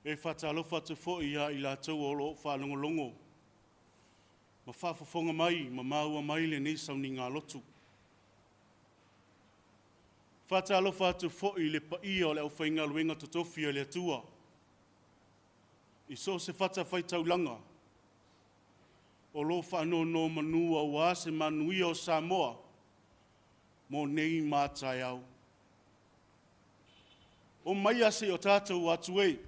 E faatalofa atu foi ia i latou o lo o faalogologo ma faafofoga mai ma maua mai lenei sauniga lotu. Faatalofa atu foi i le paia o le aufaigaluega totofi a le Atua i so o se fatafaitaulaga o lo o faanonomanu aua se manuia o Samoa mo nei ma a taeao. O maia se i o tatou atu e,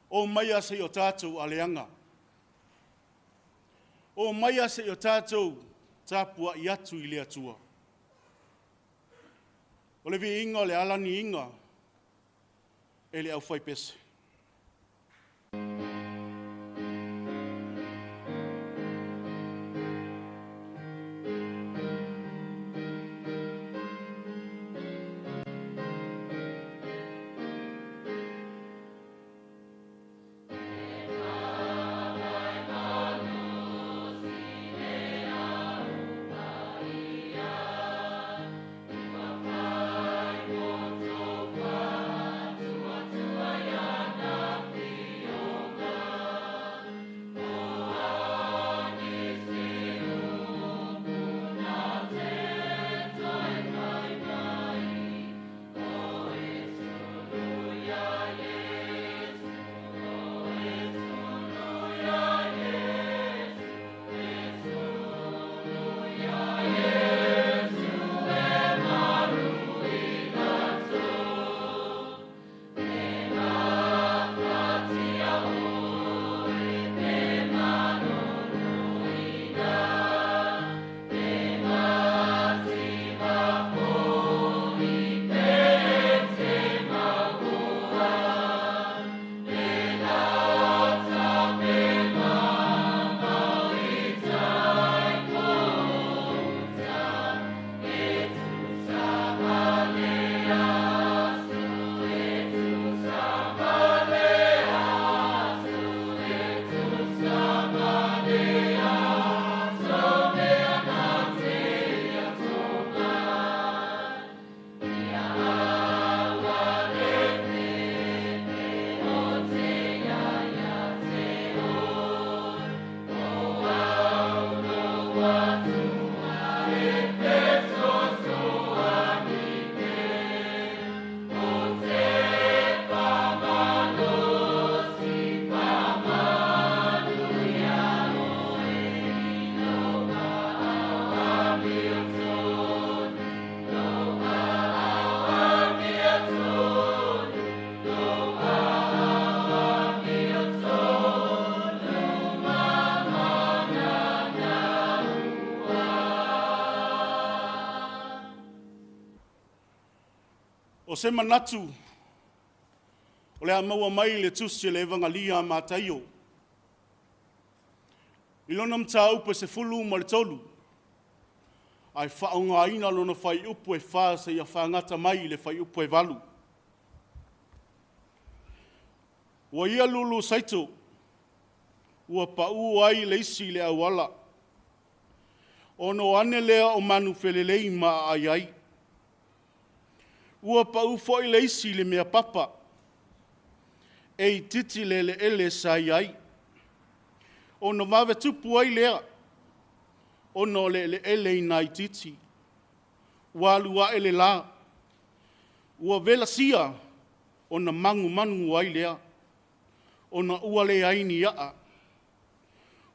o maia se i o tatou aleaga, o maia se i o tatou tapuai atu i le Atua. O le viiga o le alaniga e le aufaipese. O se manatu o le a maua mai le tusi o le Evagalia a Mataio i lona mataupu e 13, ae faaaogaina lona fuaiupu e 4 seia fagata mai i le fuaiupu e 8. Ua ia lulu saito, ua pau ai le isi i le auala, ona o ane lea o manufelelei ma aai ai. Ua pau foi le isi i le mea papa, e itiiti le eleele sa i ai, ona vave tupu ai lea, ona o le eleele ina itiiti. Ua alu ae le la, ua velasia, ona manumanu ai lea, ona ua leai ni a'a.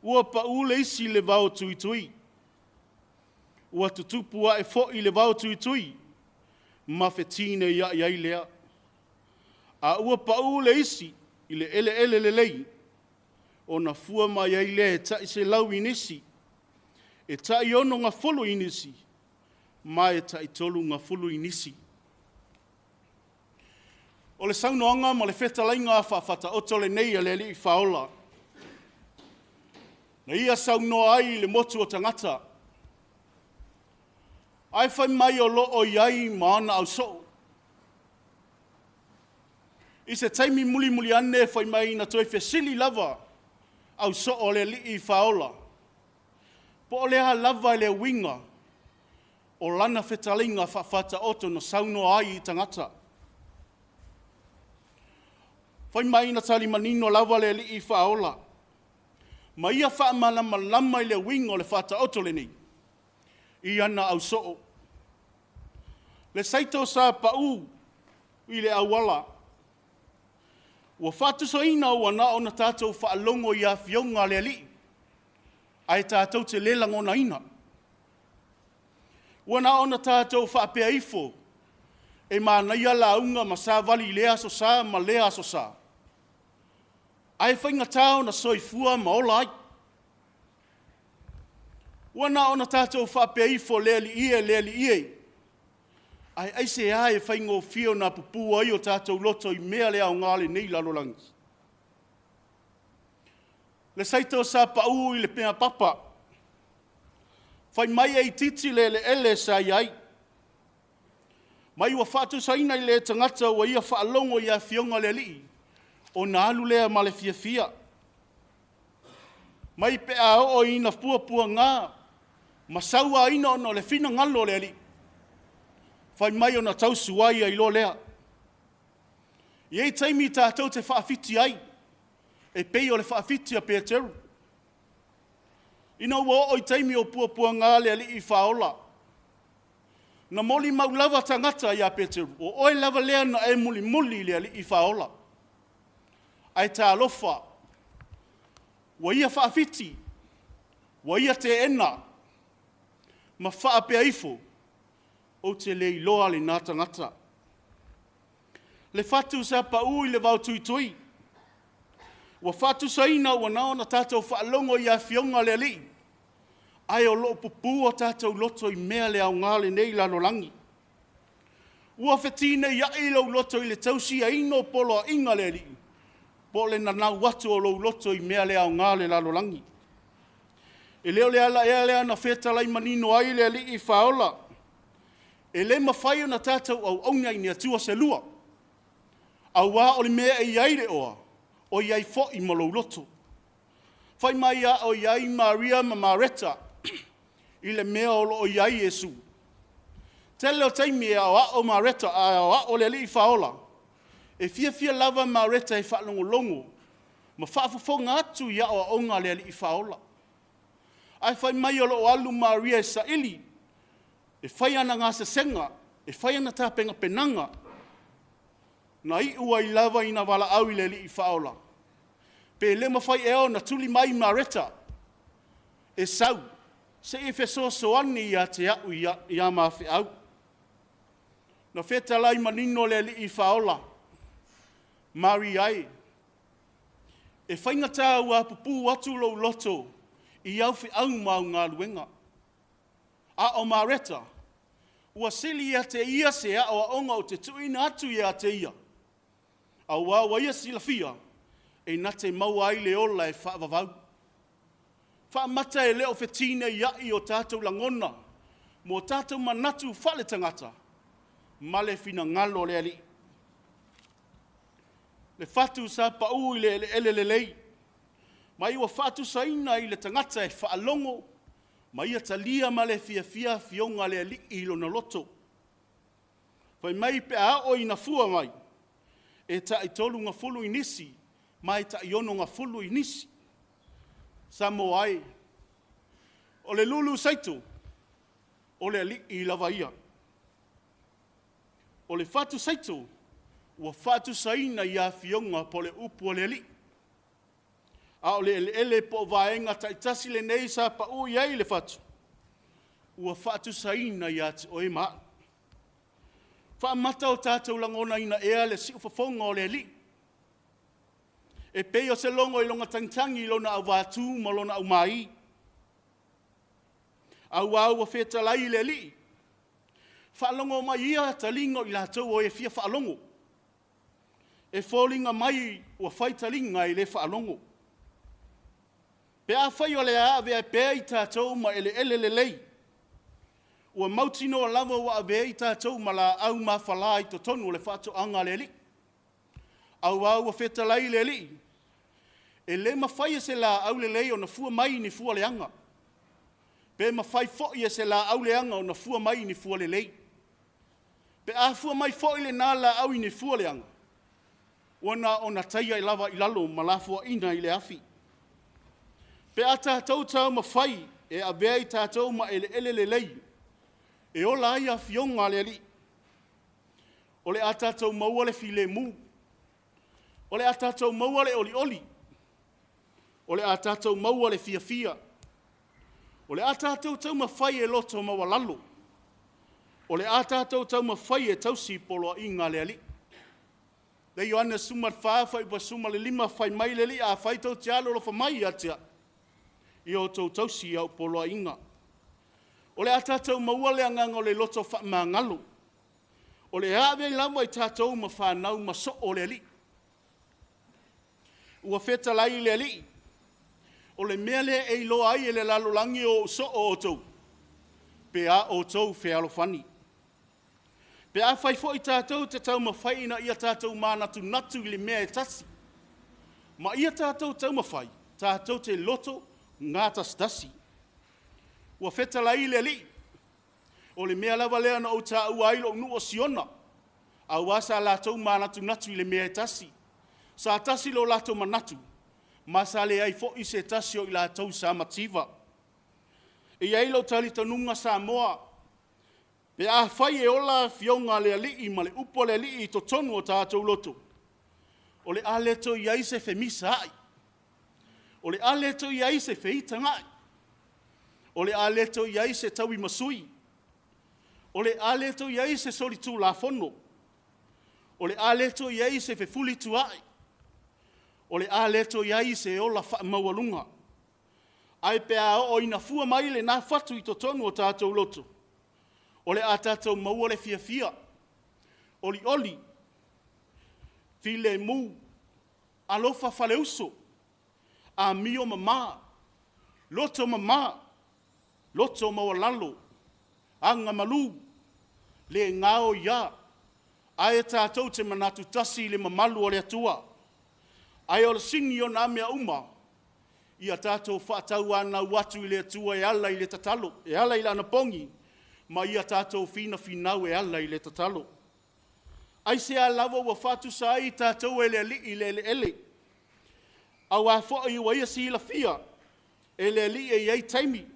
Ua pau le isi i le vao tuitui, ua tutupu ae foi le vao tuitui, ma fetineiai ai lea. A ua pau le isi i le eleele lelei, ona fua mai ai lea e tai 100 inisi, e tai 60 inisi, ma e tai 30 inisi. O le saunoaga ma le fetalaiga faa-Faataoto lenei a le Alii Faaola, na ia saunoa ai i le motu o tagata, ae fai mai o lo o i ai ma ana ausoo. I se taimi mulimuli ane fai mai na toe fesili lava ausoo o le Alii Faaola, po o le a lava le uiga o lana fetalaiga faa-Faataoto na saunoa ai i tagata. Fai mai na tali manino lava le Alii Faaola, ma ia faamalamalama i le uiga o le faataoto lenei, i ana ausoo. Le saito sa pau i le auala, ua faatusaina ua na ona tatou faalogo i afioga a le Alii, ae tatou te le lagonaina. Ua na ona tatou faapea ifo, e manaia lauga ma savali i lea Aso Sa ma lea Aso Sa, ae faigata ona soifua ma ola ai. Ua na ona tatou faapea ifo, le Alii e, le Alii e, ae aisea e faigofie ona pupu ai o tatou loto i mea le aoga o lenei lalolagi? Le saito sa pau i le pea papa, fai mai e itiiti le eleele sa i ai, mai ua faatusaina i le tagata ua ia faalogo i afioga a le Alii, ona alu lea ma le fiafia. Mai pe a oo ina puapuaga ma sauaina ona o le finagalo o le Alii, fai mai ona tausuai ai loa lea. E i ai taimi tatou te faafiti ai, e pei o le faafiti a Peteru. Ina ua oo i taimi o puapuaga le Alii Faaola, na molimau lava tagata ia Peteru, o oe lava lea na e mulimuli i le Alii Faaola. Ae talofa, ua ia faafiti, ua ia teena, ma faapea ifo, ou te le iloa lena tagata. Le fatu sa pau i le vaotuitui, ua faatusaina ua na ona tatou faalogo i afioga a le Alii, ae o lo o pupu o tatou loto i mea le aoga o lenei lalolagi. Ua fetineiai lou loto i le tausiaina o poloaiga a le Alii, po o le nanau atu o lou loto i mea le aoga o le lalolagi. E le o le ala ea lea na fetalai manino ai le Alii Faaola, e le mafai ona tatou auauna i ni Atua se lua, aua o le mea e i ai le oa, o i ai foi ma lou loto. Fai mai a o i ai Maria ma Mareta i le mea o lo o i ai Iesu. Tele o taimi e aoao Mareta, a aoao le Alii Faaola, e fiafia lava Mareta e faalogologo ma faafofoga atu i aoaoga a le Alii Faaola. Ae fai mai o lo o alu Maria e saili, e fai ana gasesega, e fai ana tapenapenaga, na iu ai lava ina valaau i le Alii Faaola, pe le mafai ea ona tuli mai Mareta e sau se i fesoasoani ia te au ia ma feau. Na fetalai manino le Alii Faaola, Maria e, e faigata ua pupu atu lou loto i au feau ma au galuega. A o Mareta, ua sili ia te ia se aoaoga ou te tuuina atu ia te ia, aua ua ia silafia, e na te maua ai le ola e faavavau. Faamata e le o fetineiai o tatou lagona ma o tatou manatu faaletagata ma le finagalo o le Alii. Le fatu sa pau i le eleele lelei, ma ua faatusaina i le tagata e faalogo ma ia talia ma le fiafia afioga a le Alii i lona loto. Fai mai pe a oo ina fua mai, e tai 30 gafulu i nisi, ma e tai 6 gafulu i nisi. Samoa e, o le lulu saito, o le Alii lava ia. O le fatu saito, ua faatusaina i afioga po o le upu a le Alii. A o le eleele po o vaega taitasi lenei sa pau i ai le fatu, ua faatusaina ia te oe ma au. Faamata o tatou lagonaina ea le siufofoga o le Alii? E pei o se logo i lona tagitagi i lona auvatū ma lona aumāi. Aua ua fetalai le Alii, faalogo mai ia taliga o i latou o e fia faalogo. E foliga mai ua fai taliga e le faalogo. Pe afai o le a avea pea i tatou ma eleele lelei, ua mautinoa lava ua avea i tatou ma laau mafala i totonu o le faatoaga a le Alii. Aua ua fetalai le Alii, e le mafai e se laau lelei ona fua mai ni fua leaga, pe mafai foi e se laau leaga ona fua mai ni fua lelei. Pe a fua mai foi lena laau i ni fua leaga, Ua na ona taia i lava i lalo ma lafoaiina i le afi. Pe a tatou taumafai e avea i tatou ma eleele lelei, e ola ai afioga a le Alii, o le a tatou maua le filemu, o le a tatou maua le olioli, o le a tatou maua le fiafia, o le a tatou taumafai e loto maualalo, o le a tatou taumafai e tausi poloaiga a le Alii. Le Ioane 14, fuaiupu 15, fai mai le Alii, afai tou te alolofa mai ia te au, ia outou tausi i au poloaiga. O le a tatou maua le agaga o le loto faamagalo. O le a avea ai lava i tatou ma fanau ma soo o le Alii. Ua fetalai le Alii, o le mea lea e iloa ai e le lalolagi o ou soo outou, pe a outou fealofani. Pe a fai foi tatou te taumafai ina ia tatou manatunatu i le mea e tasi, ma ia tatou taumafai tatou te loto gatasitasi. Ua fetalai le Alii, o le mea lava lea na ou taua ai lou nuu o Siona, aua sa latou manatunatu i le mea e tasi. Sa tasi lo latou manatu, ma sa leai foi se tasi o i latou sa mativa. E i ai lou talitonuga Samoa, pe afai e ola afioga a le Alii ma le upu a le Alii i totonu o tatou loto, o le a le toe i ai se femisaai, o le a le toe i ai se feitagai, o le a le toe i ai se tauimasui, o le a le toe i ai se solitulafono, o le a le toe i ai se fefulituaai, o le a le toe i ai se ola faamaualuga. Ae pe a oo ina fua mai lena fatu i totonu o tatou loto, o le a tatou maua le fiafia, olioli, filemu, alofa faleuso, amio mama, loto mama, loto maualalo, agamalu, le gaoia, ae tatou te manatu tasi i le mamalu o le Atua. Ae o le sini o na mea uma, ia tatou faatauanau atu i le Atua e ala i le tatalo, e ala i le anapogi, ma ia tatou finafinau e ala i le tatalo. Aisea lava ua faatusa ai tatou e le Alii i le eleele? Aua foi ua ia silafia e le Alii e i ai taimi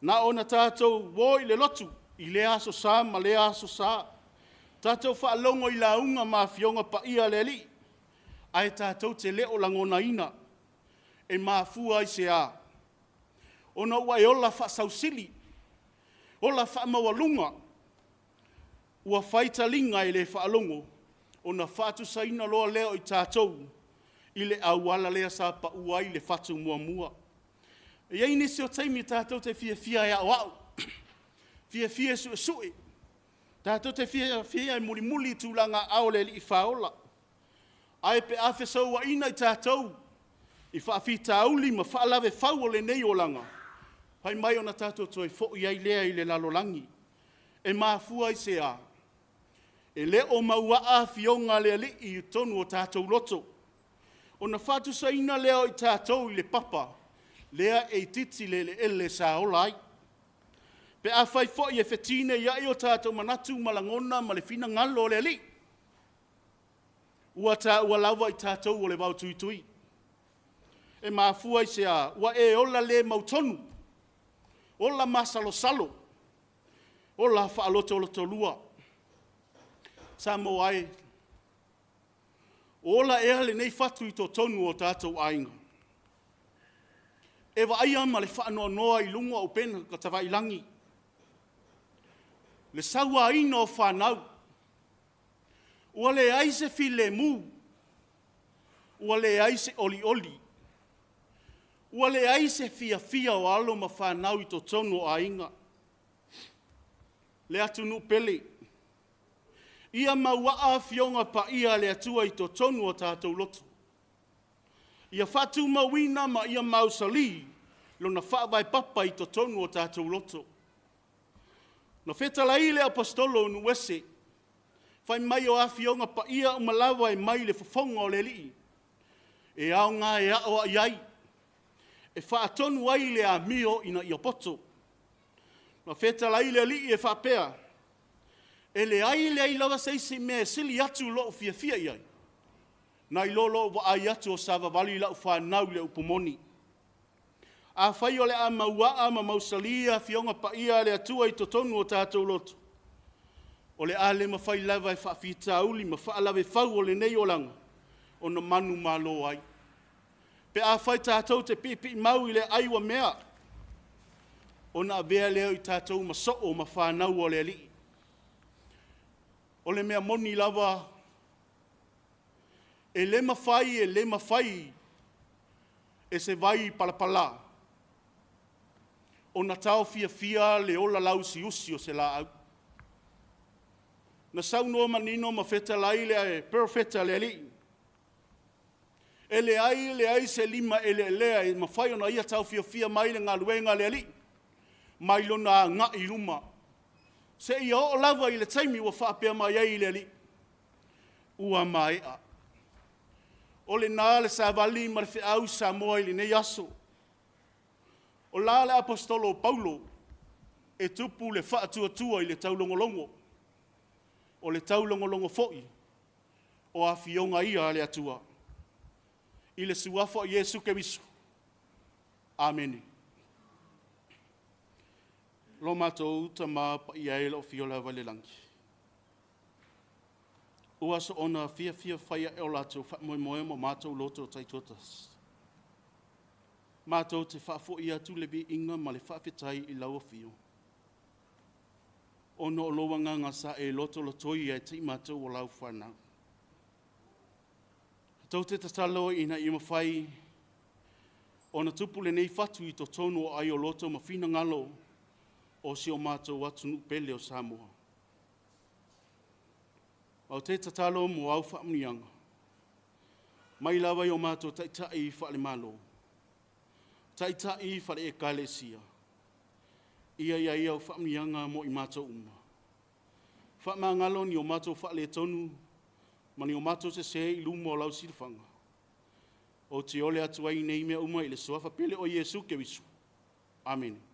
na ona tatou o i le lotu i lea aso sa ma lea aso sa, tatou faalogo i lauga ma afioga paia a le Alii, ae tatou te le o lagonaina. E mafua i se a? Ona ua e ola faasausili, ola faamaualuga, ua fai taliga e le faalogo, ona faatusaina loa lea o i tatou i le auala lea sa pau ai le fatu muamua. E i ai nisi o taimi tatou te fiafia e aoao, fiafia e suesue, tatou te fiafia e mulimuli i tulaga aao o le Alii Faaola. Ae pe a fesouaina i tatou i faafitauli ma faalavefau o lenei olaga, fai mai ona tatou toe foi ai lea i le lalolagi. E mafua i se a? E le o mauaa afioga a le Alii i totonu o tatou loto. Ona faatusaina lea o i tatou i le papa lea e itiiti le eleele sa ola ai. Pe afai foi e fetineiai o tatou manatu ma lagona ma le finagalo o le Alii, ua taua lava i tatou o le vaotuitui. E mafua i se a? Ua e ola le mautonu, ola masalosalo, ola faalotolotolua. Samoa e, o ola ea lenei fatu i totonu o tatou aiga? E vaaia ma le faanoanoa i luga o upega tafailagi le sauaina o fanau, ua leai se filemu, ua leai se olioli, ua leai se fiafia o alo ma fanau i totonu o aiga. Le atunuu pele, ia mauaa Afioga Paia a le Atua i totonu o tatou loto. Ia faatumauina ma ia mausali Lona faavae papa i totonu o tatou loto. Na fetalai le Aposetolo o nuu ese, fai mai o afioga paia uma lava e mai le fofoga o le Alii, e aoga e aoai ai, e faatonu ai le amio ina ia poto. Na fetalai le Alii e faapea, e leai leai lava se isi mea e sili atu lou fiafia i ai, Nai lo lou vaai atu o savavali lau fanau i le upu moni. Afai o le a mauaa ma mausalia Afioga Paia a le Atua i totonu o tatou loto, o le a le mafai lava e faafitauli ma faalavefau o lenei olaga ona manumalo ai. Pe afai tatou te piipiimau i le ai ua mea, ona avea lea o i tatou ma soo ma fanau o le Alii. O le mea moni lava, e le mafai, e le mafai e se vai palapala ona taofiafia le ola lauusiusi o se laau. Na saunoa manino ma fetalai le perofeta a le Alii, e leai, leai se lima eleelea e mafai ona ia taofiofia mai le galuega a le Alii mai lona agai i luma, seia oo lava i le taimi ua faapea mai ai le Alii, ua maea. O lena le savali ma le feau i Samoa i lenei aso. O la le Aposetolo o Paulo e tupu le faatuatua i le taulogologo, o le taulogologo foi o Afioga ia a le Atua. I le Suafa o Iesu Keriso. Amene. Lo matou Tama Paia e, lou Afio lava i le lagi, ua soona fiafia fai ae o latou faamoemoe ma matou loto taitoatasi. Matou te faafoi atu le viiga ma le faafetai i lau Afio, ona o lou agaga sa e lotolotoi ai te i matou o lau fanau. Tou te tatalo ina ia mafai ona tupu lenei fatu i totonu o ai o loto ma finagalo o si o matou atunuu pele o Samoa. Ou te tatalo mo au faamuniaga, mai lava i o matou taitai faale-Malo, taitai faale-Ekalesia, ia i ai au faamuniaga mo i matou uma. Faamagalo ni o matou faaletonu ma ni o matou sesē i luma o lau silafaga. Ou te ole atu ai nei mea uma i le Suafa pele o Iesu Keriso. Amene.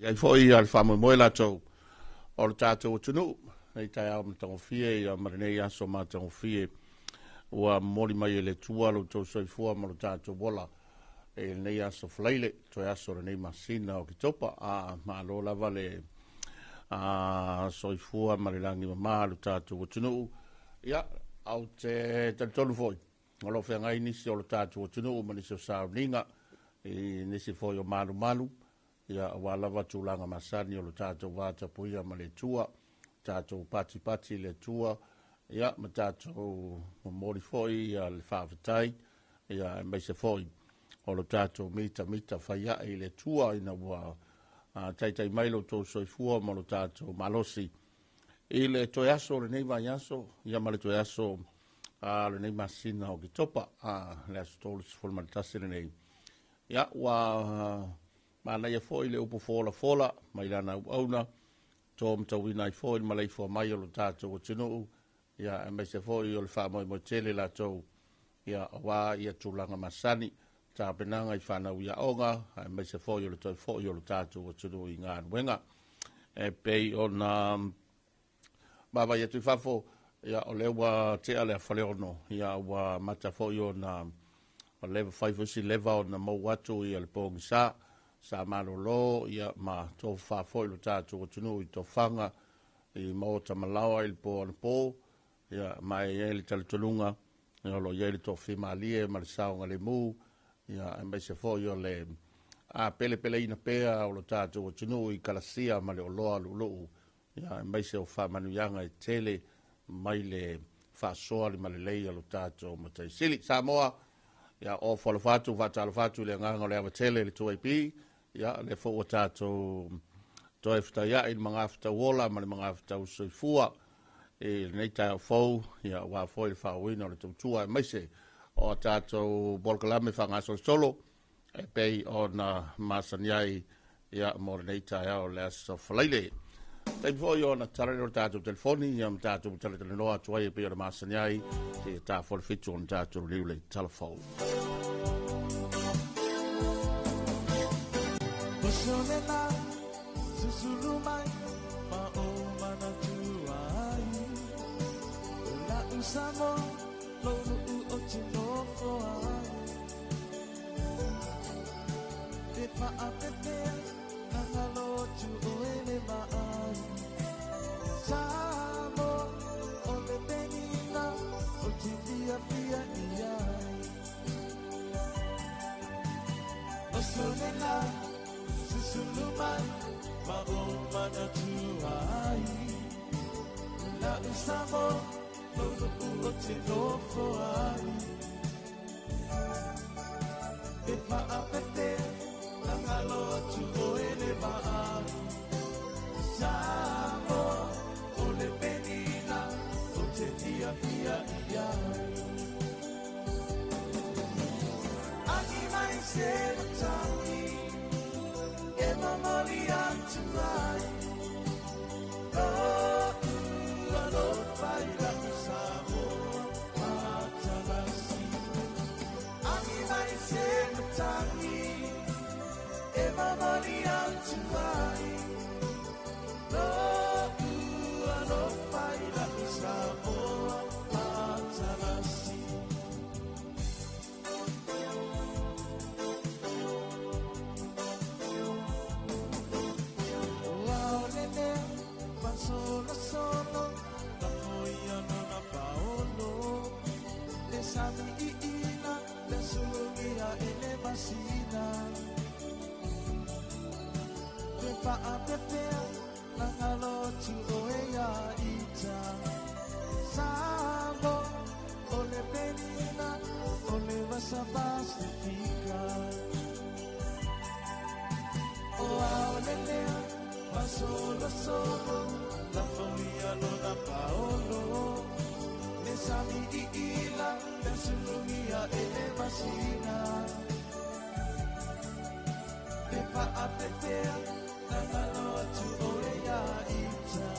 Ai foi ia le faamoemoe latou o le tatou atunuu nei taeao matagofie ia ma lenei aso matagofie ua momoli mai e le Atua lo outou soifua ma lo tatou ola i lenei aso Faraile, toe aso o lenei masina o Oketopa. Malo lava le soifua ma le lagi mama lo tatou atunuu. Ia, ou te talitonu foi o lo o feagai nisi o lo tatou atunuu ma nisi o sauniga i nisi foi o malumalu, ia aua lava tulaga masani o lo tatou vatapuia ma le Atua, tatou patipati i le Atua, ia ma tatou momoli foi ia le faafetai, ia aemaise foi o lo tatou mitamita faiae i le Atua ina ua taitai mai lo outou soifua ma lo tatou malosi i le toe aso o lenei vaiaso, ia ma le toe aso lenei masina o Oketopa, le aso 31 lenei. Ia, ua manaia foi le upu folafola mai lana auauna, to matauina ai foi le maleifua mai o lo tatou atunuu, ia aemaise foi o le faamoemoe tele latou, ia aua ia tulaga masani, tapenaga i fanau i aoga, aemaise foi o le toe foi o lo tatou atunuu i galuega. E pei ona vaavaai atu i fafo, ia o lea ua tea le 5:30, ia ua amata foi ona leva fai foi si leva ona maua atu ia le pogisa sa malolo, ia ma tofafa foi lo tatou atunuu i tofaga i maota malaoa i le po anapo, ia ma e i ai le talitonuga ia o lo o i ai le tofimalie ma le saogalemu, ia aemaise foi o le pelepeleina pea o lo tatou atunuu i kalasia ma le oloa luuluu, ia aemaise o faamanuiaga e tele mai le faasoa limalelei a lo tatou Matai Sili. Samoa, ia ofo alofa atu, faatalofa atu i le agaga o le ava tele i le 2AP, ia le foi ua tatou toe fetaiai i le magafetau ola ma le magafetau soifua i lenei taeao fou, ia aua foi le faaauauina o le tautua aemaise o a tatou polokalame faagasolosolo e pei ona masani ai, ia mo lenei taeao o le aso Faraile. Taimi foi ona tatala lea o le tatou telefoni, ia ma tatou talatalanoa atu ai e pei ona masani ai, seia ta foi le 7 ona tatou liliu le talafou. Osolela, susulu mai, ma o manatua ai. La usamo, lo nu'u o te nofo ai. Te whaapepea, na ngalo atu o ele maai. Samo, o le penina, o te fia fia i ai. Osolela, susulu mai, ma o manatua ai. La usamo, lo nu'u o te nofo ai. Te whaapepea, na ngalo atu o ele maai. Samo, o le penina, o te fia fia i ai. Agi mai se matangi, e momoli atu ai. Lo'u alofa i la'u Samoa matalasi. Agi mai se matangi, e momoli atu ai. Lo'u alofa i la'u Samoa matalasi. Ua o le mea, masolosolo, na foi ano na paolo. Le sami i ina, le sulugia e le masina. Te whaapepea, na ngalo atu o e ia ita. Samo, o le penina, o le vasa pasifika. O ao le lea, masolosolo, la foi ano na paolo. Le sami i ila, le sulugia e le masina. Te whaapepea, na ngalo atu o e ia ita.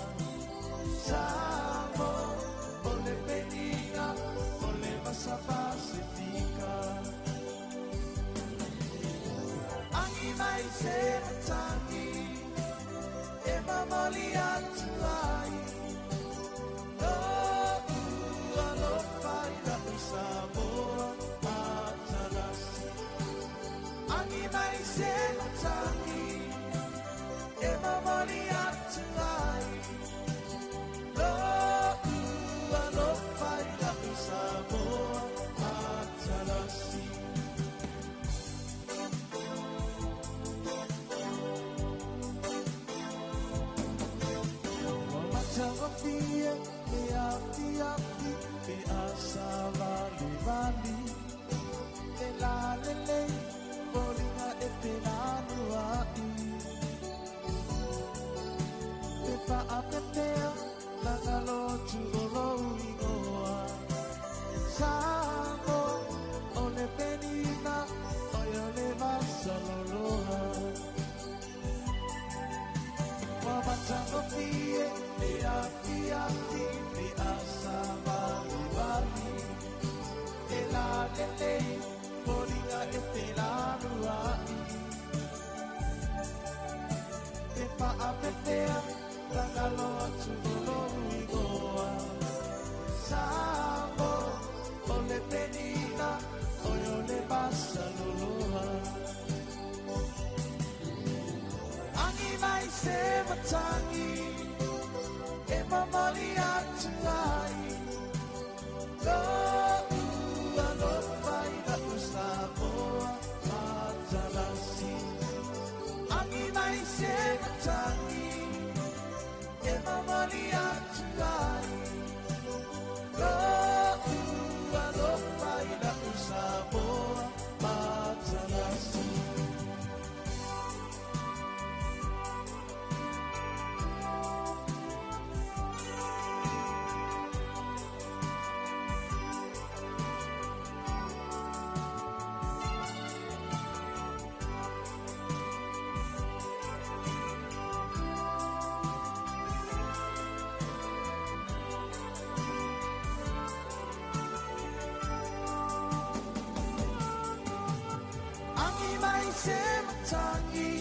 afiafi pe a savalivali e lalelei foliga e felanua'i pe faapepea lagalotu o lou igoa Samo o le penina oi o le vasaloloa Ua matagofie le afiafi pe a savalivali e lalelei foliga e felanua'i pe faapepea lagalo atu o lou igoa Samo o le penina oi o le vasaloloa Agi mai se matangi e mamali atu ai Lo'u alofa i la'u Samoa matalasi Agi mai se matangi e mamali atu ai Lo'u alofa i la'u Samoa matalasi. Agi mai se matangi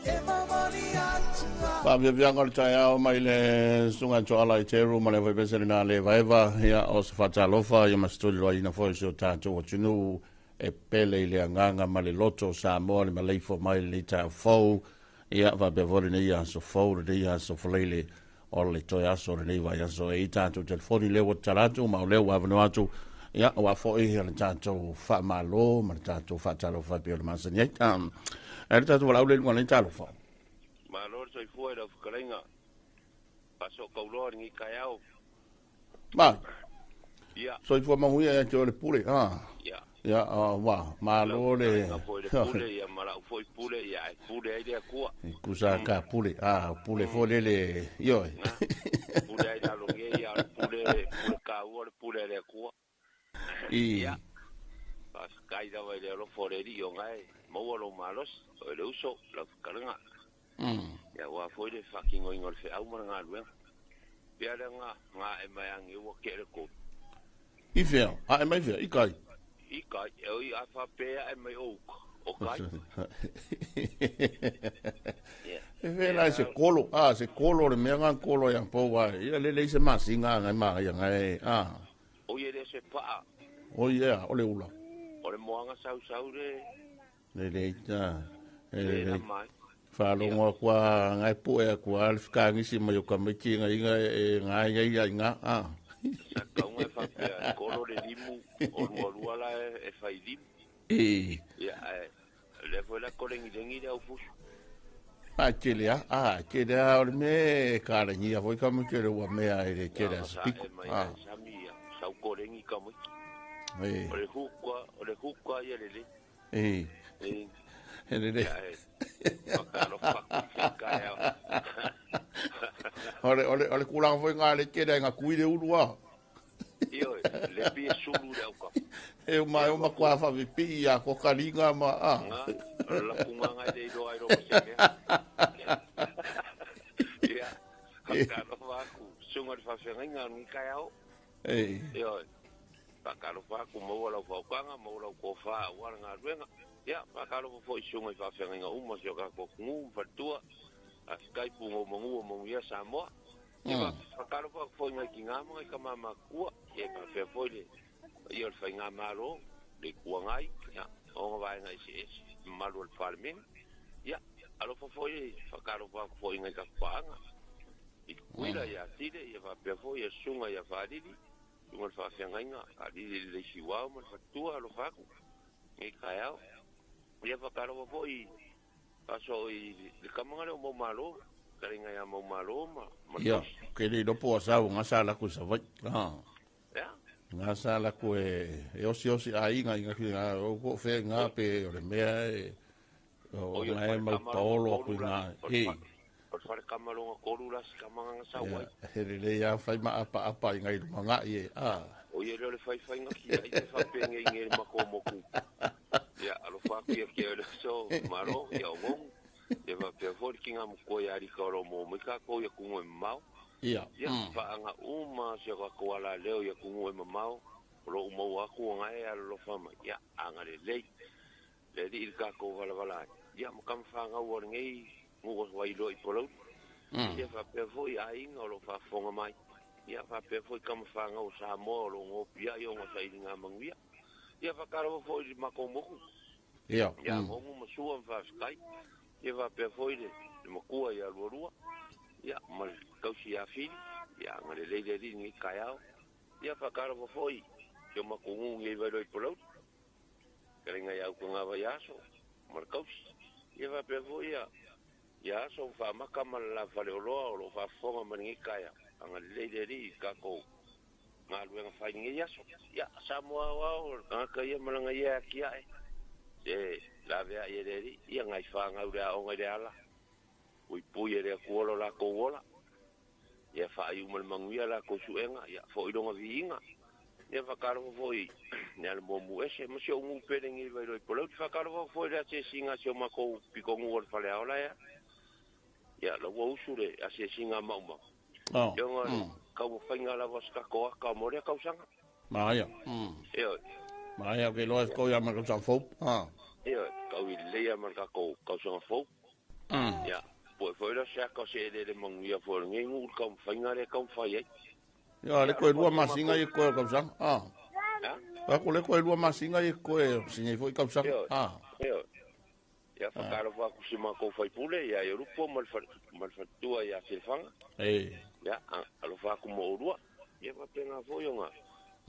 e mamali atu ai. Faafiafiaga o le taeao mai le susuga Toala i Teru ma le faipese lena le vaeva ia o se faatalofa ia ma se tuliloaina foi o si o tatou atunuu e pele i le agaga ma le loto o Samoa le maleifua mai lenei taeao fou ia faapea foi lenei aso fou lenei aso faleile o le toe aso o lenei vaiaso e i tatou telefoni lea ua tatala atu ma o lea ua avanoa atu ia aua foi le tatou faamalo ma le tatou faatalofa e pei o le masani ai. Ae le tatou valaau le luga nei talofa. Malo le soifua i lau fetalaiga. Faasoo-tauloa lenei taeao. Ma. Ia. Soifua manuia ia te oe le pule. Ah. Ia. Ia, wa, malo le. Lau foi le pule, ia ma lau foi pule, ia e pule ai le Atua. Kusa ka pule, ah, pule foi le le, ioe. Pule ai lalo nei, ia le pule, pule kāua le pule a le Atua. I. Ia. Faafetai lava i le alofa o le Alii o na e maua lou malosi, o le uso, lau fetalaiga. Ia aua foi le faatinoina o le feau ma le galuega. Pea lea na ae mai age ua tea le 3. I fea? Ae mai fea? I kai? I kai. E oi a faapea ae mai o uka. O kai. Ia. E fea la se kolo. A, se kolo le mea ngā kolo ia pau ai. Ia le le se masinga ngai ma ia ngai. A. O ia le se paa. O ia, o le ula. O le moanga sau sau le. Le le ta. Le le mai. Faalogo aku a ngai pue aku a le fekagisi mai o tamaiti ina ina e ngai ai ia iga a. Sa taunga e faapea e kolo le limu o lualua la e fai limu. E. Ia ae lea foi la kolegilegi le aufusu. A tele a, a tele a o le mea e kalagia foi tamaiti o le ua mea e le tele a Ia se piko. sa e mai A. ai sami ia sau kolegi tamaiti. E. O le huka, o le huka ia lelei. E. E. E lelei. Ia e whakalofa ku i te kai au. O le, o le, o le kulaga foi ngā le tele ai ngā kui le ulu a. Ioe, le pie sulu le auka. E uma e uma kua whapipi ia ko kalinga ma a. Ngā, o le lapunga ngai le iloa ai roa se mea. Ia, whakalofa aku, sunga le whawhengainga ngi kai au. E. Ioe, whakalofa aku maua lau whaukanga, maua lau kōwha, ua le ngā ruenga. Ia, whakalofa foi sunga i whawhengainga uma, si o ka kokungu, whatua, a whikai pū ngau mangu o mangu ia Samoa. Ia, whakalofa aku foi ngai ki ngā manga i ka mama kua, ia whawhea foi le, ia o le whai ngā māro, le kua ngai, ia, o ngā vaenga i se esi, malu o le whalemene. Ia, alofa foi, whakalofa aku foi ngai ka whaanga. I kuila ia tire, ia whapea foi, ia sunga ia whariri, sunga le whawhengainga, a lili le isi wao ma le whatua, alofa aku, ngai kai au. Ia whakalofa foi, aso i le kamanga leo mau malo, karinga ia mau malo ma Ia. tosi. Ke le lopo a sau nga sa la ku sa vai. Ah. Ia. Nga sa la ku e osi osi a inga inga ki nga o ko fe nga pe o le mea e o nga e mau paolo ku nga. E. O le fale kamalonga kolu la si kamanga sau ai. He le le ia fai ma apa apa i ngai lumanga i e. Ah. O ia le fai fai nga ki ai te whapenge i ngere mako moku. Ia, alofa aku ia ke ole so, maro, ia o ngongu. Ia whapea fori ki ngā mukua ia arika o mo mai kako ia kungu e mamao. Ia. Ia, whaanga uma se ka ko ala leo ia kungu e mamao. O lo umau aku o ngai alofa mai. Ia, anga le lei. Le li i kako wala wala. Ia, makam whaanga ua ngei ngu wai loa i polau. Ia whapea fori a inga o lo whaafonga mai. Ia whapea fori kama whaanga o Samoa o lo ngōpia i o ngā sairi ngā manguia. Ia whakarawa fori mako moku. Ia. Ia ngongu masua mwhawhikai. Ia whapea fori le makua ia rua rua. Ia ma kausi ia whiri. Ia ngare leire ri ngi kaiao. Ia whakarawa fori kia mako ngu ngei wairoi polau. Kare ngai au ko ngā vai aso. Mara kausi. Ia whapea fori ia. Ia aso whamaka ma la whare o loa o lo whafonga ma ngi kaia. Anga leire ri kako ngā luenga whai ngi aso. Ia Samoa wao ngā ia malanga ia kia e. Se la vea ia le ia ngai whangau rea o ngai ala. Ui pui e rea kuolo la kouola. Ia whaai umal manguia la kousuenga. Ia whoironga viinga. Ia whakarofo foi ne ala momu ese. Ma se o ngu pere ngi wairoi polau. Whakarofo foi rea se singa se o mako piko ngu o le whale aola ia. Ia la ua usu le a se singa maumau. Ia ngā kau whainga lawa skako aka mo rea kausanga. Maia. Ia. Maia ke loa ko ia ma ka fou. Ah. Ia kau i leia ma ka ko kausanga fou. Ia. Po foi la se ka se le manguia fo ngi ngu ka whainga le ka whai ai. Ia le ko lua masinga i ko kausanga. Ah. Ha? Ko le ko lua masinga i ko singa foi kausanga. Ah. Ia. Ia whakarawa ku si mako whai pule ia e rupo mal whatua ia silfanga. E. Ia alofa ku mo urua. Ia whapenga foi onga.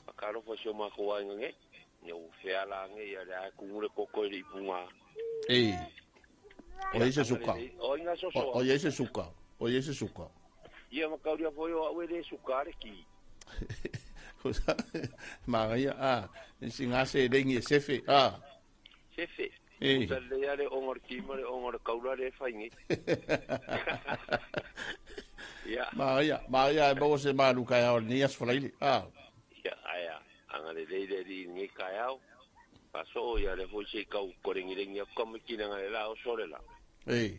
Whakarawa si o mako wainga nge. Ia u wheala nge ia rea kungure koko i punga. E. O ese suka. O inga soso. O ese suka. O ese suka. Ia makauria foi o au ele sukare ki. Maria a singa se lengi sefe a. Sefe. Eh. Sa le ale ongor ki mare ongor kaula le faingi. Ia. Maria, Maria e bo se malu kai o ni as fraile. Ah. Ia aia anga le le le ni kai au. Paso ia le foi se kau korengi lengi ka mikina nga la o sore la. Eh.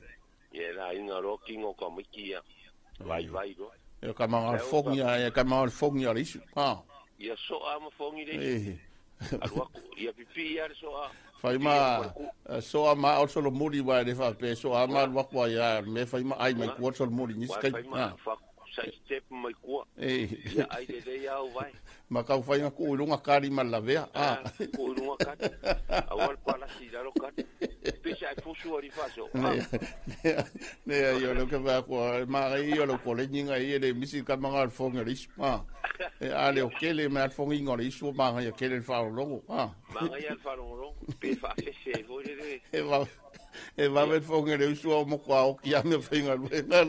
Ia la inga ro kingo ka mikia. Vai vai ro. E ka manga fongi ia ka manga fongi ia isu. Ah. Ia so a ma fongi le. Eh. Aluaku ia pipi ia so a. Fai ma so a ma also lo muri wa le fa pe so a ma wa kwa ia me fai ma ai mai ku so muri ni skai. Ah. Sa step mai ku. Eh. Ia ai le le ia vai. Ma kau fai nga ku lunga kari ma la vea. Ah. Ku lunga kari. Awal pala si daro kari. Pisa ai fusu ori faso. Ne ia lo ke va ku ma ia lo ko le ninga ia le misi ka manga fonga le isu. Ah. E ale o kele me al fongi ngore isu ma ia kele fa longo. Ah. Manga ia fa longo. Pe fa fe voi le. E va ver fongi le isu o mo kwa o kia me finga le na.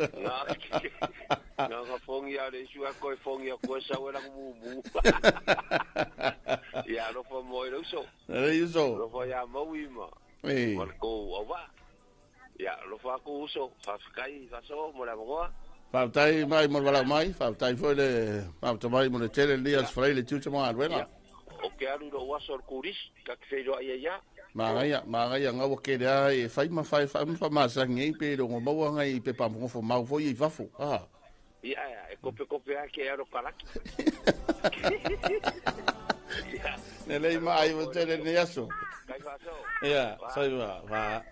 Nga nga fongi a le isu a koe fongi a koe sa wela mu mu. Ia lo fa mo le uso. Le uso. Lo fa ya maui ma. Eh. Mal ko o va. Ia lo fa ko uso, fa kai fa so mo la mo. Fa tai mai mo wala mai, fa tai foi le fa tai mo le tele li as frei le tuta mo alwena. O ke aru ro waso kuris ka ke ro ia ia. Magaia, magaia ngau ke le e fai ma fai fai ma ma sa ngi pe ro mo ngai pe pa mo fo mau foi i fafo. Ah. Ia e kope kope a ke aro kalaki. Ne le ma ai mo tele ni aso. Kai fa so. Ia, sai va va.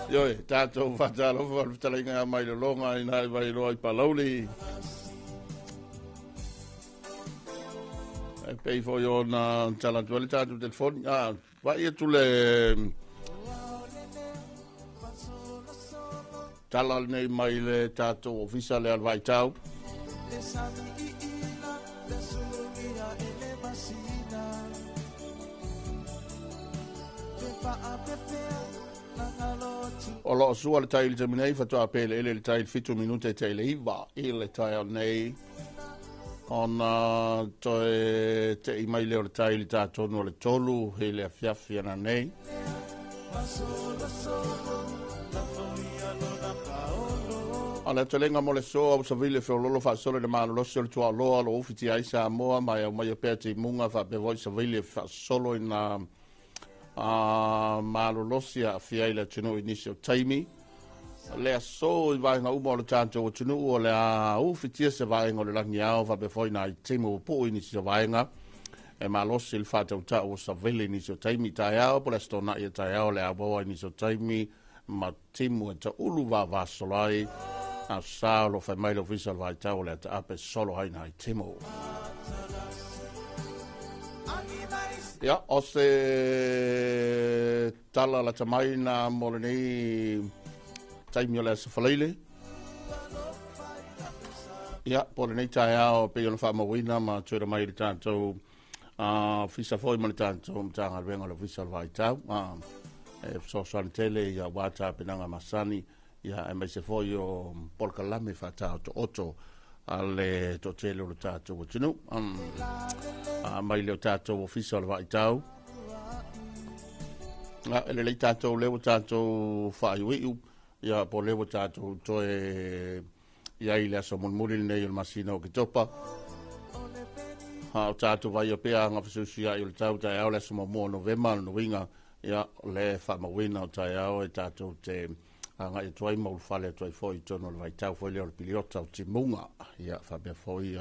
Yo, tātou whatalofa, whatalinga mai le longa i nai vai loa i Palauli. E pei foi o na talantuele tātou telefoni. Ah, vai e tule tala nei mai le tātou ofisa le alvai tau. O loo sua le tai i le taimi nei, faatoa peleele le tai i le 7 minute te i le 9 i le taeao nei, ona toe tei mai lea o le tai i le tatonu o le 3 i le afiafi ana nei. O le atolega mo le soa ua savili e feololo faasolo i le malolosi o le tuaoloa o lo o ufitia ai Samoa ma e aumaia pea timuga faapea foi savili e faasolo i na malolosi a aafia ai le atunuu i nisi o taimi. Le aso i vaega uma o le tatou atunuu o le a ufitia se vaega o le lagi ao faapea foi nai timu pupuu i nisi o vaega e malosi le faatautau o savili i nisi o taimi taeao po o le aso toonai e taeao le auaua i nisi o taimi ma timu e taulu vavasolo ai a sa o lo fai mai le ofisa o le vaitau o le ataape solo ai nai timu. Ia, o se tala lata mai na mo lenei taimi o le aso Faraile. Ia, po o lenei taeao pei ona faamauina ma tuuina mai i le tatou ofisa foi ma le tatou Matagaluega o le Ofisa o le Vaitau. E fesoasoani tele ia aua tapenaga masani, ia aemaise foi o polokalame faataotooto a le toatele o le tatou atunuu. Mai le o tatou Ofisa o le Vaitau. E lelei tatou lea ua tatou faaiuiu, ia po o lea ua tatou toe i ai i le aso mulimuli lenei o le masina o Oketopa. A o tatou vaia pea aga fesuisuiai o le tau taeao le aso muamua o Novema, o le nuiga, ia, o le faamauina o taeao e tatou te agai atu ai ma ulufale atu ai foi i totonu o le vaitau foi lea o le piliota o timuga. Ia, faapea foi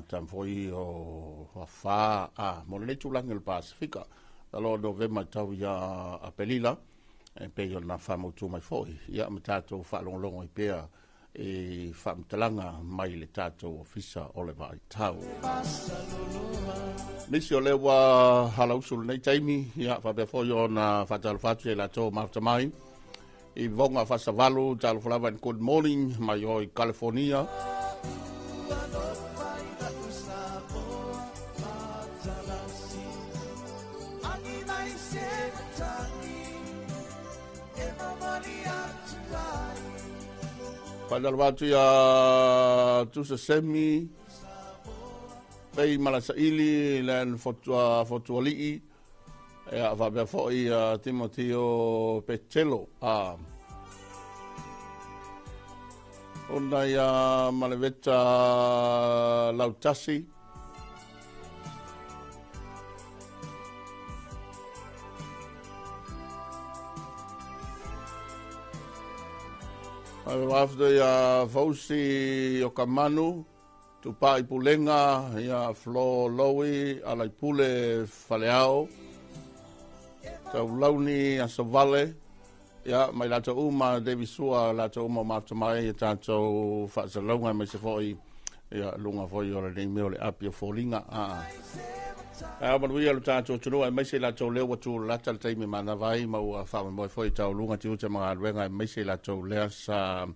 tam foi o afa mo lenei tulaga o le Pasifika. Alo o Novema i tau ia Apelila, e pei ona faamautu mai foi, ia ma tatou faalogologo ai pea i faamatalaga mai le tatou ofisa o le vaitau. Nisi o lea ua halausu lenei taimi, ia faapea foi ona faatalofa atu ia i latou o mafuta mai i Voga Fasavalu, talofa lava and good morning mai o i California. Faatalofa atu ia Tusa Semi, Pei Malasaili, Len Fotualii, ia faapea foi ia Timoteo Petelo. Ona ia Maleveta Lautasi. Faafetai ia Fausi o Kamanu, Tupai Pulega, ia Flo Lowi, Alaipule Faleao, Taulauni Asavale, ia mai latou uma, David Sua, latou uma o mafuta mai, ia tatou faasalauga mai se foi, ia lunga foi o lenei mea o le api o foliga. Ao manuia lo tatou atunuu, aemaise i latou lea ua tulalata le taimi manava ai ma ua faamoemoe foi i tauluga tiute ma galuega, aemaise i latou lea sa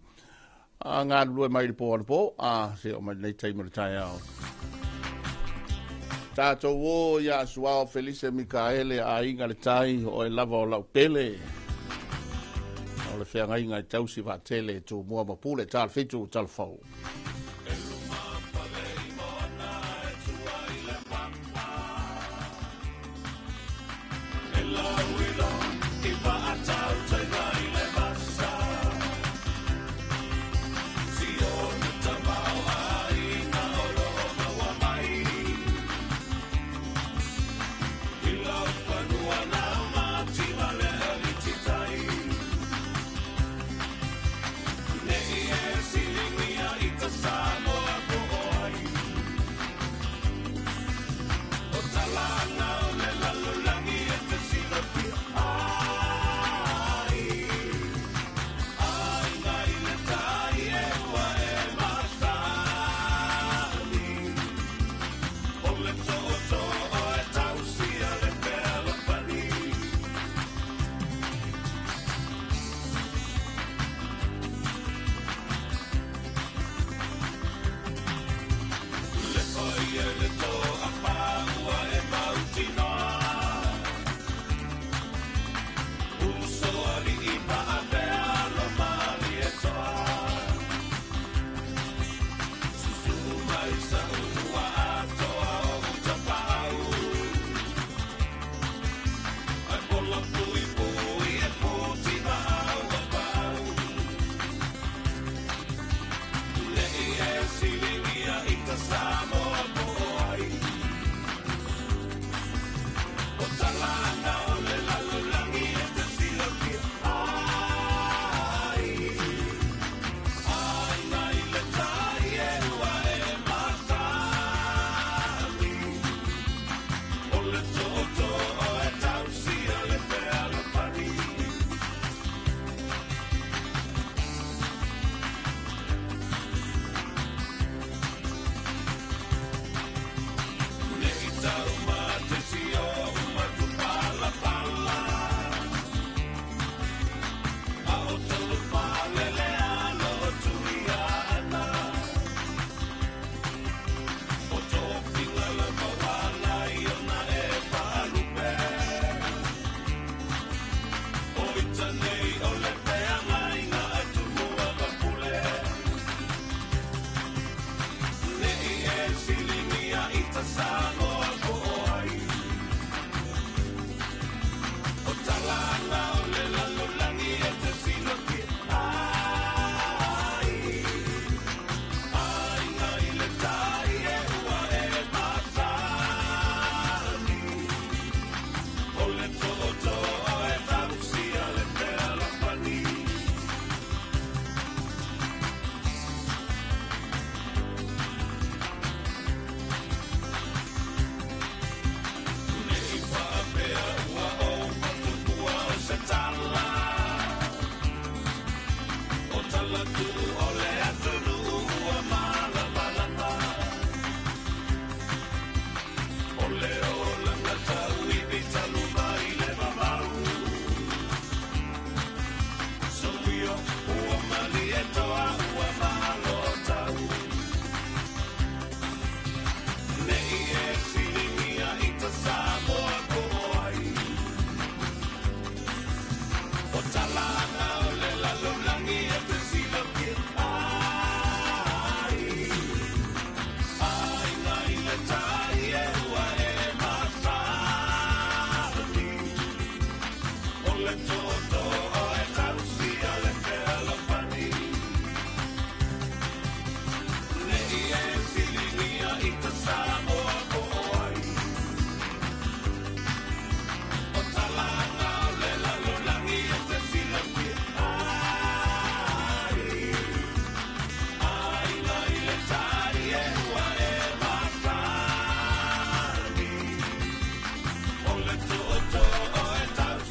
galulue mai i le po anapo, se o mai lenei taimi o le taeao. Tatou o ia Suao Felice Mikaele aiga le tai o e lava o lau pele. O le feagaiga i tausi vaatele tumua ma pule tala fitu tala fau.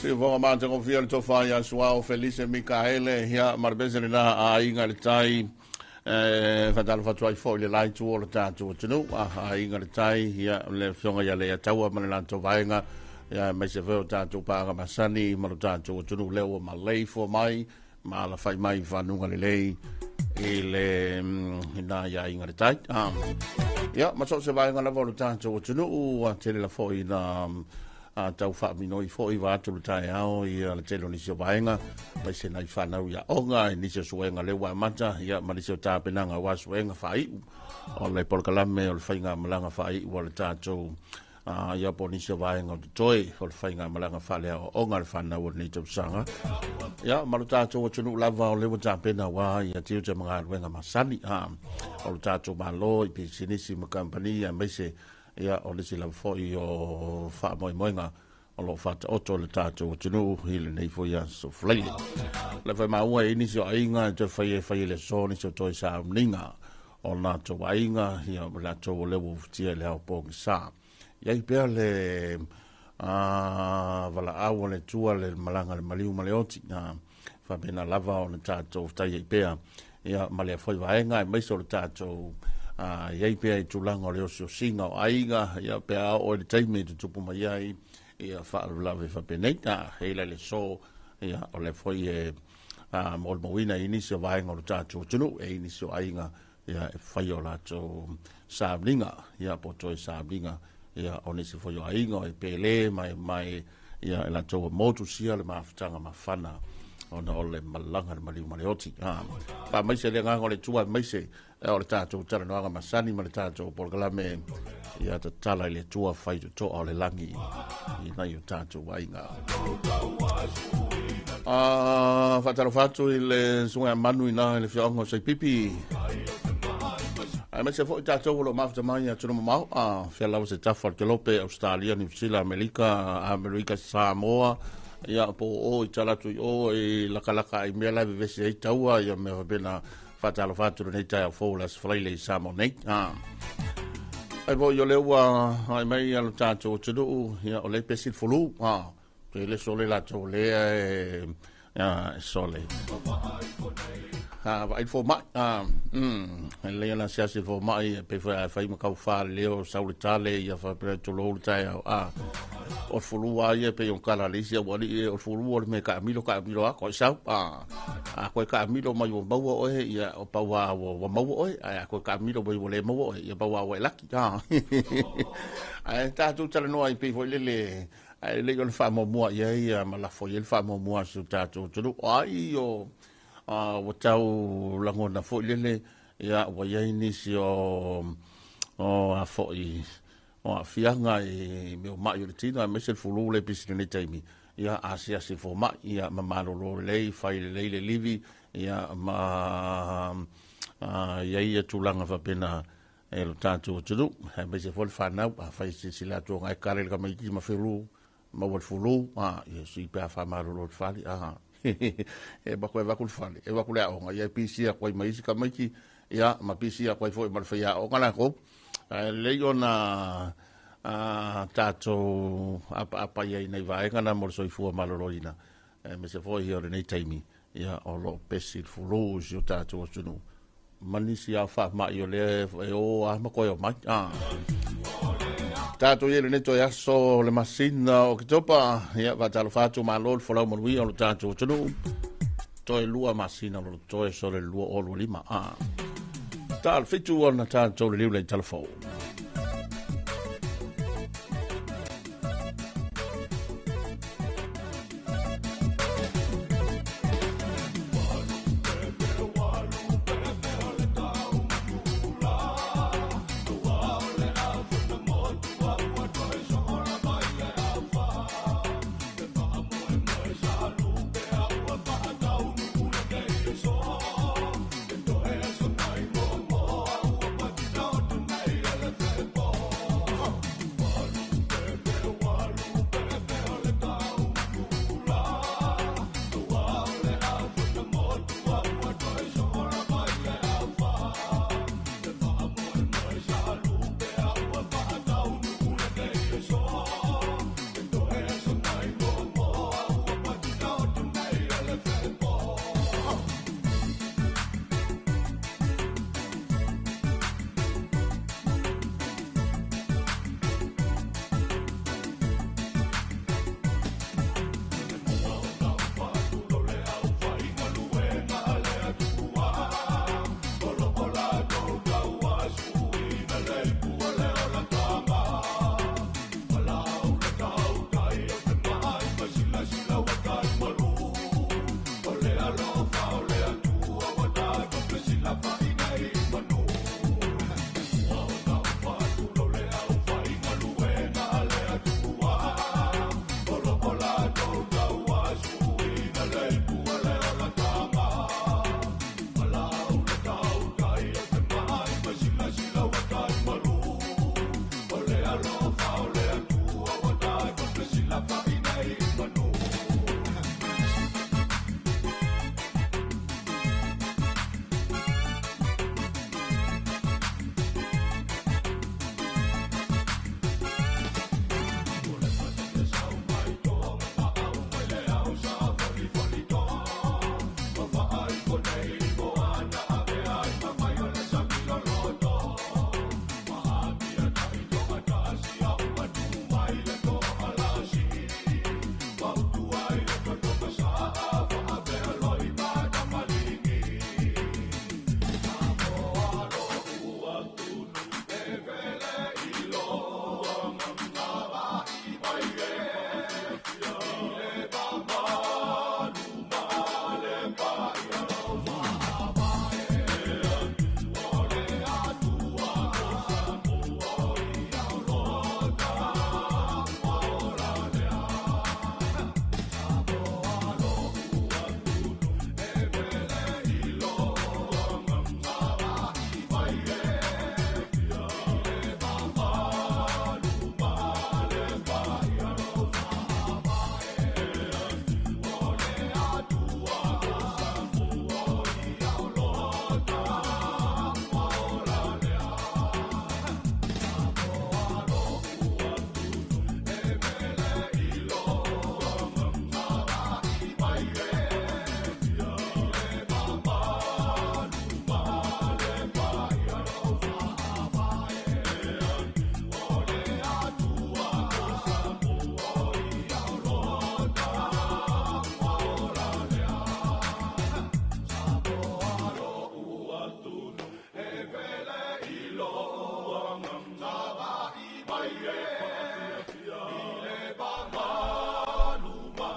Siufoga matagofie le tofa ia Suao Felise Mikaele, ia ma le pese lena a aiga le tai, e fatalofa atu ai foi le la itu o le tatou atunuu, a aiga le tai, ia le afioga ia Leiataua ma le latou vaega, ia aemaise foi o tatou paaga masani ma lo tatou atunuu lea ua maleifua mai ma alafai mai i fanuga lelei i le ina ia aiga le tai. Ia, ma so o se vaega lava o le tatou atunuu, a tele la foi na a tau faaminoi foi va atu le taeao ia le tele o nisi o vaega, aemaise nai fanau ia oga i nisi o suega lea ua amata, ia ma nisi o tapenaga aua suega faaiu o le polokalame o le faigamalaga faaiu a le tatou ia po o nisi o vaega o totoe o le faigamalaga faaleaoaoga a le fanau o lenei tausaga. Ia, ma lo tatou atunuu lava o lea ua tapena aua ia tiute ma galuega masani o lo tatou Malo i pisinisi ma kamupani, aemaise ia o nisi lava foi o faamoemoega o lo o faataoto le tatou atunuu i lenei foi aso Faraile. O le foi maua e nisi o aiga e toe fai e fai i le aso nisi o toe sauniga o latou aiga, ia ma latou o lea ua ufitia i le ao pogisa. I ai pea le valaau a le Atua le malaga le maliu ma le oti, faapena lava ona tatou tai ai pea ia ma lea foi vaega, aemaise o le tatou i ai pea i tulaga o le osiosiga o aiga, ia pe a oo i le taimi e tutupu mai ai ia faalavelave faapenei, e ila i le aso, ia o lea foi e molimauina i nisi o vaega o le tatou atunuu, e i nisi o aiga ia e fai o latou sauniga, ia po o toe sauniga ia o nisi foi o aiga o e pele mai mai ia e latou ua motusia le mafutaga mafana ona o le malaga le maliu ma le oti. Faamaise le agaga o le Atua, aemaise o le tatou talanoaga masani ma le tatou polokalame ia tatala i le Atua fai totoa o le lagi i nai o tatou aiga. Faatalofa atu i le susuga ia Manu ina i le afioaga o Saipipi. Aemaise foi tatou o lo o mafuta mai i atunuu mamao, fea lava se tafa o le kelope, Australia, Niu Sila, Amerika, Amerika Samoa, ia po o i tala atu i o i lakalaka ai mea la e vevesi ai taua, ia mea faapena. Faatalofa atu lenei taeao fou le Aso Faraile i Samoa nei. Ai foi o lea ua ai mai ia lo tatou atunuu, ia o lea e pesi le fulu. Pe le sole latou lea e sole. Vaai le fomai. E lelei ona asiasi le fomai, pe foi a fai ma kau wha le leo, sau le tale, ia whapena tulou le taeao. O le fulu a ia pe i o kala le isi au alii, o le fulu o le mea kaamilo, kaamilo a koe sau. A koe kaamilo mai ua maua oe, ia o pau a ua maua oe, ae a koe kaamilo mai ua le maua oe, ia pau a ua e laki. Ae tatou talanoa ai pei foi lele, ae lelei ona faamuamua i ai ma lafo i ai le faamuamua a si o tatou atunuu. O ai o ua tau lagona foi lele, ia ua i ai nisi o a foi o aafiaga i mea o mai o le tino, aemaise le fulu le pisi lenei taimi, ia asiasi fomai, ia ma malolo lelei, fai lelei le livi, ia ma i ai ia tulaga faapena e lo tatou atunuu, aemaise foi le fanau, afai e silasila atu ona e kale le tamaiti ma fulu, maua le fulu, ia sui pe a faamalolo le fale, e mako e avatu le fale, e avatu le aoga, ia e pisi atu ai ma isi tamaiti, ia ma pisi atu ai foi ma le faiaoga latou. Ae lelei ona tatou apaapa i ai i nai vaega na mo le soifua maloloina, aemaise foi o lenei taimi. Ia, o lo o pesi le fulu i si o tatou atunuu ma nisi lava faamai o lea e o lava ma toe omai. Ah. Tatou i ai lenei toe aso o le masina o Oketopa. Ia, faatalofa atu, malo le folau manuia o lo tatou atunuu. Toe 2 masina o lo toe sole 2025. Ah. Ta le 7 ona tatou liliu le talafou.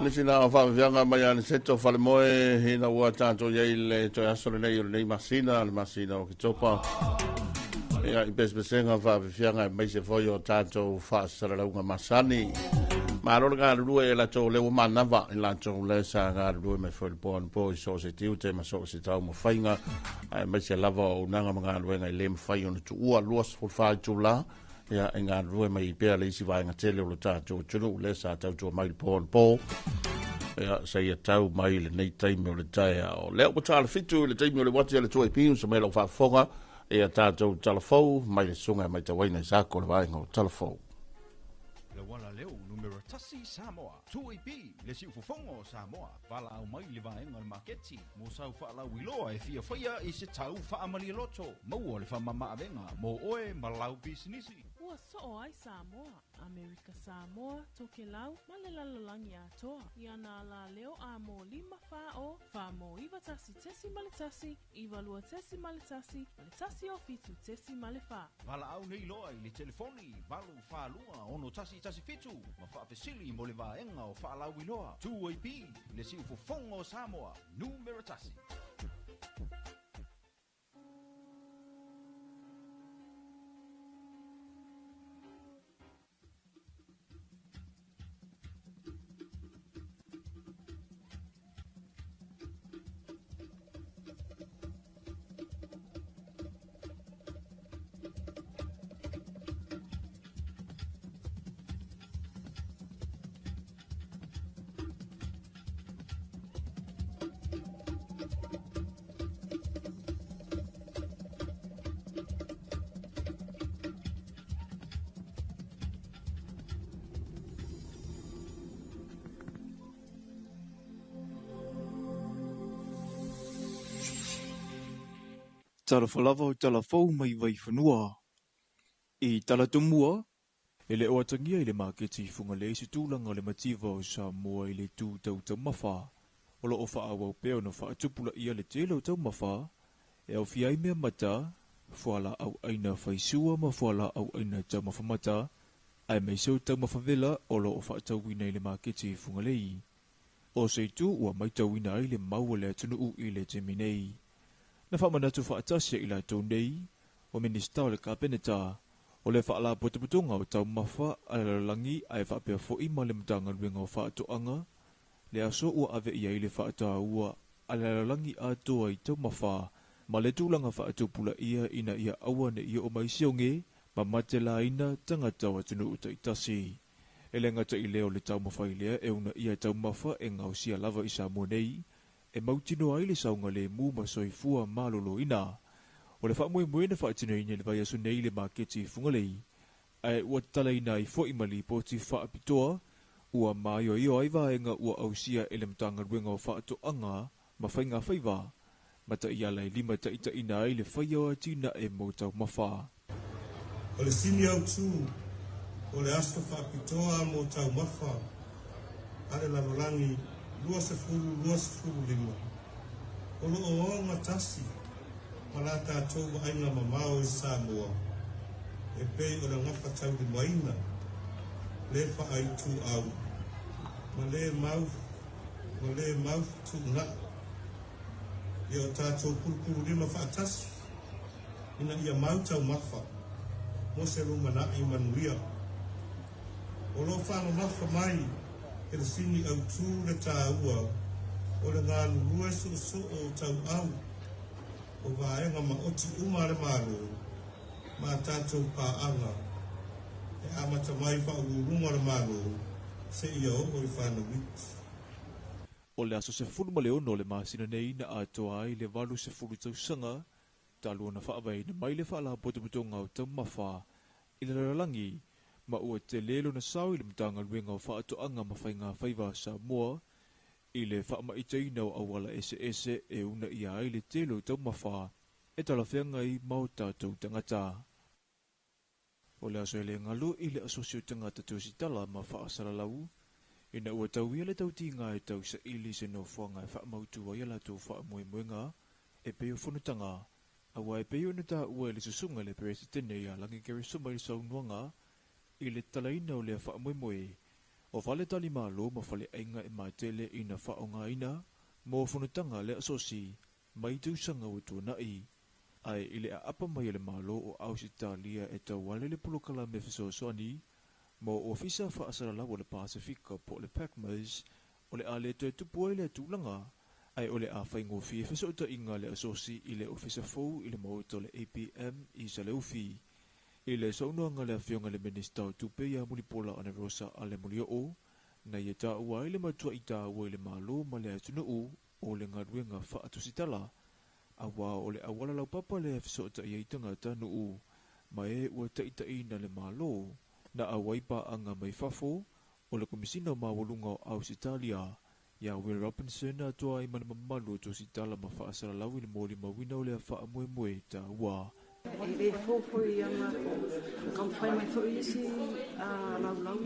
Nisi na o faaviaga mai a Aniceto Falemoe ina ua tatou i ai le toe aso lenei o lenei masina, le masina o Oketopa. Ia, i pesepesega faafiafiaga aemaise foi o tatou faasalalauga masani. Malo le galulue e latou lea ua manava i latou lea sa galulue mai foi le po anapo i so o se tiute ma so o se taumafaiga, aemaise lava o auaunaga ma galuega e le mafai ona tuua 24 itula. Ia, e galulue mai pea le isi vaega tele o lo tatou atunuu lea sa tautua mai le po anapo. Ia, seia tau mai lenei taimi o le taeao. Lea ua ta le 7 i le taimi o le uati a le Tuai Piu, sa mai lau faafofoga, ia tatou talafou mai le susuga e matauaina i Sako le vaega o talafou. Le uala leo numera. Numera tasi Samoa. 2AP, le siufofoga o Samoa. Valaau mai i le vaega o le maketi mo sau faalauiloa e fia faia i se tau faamalialoto. Maua le faamamaavega mo oe ma lau pisinisi. Ua soo ai Samoa, Amerika Samoa, Tokelau ma le lalolagi atoa i ana alaleo a mo 5 4 0 4 91.1 92.1 ma le 107.4. Valaau nei loa i le telefoni 842 6117 ma faafesili mo le vaega o faalauiloa. 2AP, le siufofoga o Samoa, numera tasi. Talofa lava o tala fou mai Vaifanua. I talatumua, e le o atagia i le maketi i Fugalei se tulaga o le mativa o Samoa i le itu tau taumafa. O lo o faaauau pea ona faatupulaia le tele o taumafa e aofia ai mea mata, fualaau aina faisua ma fualaau aina taumafa mata, aemaise o taumafa vela o lo o faatauina i le maketi i Fugalei. O se itu ua matauina ai le mau a le atunuu i le taimi nei. Na faamanatu faatasi i latou nei o Minisita o le Kapeneta o le Faalapotopotoga o Taumafa a le Lalolagi ae faapea foi ma le Matagaluega o Faatoaga le aso ua ave i ai le faataua a le lalolagi atoa i taumafa ma le tulaga faatupulaia ina ia aua ne i oo mai sioge ma matelaina tagata o atunuu taitasi. E le gata i lea o le taumafai lea e uunaia taumafa e gaosia lava i Samoa nei e mautinoa ai le saogalemu ma soifua maloloina. O le faamoemoe na faatinoina i le vaiaso nei i le maketi i Fugalei, ae ua tatalaina ai foi ma lipoti faapitoa ua maioio ai vaega ua ausia e le Matagaluega o Faatoaga ma Faiga Faiva ma taiala e limataitaiina ai le faia o atinae mo taumafa. O le sini autū o le aso faapitoa mo taumafa a le lalolagi 2025 o lo o ogatasi ma la tatou vaaiga mamao i Samoa e pei o le gafataulimaina le faaituau ma le mau ma le mau fetuunai ia o tatou pulupululima faatasi ina ia mau taumafa mo se lumanai manuia. O lo o faamamafa mai e le sini autū le tāua o le galulue soosoo o tauau o vaega maoti uma a le Malo ma tatou paaga e amata mai faauluuluga o le Malo seia oo i fanau iti. O le aso 16 o le masina nei na atoa ai le 80 tausaga talu ona faavaeina mai le Faalapotopotoga o Taumafa i le lalolagi ma ua tele lona sao i le Matagaluega o Faatoaga ma Faiga Faiva a Samoa i le faamaiteina o auala eseese e uunaia ai le tele o taumafa e talafeagai ma o tatou tagata. O le aso e le galu i le asosi o tagata tusitala ma faasalalau ina ua tauia le tautiga e tausaili se nofoaga e faamautu ai a latou faamoemoega e pei o fonotaga aua e pei ona taua e le susuga i le Peresetene ia Lagi Keresoma i le saunoaga i le tatalaina o lea faamoemoe o fale talimalo ma faleaiga e matele ina faaaogaina mo fonotaga a le asosi mai tausaga ua tuanai ae i le aapa mai e le Malo o Ausetalia e tauala i le polokalame fesoasoani mo Ofisa Faasalalau o le Pasefika po o le PACMAS o le a le toe tupu ai lea tulaga ae o le a faigofie fesootaiga a le asosi i le ofisa fou i le maota o le APM i Saleufi. I le saunoaga a le Afioga i le Minisita o Tupe ia Mulipola Anarosa Ale Molioo na ia taua ai le matuai taua i le Malo ma le atunuu o le galuega faatusitala aua o le auala laupapa lea e fesootai ai tagatanuu ma e ua taitaiina le Malo na auai paaga mai fafo O le Komisina o Maualuga o Ausetalia, ia Will Robinson atoa ai ma le mamalu o Tusitala ma faasalalau i le molimauina o lea faamoemoe taua. E le fou foi ia matou, taumafai mai foi isi laulau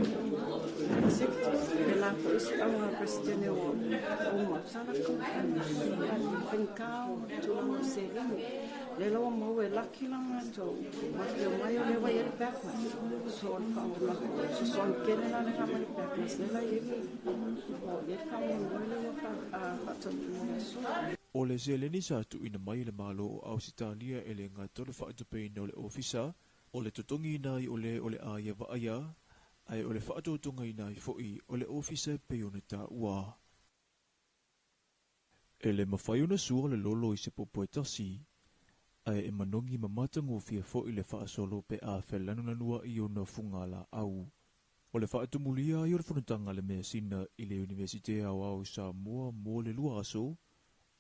executive, pēlā foi isi auga Peresetene ua uma, sa latou taumafai i le faigata o le tulaga o seleni. O lea la ua maua e laki la matou, matou te omai o lea ua i ai le backless. So o le fesoasoani tele la lena mai le backless, lea la e i ai le faamoemoe lea ua faataunuu i le aso. O le seleni sa tuuina mai e le Malo o Ausetalia e le gata o le faatupeina o le ofisa, o le totogiina ai o le o le a ia vaaia, ae o le faatotogaina ai foi o le ofisa e pei ona taua. E le mafai ona sua le lolo i se popo e tasi, ae e manogi ma matagofie foi le faasolo pe a felanunanua'i ona fugalaau. O le faatumulia ai o le fonotaga a le measina i le Iunivesite Aoao o Samoa mo le 2 aso,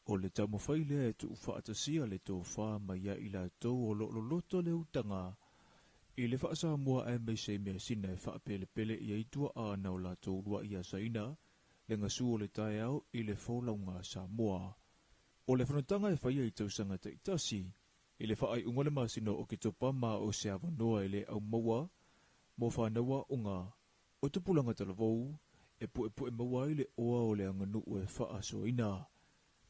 o le taumafai lea e tuufaatasia le tofa mai ia i latou o lo o loloto le utaga i le faasamoa aemaise i measina e faapelepele i ai tuaa na o latou uluai asaina le gasu o le taeao i le folauga a Samoa. O le fonotaga e faia i tausaga taitasi i le faaiuga o le masina o Oketopa ma o se avanoa e le aumaua mo fanau aoga o tupulaga talavou e puepue maua ai le oa o le aganuu e faasoaina.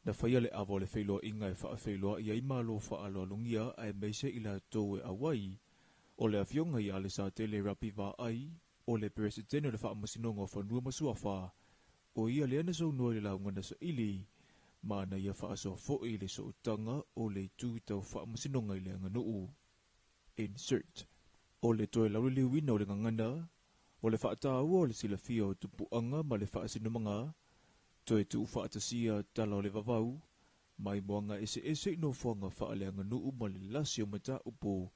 Na faia le ava o le feiloaiga e faafeiloai ai Malo faaaloalogia aemaise i latou e auai. O le afioga ia Alesatele Rapi Vaai, o le Peresetene o le Faamasinoga o Fanua ma Suafa, o ia lea na saunoa i le lauga na saili, ma na ia faasoa foi i le sootaga o le itu tau faamasinoga i le aganuu. Insert. O le toe lauliliuina o le gagana, o le faataua o le silafia o tupuaga ma le faasinomaga, toe tuufaatasia tala o le vavau, mai moaga eseese i nofoaga faaleaganuu ma le lasi o mataupu,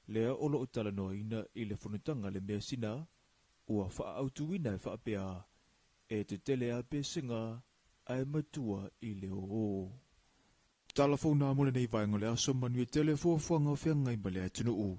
lea o loo talanoaina i le fonotaga le measina, ua faaautuina e faapea, e tetele a pesega ae matua i le oo. Tala fou nā mo lenei vaega o le aso, manuia tele fuafuaga o feagai ma le atunuu.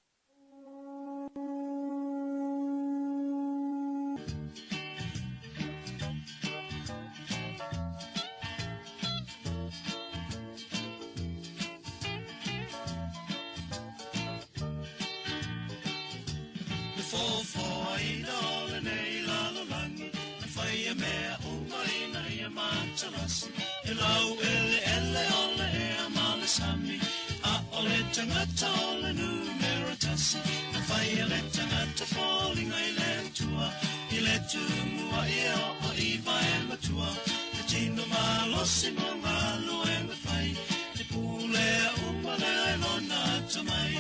Le foafoaina o lenei lalolagi, e faia mea uma ina ia matalasi. E lau eleele o le ea ma le sami, a o le tagata o le numera tasi. Na faia le tagata foliga i le Atua, i le tumua ia o iva e matua. Le tino malosi mo galuega fai, te pulea uma lea e lona atamai.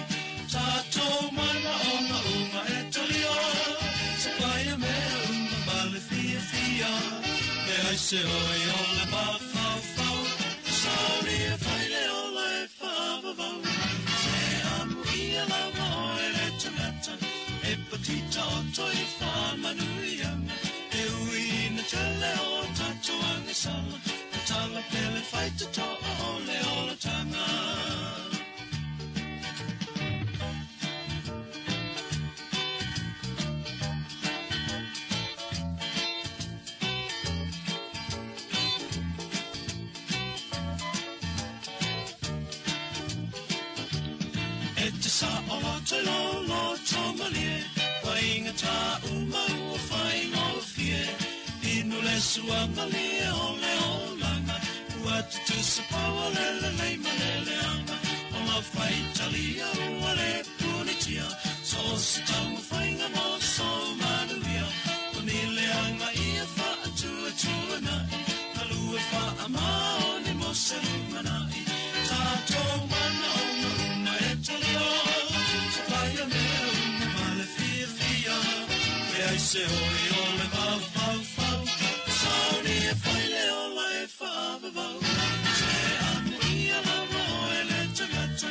Tātou mana ona uma e talia, se paia mea uma ma le fiafia. Me ai se oi o le mafaufau, sauni e fai le ola e whaavavau. Se amu ia lava o e le tangata, e patita o toi whaamanuianga. E ui ina tele o tātou angisala, ka tala pele whai te toa o le olatanga. E te sa o lo te lo lo tō malie, whainga tā uma ua whainga o fie. Inu le sua malie o le olanga, ua tutusa pau o le lelei ma le leanga. O la whai talia ua le punitia, so se taunga whainga mo so manuia. O ni leanga ia whaatua tua nai, ka lua whaa mao ni mo se lumanai. Tātou mana ona uma e talia, se paia mea uma ma le fiafia. Me ai se oi o le mafaufau, sauni e fai le ola e whaavavau. Se amu ia lava o e le tangata,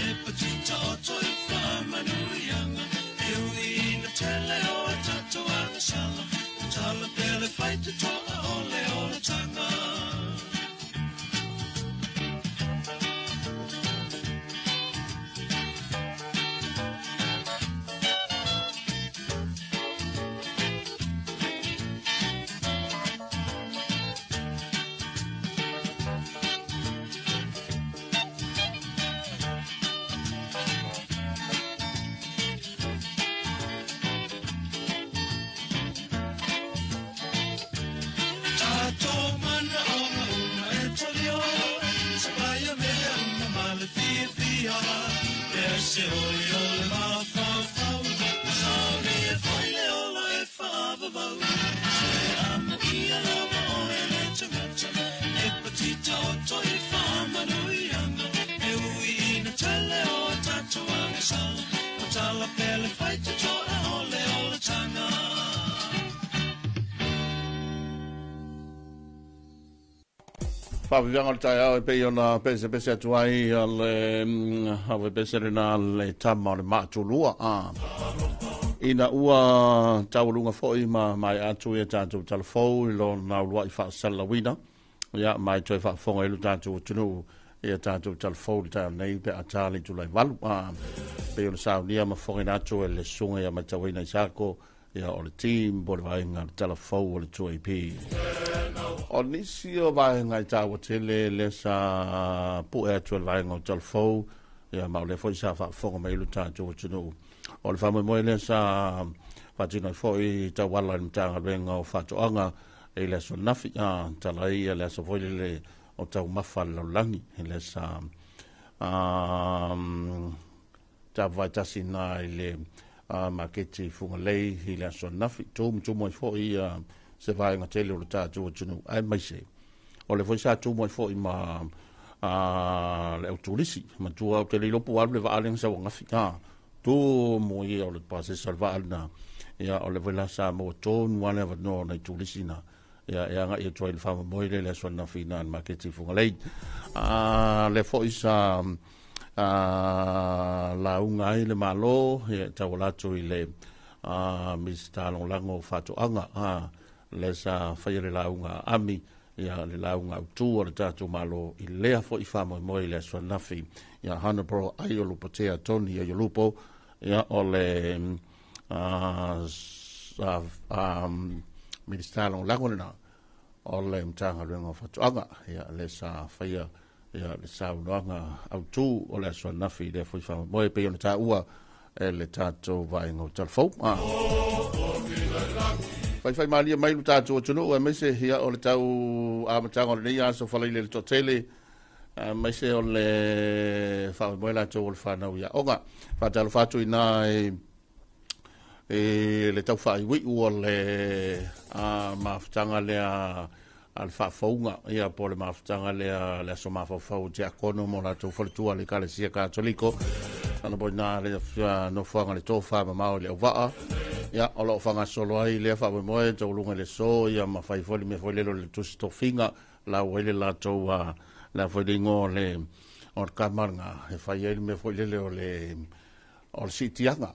e patita o toi whaamanuianga. E ui ina tele o e tātou angasala, tala pele whai te toa o le olatanga. te oi o le mafaufau, sauni e foi le ola e whaavavau. Se amo ia lava o e le tangata, e patita o toi whaamanuianga, e ui ina tele o tātou angasala, o tala pele whaita toa o le o le tanga. Whawiwanga o le taeao e pei ona pese pese atu ai a le awe pese lena le tama o le maatulua. Ina ua taualuga foi ma mai atu ia tātou talafou i lona uluai faasalalauina. Ia mai toe faafofoga ai lo tātou atunuu ia tātou talafou le taeao nei pe a tā le itulai 8. Pei ona saunia ma fofogaina atu e le susuga ia matauina i Sako ia o le team po le vaega le talafou o le 2AP. O nisi o vaega i tāua tele lea sa pu'e atu e le vaega o talafou ia ma o lea foi sa faafofoga mai lo tātou atunuu. O le faamoemoe lea sa faatino ai foi tauala i le Matagaluega o Faatoaga i le aso nafi tala ai ia le aso foi lele o taumafa le lalolagi lea sa tavai tasi na i le maketi Fugalei i le aso nafi tumu ai foi se vaega tele o le tātou atunuu ae maise. O le foi sa tumu ai foi ma le autulisi matua o te le ilopu alu le vaa sa wangafi tumu ia o le pasesa o le vaa lena ia o le foi la sa maua tonu ale avanoa nai tulisi na ia e aga ia tuai le faamoemoe le le aso nafi na le maketi Fugalei. Le foi sa lauga ai le malo ia tauala atu i le Minisita Lagolago o Faatoaga le sa faia le lauga ami ia le lauga autu o le tātou malo i lea foi faamoemoe i le aso nafi ia Honorable Aiolupotea Tony Aiolupo ia o le Minisita Lagolago lena o le Matagaluega o Faatoaga ia le sa faia ia le saunoaga autu o le aso nafi i lea foi faamoemoe pei ona taua e le tātou vaega o talafou. Whai malia mai lo tātou atunuu e maise ia o le tau amataga o lenei aso falaile le toatele maise o le faamoemoe latou o le whanau ia oga. Whaatalofa atu ina e le tau whaaiwiu o le mafutaga lea a le faafouga ia po le mafutaga lea le aso mafaufau te akono mo latou faletua le Ekalesia Katoliko ana po ina le nofoaga le tofa mamao i le auvaa ia o loo faagasolo ai lea faamoemoe tauluga i le so ia ma fai foi le mea foi lele o le tusi tofiga lau ai le latou lea foi le igoa o le kamalaga e fai ai le mea foi lele o le siitiaga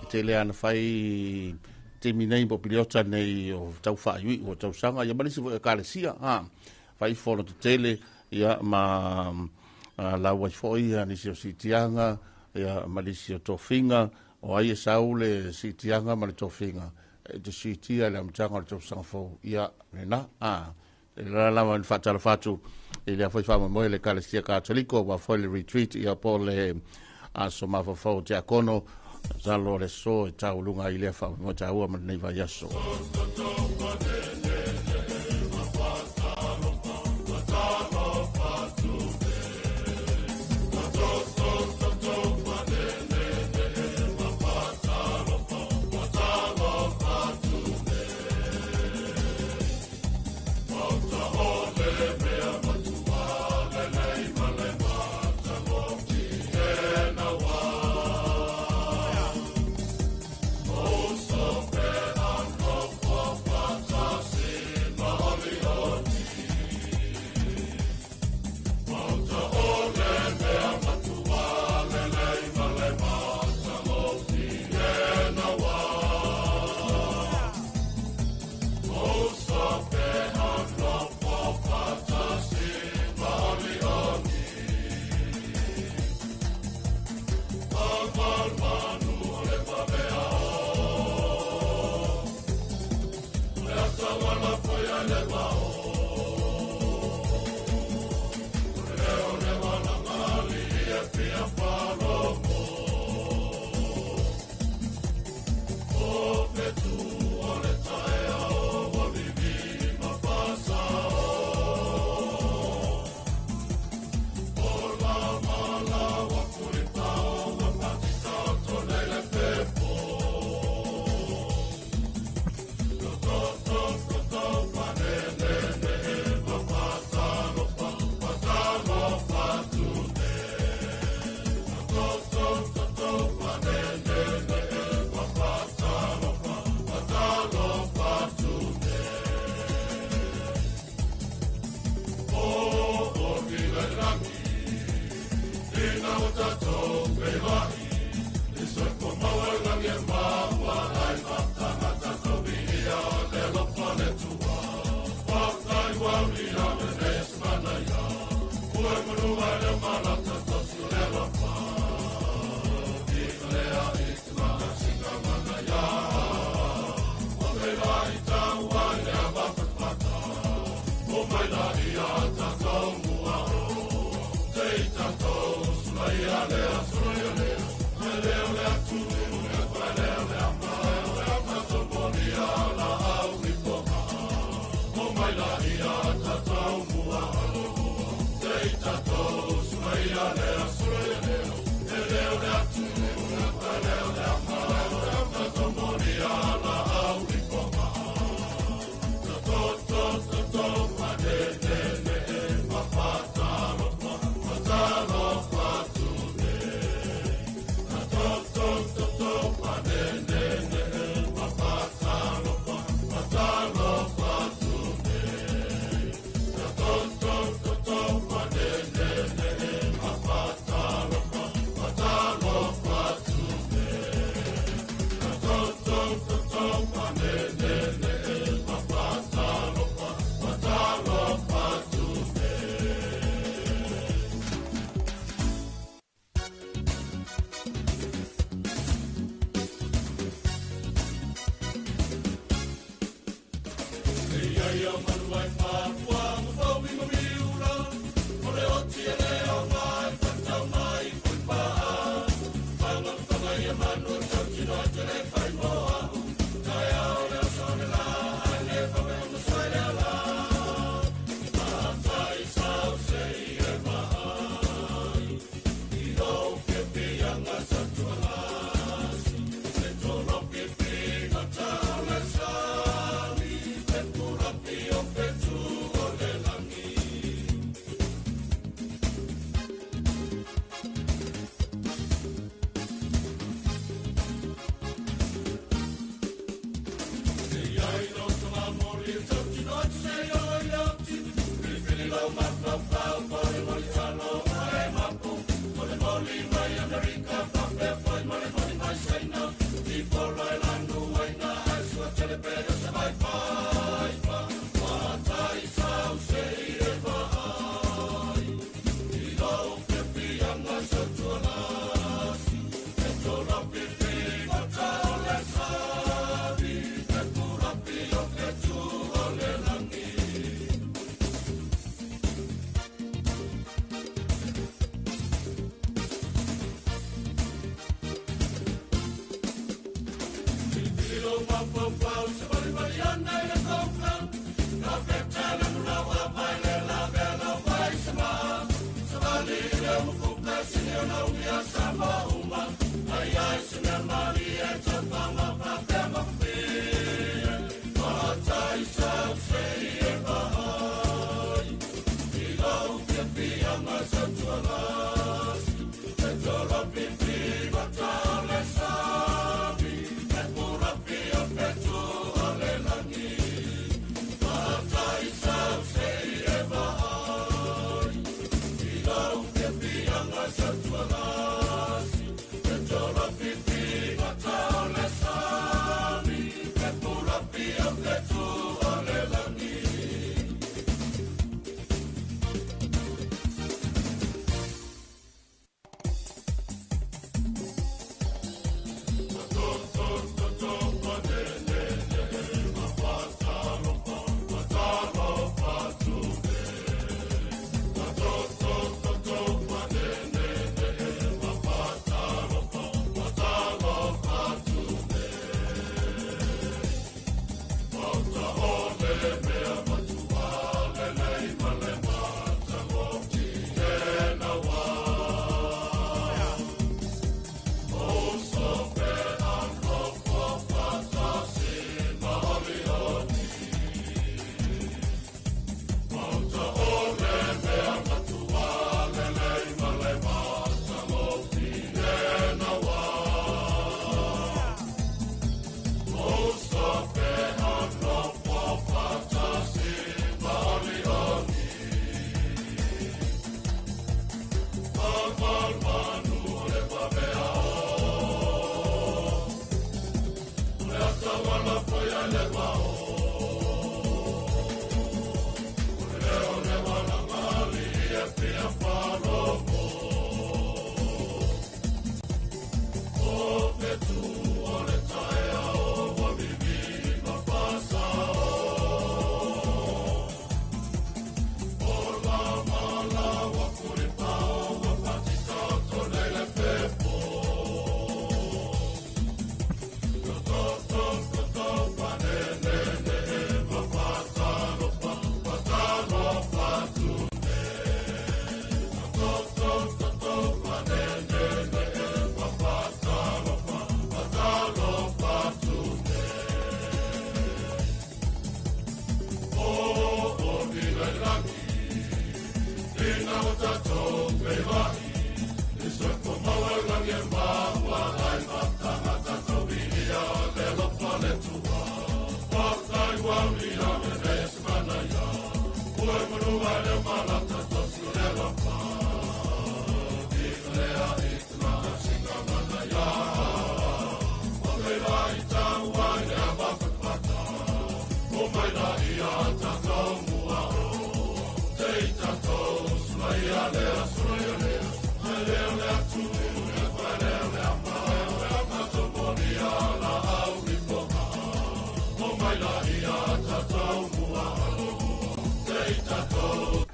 tele ana fai timi nei po piliota nei o tau whaaiwi o tau sanga ia malisi foi ekalesia fai fono te tele ia ma lau ai foi ia nisi o siitiaga ia malisi o tofinga o ai e sau le siitiaga ma le tofinga e te siitia le amataga o le tausaga fou ia lena le lava ni faatalofa atu i lea foi faamoemoe le Ekalesia Katoliko ua foi le retreat ia po le aso mafaufau te akono salo le so e tauluga i lea faamoemoe taua ma lenei vaiaso.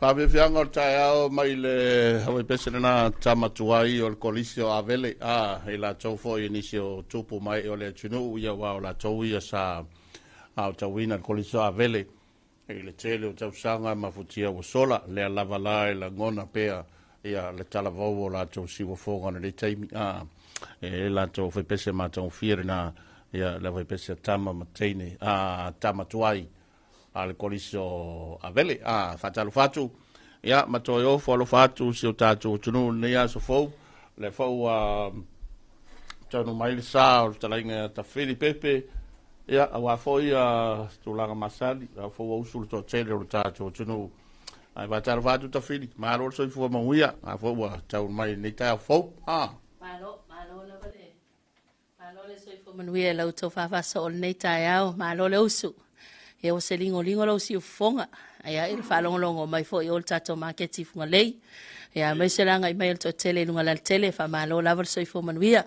Faafiafiaga o le taeao mai le Hawaii pese lena tama tuai o le kolisi o Avele a i latou foi i nisi o tupu mai o le atunuu ia aua o latou ia sa aotauina le kolisi o Avele i le tele o tausaga ma futia ua sola lea lava la e lagona pea ia le talavou o latou siuafoga o lenei taimi a e latou faipese matagofie lena ia le faipese a tama ma teine a tama tuai a le kolisi o Avele. A faatalofa atu ia ma toe ofo alofa atu si o tatou atunuu i lenei aso fou. Le fou ua taunuu mai le sa o le fetalaiga ia Tafili Pepe ia aua foi ia tulaga masani a fou ua usu le toatele o le tatou atunuu. Ae faatalofa atu Tafili, malo le soifua manuia, a foi ua taunuu mai i lenei taeao fou. Ah. Malo, malo lava le Malo le soifua manuia i la outou faafasoo o lenei taeao. Malo le usu. Ia ua se ligoligo lou siufofoga. Ia i le faalogologo mai foi o le tatou maketi i Fugalei. Ia aemaise le agai mai o le toatele i luga o le alatele. Faamalo lava le soifua manuia.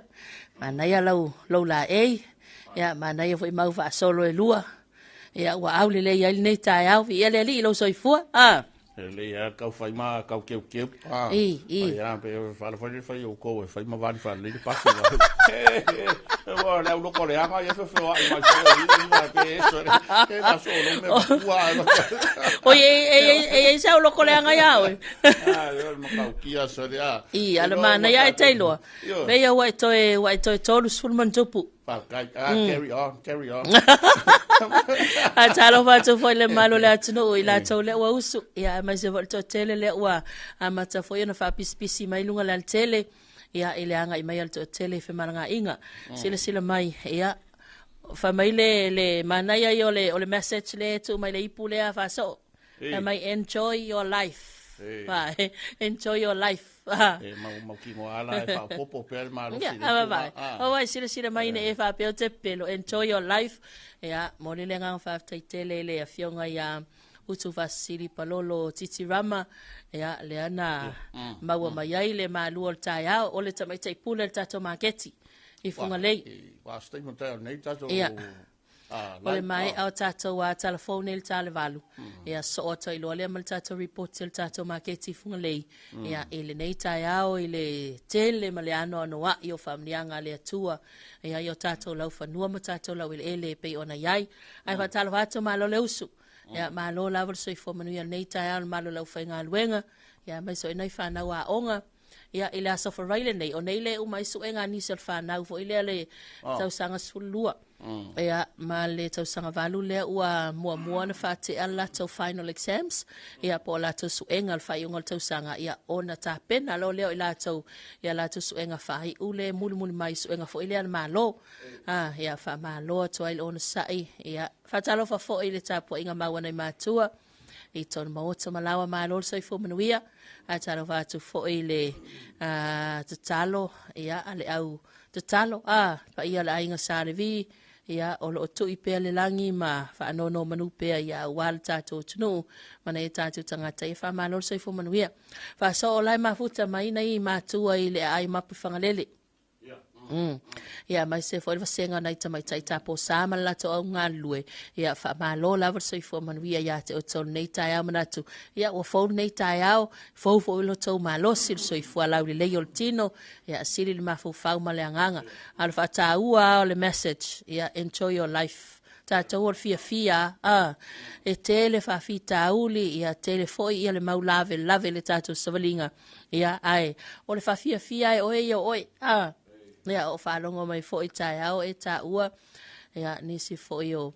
Manaia lau, lou laei. Ia manaia foi mau faasolo e lua. Ia ua aulelei ai lenei taeao. Viia le Alii i lou soifua. Ah. E lelei lava tau fai ma tau keukeu. Ah, I, i. Ai a pe fala fai le fai o kou e fai ma vali fala le pasi. Ua le au loko le anga ia fe fe wa mai so i ma pe eso e ma so lo me ua. Oi e e e e sa loko le anga ia oi. Ah, yo ma kau kia so le a. I ala mana ia e tailoa. Me ia ua e toe ua e toe 30 mantupu. Faafetai. Ah, carry on, carry on. A talofa atu foi le malo le atunuu i latou lea ua usu. Ia, aemaise foi le toatele lea ua amata foi ona faapisipisi mai luga le alatele. Ia, i le agai mai a le toatele i femalagaaiga. Silasila mai, ia, fai mai le, le manaia ia o le, o le message lea e tuu mai le ipu lea faasoo. Fai mai, enjoy your life. Fa, enjoy your life. E mau mau kino ala e faaopoopo pea le malosi i le tulaga. Ia, vai silasila mai ina e faapea ou te pepelo, enjoy your life. Ia, momoli le agaga faafetai tele i le afioga ia Utufaasisili Palolo Titi Rama, ia, lea na maua mai ai le malua o le taeao, o le tamaitai pule o le tatou maketi i Fugalei. Ua statement taeao nei tatou Ia. O le maea o tatou a tala fou nei i le ta o le 8. Ia soo atu ai loa lea ma le tatou ripoti o le tatou maketi i Fugalei. Ia i lenei taeao i le tele ma le anoanoai o faamanuiaga a le Atua ia i o tatou laufanua ma tatou laueleele e pei ona i ai. Ae faatalofa atu malo le usu. Ia malo lava le soifua manuia i lenei taeao i le malo o le aufaigaluega. Ia aemaise foi nai fanau aoga. Ia, i le Aso Faraile lenei, o nei le uma ai suega a nisi o le fanau foi lea le oh. tausaga 12. Ia, ma le tausaga 8 lea ua muamua ona faatea le latou final exams, ia po o latou suega le faaiuga o le tausaga, ia ona tapena loa lea o i latou ia latou suega faaiu le mulimuli mai suega foi lea a le Malo. Ah, ia faamalo atu ai le onosai. Ia, faatalofa foi i le tapuaiga mau a nai matua. i tona maota ma lawa malo le soifua manuia. Ae talofa atu foi i le tatalo ia a le au tatalo a paia o le aiga Sa Levi Ia, o loo tui pea le lagi ma faanonomanu pea ia aua le tatou atunuu ma nai o tatou tagata. Ia faamalo le soifua manuia. Faasoo la e mafuta mai nai matua i le aai mapu i Fagalele. Ia mai se foi le vasega o nai tamaitai tapo sa ma le latou au galulue. Ia faamalo lava le soifua manuia ia te outou lenei taeao manatu. Ia ua fou lenei taeao, fou foi lo tou malosi le soifua laulelei o le tino. Ia sili le mafaufau ma le agaga. A o le faataua lava o le message, ia enjoy your life. Tatou o le fiafia a, e tele faafitauli, ia tele foi ia le mau lavelave i le tatou savaliga. Ia ae o le faafiafia e oe ia o oe. A, ia o faalogo mai foi taeao e taua ia nisi foi o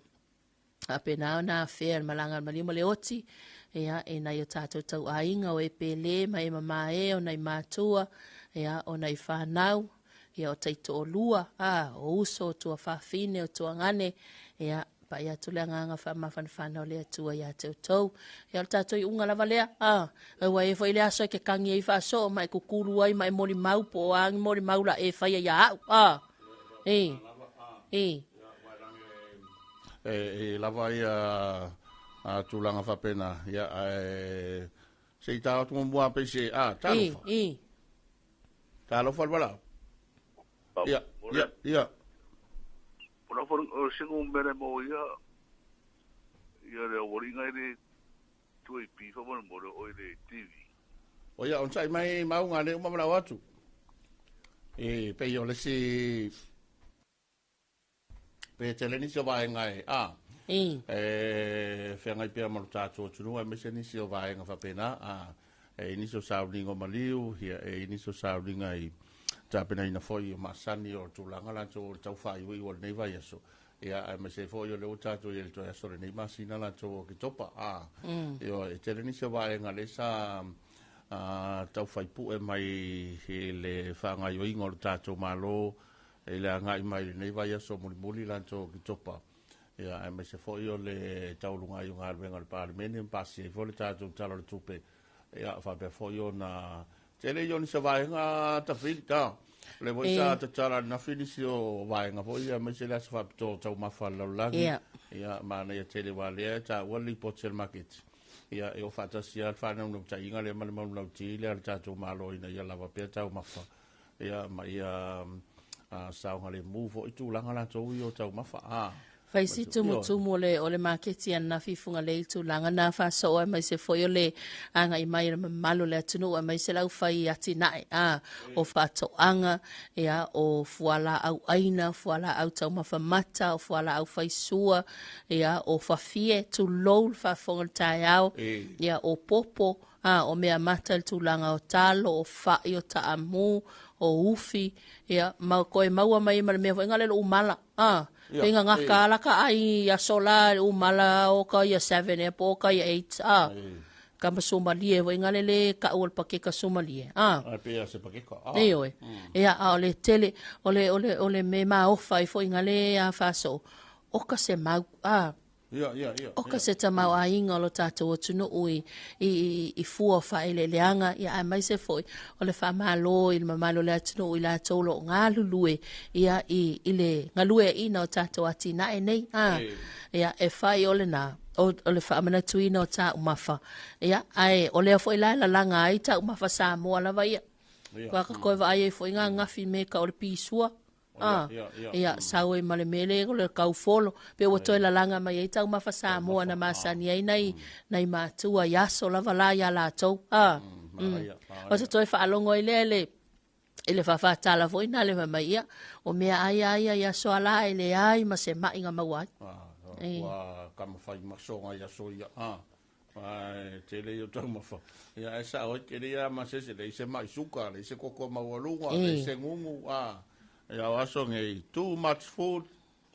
faapena ona afea le malaga a le maliu ma le oti, ia, e nai o tatou tauaiga o e pele ma e mama e, o nai matua, ia, o nai fanau, ia, o taitoalua, a, o uso, o tuafafine, o tuagane, ia, pai atu le agaga faamafanafana o le Atua ia te outou. Ia, o le tatou iuga lava lea, a, ua e foi le aso e ke kangi ai faasoo ma e kukulu ai ma e molimau po o a ni molimau la e faia ia au, a, e, e. E lava ia a tulaga faapena, ia, ae se i ta atu muamua pe se, a, talofa. E, e. Talofa le valaau. Ia, ia, ia. Ona fo o singo mele mo ia ia le awali ngai le tui pi fa mo mo o le TV. O ia, on sai mai maunga le uma malau atu. E, pe o le si pe tele nisi o vaega e, a, e feagai pea ma lo tatou atunuu, aemaise nisi o vaega faapena, a, e i nisi o sauniga o maliu, ia, e i nisi o sauniga i tapenaina foi o masani o tulaga latou o le tau faaiuiu o lenei vaiaso, ia, aemaise foi o lea ua tatou i ai i le toe aso o lenei masina latou o Oketopa, a, ioe, e tele nisi o vaega lea sa tau faipue mai i le faagaoioiga o le tatou Malo i le agai mai lenei vaiaso mulimuli latou o Oketopa, ia, aemaise foi o le taualuga ai o galuega a le Palemene ma pasia ai foi le tatou Tala o le Tupe, ia, faapea foi ona tele ia o nisi o vaega tafili ta. O le foi sa tatala ananafi nisi o vaega foi ia, aemaise le aso faapitoa o taumafa a le lalolagi. Ia, manaia tele aua lea e taua le lipoti a le maketi. Ia, e oo faatasi lava le faanaunautaiga lea ma le maunauti lea a le tatou Malo ina ia lava pea taumafa. Ia, ma ia saogalemu foi tulaga latou ia o taumafa. A, Fai si tumutumu o le, o le maketi ananafi i Fugalei i tulaga na faasoo aemaise foi o le agai mai o le mamalu o le atunuu aemaise le aufai atinae, a, o faatoaga, ia, o fualaau aina, fualaau taumafa mata, o fualaau faisua, ia, o fafie, tulou le faafofoga o le taeao, ia, o popo, A, o mea mata i le tulaga o talo, o fa'i, o taamu, o ufi, ia, ma koe maua mai ai ma le mea foi ngale le umala, a, Ia, pe gagaka e. ala ka ai aso la le umala o ka ia 7 ea po o ka ia 8, a, ka ma sumalie foi ngale le ka'u o le pakeka sumalie, a. Ai pe ia se pakeka, a. Ioe. Ia, a o le tele, o le, o le, o le me maofa ai foi ngale a faasoo, oka se mau, a. Ia, ia, ia, Oka se tamaoaiga o lo tatou atunuu i, i, i fua o faaeleeleaga, ia aemaise foi o le faamalo i le mamalu o le atunuu i latou o lo o galulue ia, i, i le galueaiina o tatou atinae nei. A, ia, e fai o lena, o, o le faamanatuina o taumafa. Ia, ae o lea foi la e lalaga ai taumafa Samoa lava ia. Ia. Ua ka koe vaai ai foi ngā ngafi me ka o le pisua. Ah, ia, sau ai ma le mele o le kaufolo, pe ua toe lalaga mai ai taumafa Samoa na masani ai nai, nai matua i aso lava la iā latou. Ah, O se toe faalogo ai lea i le, i le faafatala foi na le fai mai, ia, o meaai lava ia i aso a la e leai ma se maʻi na maua ai. E. Ua taumafai masoga i aso ia. Ah. Ae tele ia o taumafa. Ia ae sao ai tele ia masese leai se mai suka, leai se koko maualuga, leai se gugu, a. Ia o aso nei, too much food,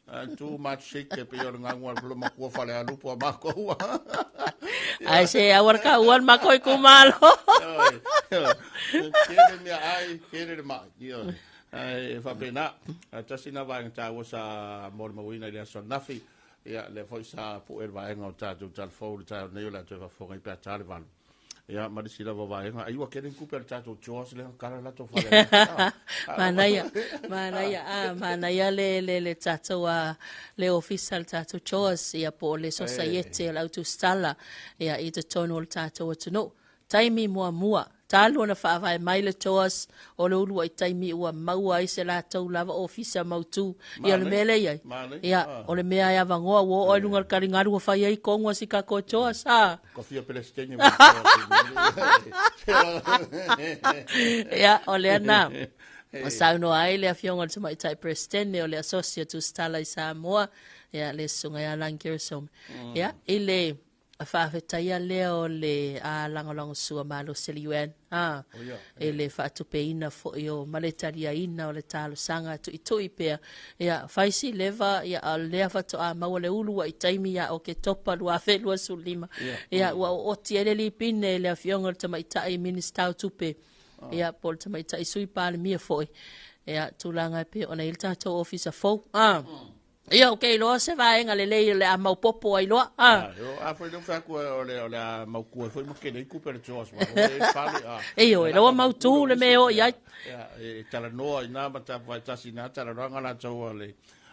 and too much shake, e pei o le gagu a le matua falealupo a makou. Ae se aua le kaua le makou itumalo. Tele mea ai, tele le mai. Ioe. Ae faapena, tasi na vaega taua sa molimauina i le aso ananafi. Ia, lea foi sa pue le vaega o tatou talafou i le taeao nei o le a toe faafofoga ai pe a ta le 8. Ia, ma le isi lava vaega, ai ua tele ni tupe a le tatou chores lea na tala latou fale ai. Manaia, manaia, ah, manaia le, le, le tatou, ah, le ofisa le tatou chores, ia po o le sosaiete o le au tusitala, ia i totonu o le tatou atunuu. Taimi muamua, talu ona faavae mai le CHOAS, o le uluai taimi ua maua ai se latou lava ofisa mautu. Ia o le mea lea e i ai, ia, o le mea e avanoa ua oo ai i luga o le taligalu ua fai ai tonu a si tatou CHOAS, a. Ua fia Peresetene ma le Ia, o lea na saunoa ai le Afioga i le Tamaitai Peresetene o le Asosi o Tusitala i Samoa, ia, le Susuga ia Lagi Keresome. Ia, i le faafetaia lea o le lagolagosua malosi a le UN a, oh, yeah, e le faatupeina foi o ma le taliaina o le talosaga tuitui pea. Ia, fai si leva, ia, a lea faatoa maua le ulu ai taimi ia Oketopa 2025. Yeah. Ia, ua ooti ai le lipine i le afioga o le tamaitai Minista o Tupe. Oh. Ia, po o le tamaitai Sui Palemia foi. Ia, tulaga e pei ona i ai le tatou ofisa fou. Ah. Ia, ou te iloa se vaega lelei o le a maopoopo ai loa. Ah. A foi lea fai atu o le o le a mautu ai foi ma tele ai tupe a le Jaws ma o e fale a. Ioe, la ua mautu le mea e oo i ai. Ia, e talanoa i nā ma tapuai tasi i nā talanoaga latou a le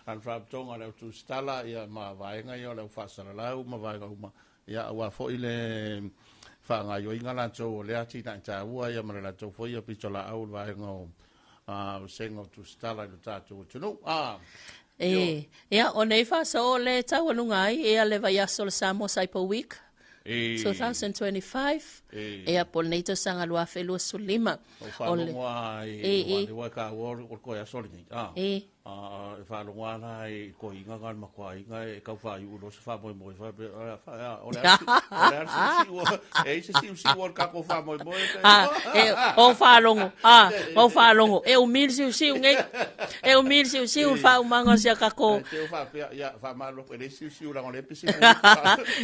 a le Faalapotopotoga a le Au Tusitala ia ma vaega ia o le au faasalalau ma vaega uma ia aua foi le faagaoioiga latou o lea atinae taua ia ma le latou foi ia pitolaau i le vaega o a vasega o tusitala i lo tatou atunuu. A, E, ia, o nei faasoo le taualuga ai ia le vaiaso o le Samoa Cyber Week e, 2025, e, ia po o lenei tausaga 2025. O faalogo a i, E, e. o le ka o o koe aso lenei. A, E. a, e faalogo a la i koiga nga le makuaiga e kau whaiu lo se whamoemoe wha pe o o le o le siu e se siu siu o le kako whamoemoe pe Ah, e, o faalogo, ah, o faalogo, e umi le siusiu nei, e umi le siusiu le faaumaga o si a tatou. Te o whapea, ia, whamalo, e le siu siu lango le pisi.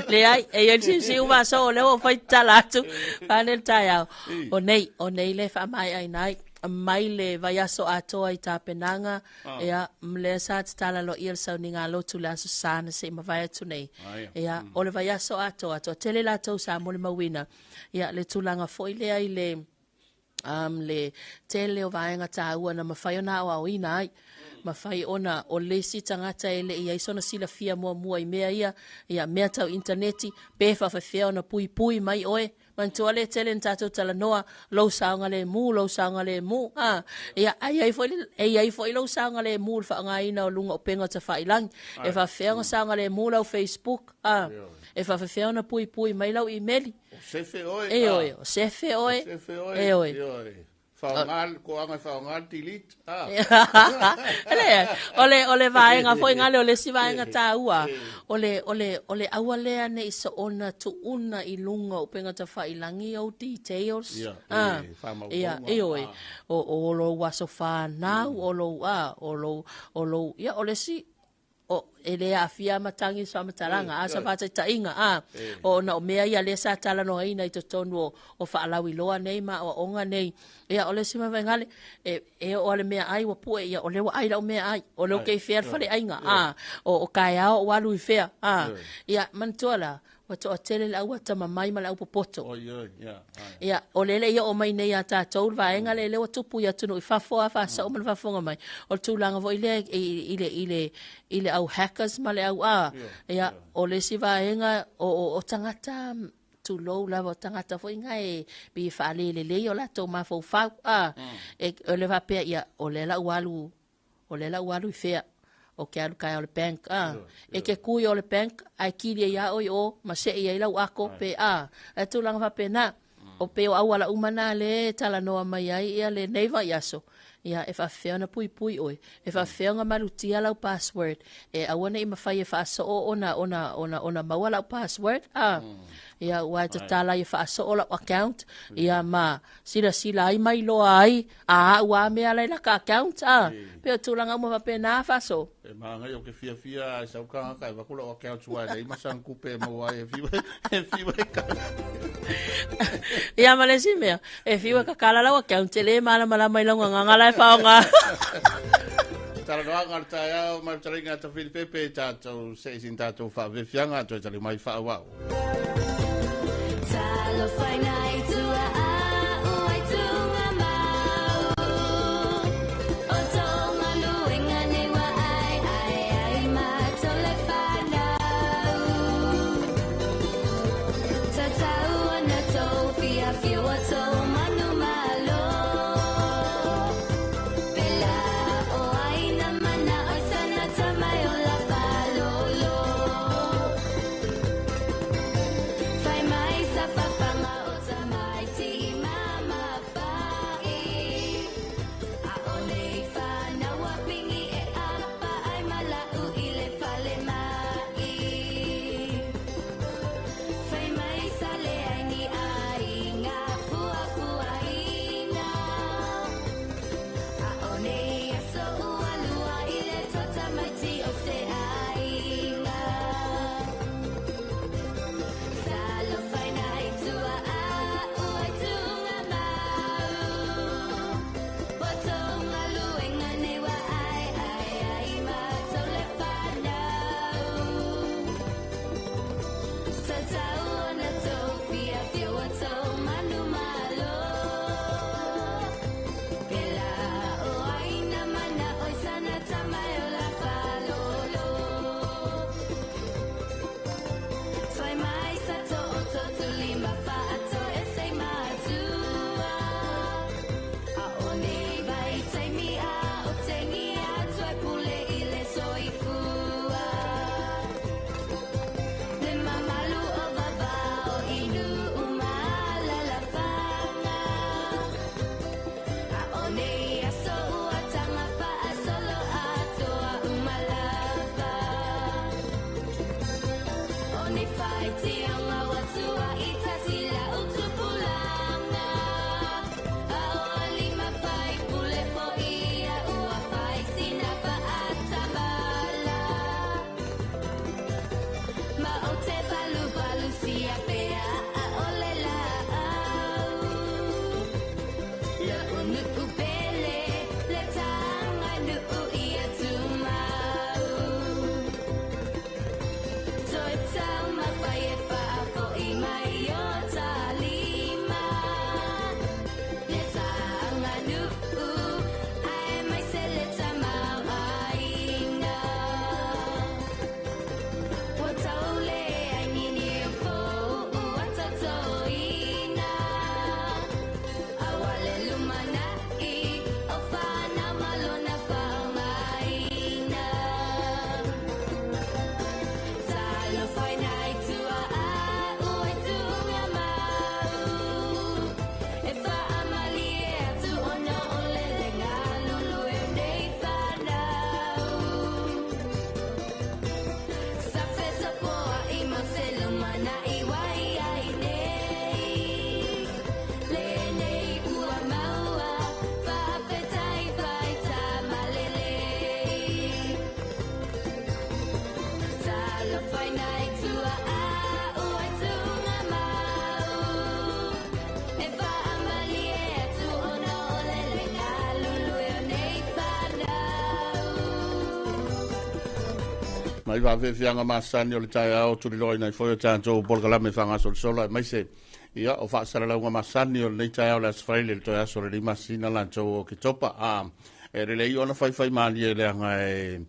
Leai, e i ai le siusiu faasoa o lea ua ou fai tatala atu, pane le taeao. O nei, o nei le faamaeaina ai, mai le vaiaso atoa i tapenaga, ia, lea sa tatala loa le sauniga lotu i le Aso Sa na se i mavae atu nei. Ia, o le vaiaso atoa, toatele latou sa molimauina, ia, le tulaga foi lea i le, um, le tele o vaega taua na mafai ona aoaoina ai, mafai ona o le isi tagata e le i ai sona silafia muamua i mea ia, ia mea tau initaneti, pe faafefea ona puipui mai oe. Manatua le tele na tatou talanoa, lou saogalemu, lou saogalemu, a. Ia, ae i ai foi, e i ai foi lou saogalemu i le faaaogaina o luga o upega tafailagi. E faafefea ona saogalemu lau Facebook, a. E faafefea ona puipui mai lau imeli. O sefe oe. Ioe, o sefe oe. O sefe oe. Ioe. Ioe. Faaaoga, koaga e faaaoga le delete. Ah. Le, o le, o le vaega foi ngale o le isi vaega taua, o le, o le, o le aua lea ne i soona tuuna i luga o upega tafailagi ou details. Ia, Ah, e, faamaumauga. ia, ioe. Ah. O, o lou aso whanau, o lou, ah, o lou, o lou, ia, o le isi, o, e le aafia matagi i se faamatalaga, a se faataitaiga, a, ona o mea ia lea sa talanoaina i totonu o, o faalauiloa nei ma aoaoga nei. Ia, o le isi mea vaegale, e, e oo lava i le meaai ua pue, ia, o lea ua ai lau meaai, o lea ou te i fea le faleaiga, a, o, o taeao ua alu i fea, a. Ia, manatua la, Ua toatele le au atamamai ma le au popoto. Ia, o lea e le i oo mai nei ia tatou le vaega lea, lea ua tupu i atunuu i fafo a faasao ma le faafofoga mai. O le tulaga foi lea i, i, le, i, le, i le au hackers ma le au a. Ia, o le isi vaega o, o, o tagata tulou lava o tagata foi na e pei e faalelelei o latou mafaufau a. E, o le faapea, ia, o lea la ua alu O lea la ua alu i fea? O ke alu kaea o le bank, a. E ke kui o le bank, ae kili ai iā ʻoe i ʻō, ma seʻi ai lau ako, pe a. A tulaga faapena. O pei o auala uma nā lea e talanoa mai ai ia lenei vaiaso, ia e faafefea ona puipui ʻoe, e faafefea ona malutia lau password, e aua ne i mafai e faasoo ona, ona, ona, ona maua lau password, a. Ia, ua e tatala ai e faasoo lau account, ia ma silasila ai ma iloa ai a au a mea la i laka account a pe o tulaga uma faapena faaso. E māngai o ke fiafia ai sau kanga kai vaku lau account sua e lei masang kupe mo ai e fiu e fiu e ka. Ia ma le isi mea, e fiu e kakala lau account e le malamalama i lau gagaga la e faaaoga. Talanoaga o le taeao mai le fetalaiga a Tafili Pepe i tatou se i sin tatou faafefiaga toe tali mai faaauau. Talofa Mai faafeafiaga masani o le taeao tuliloaina ai foi o tatou polokalame fagasolosola aemaise ia o faasalalauga masani o lenei taeao le Aso Faraile le toe aso o le 5 masina latou o Oketopa. E lelei ona faifai malie leaga e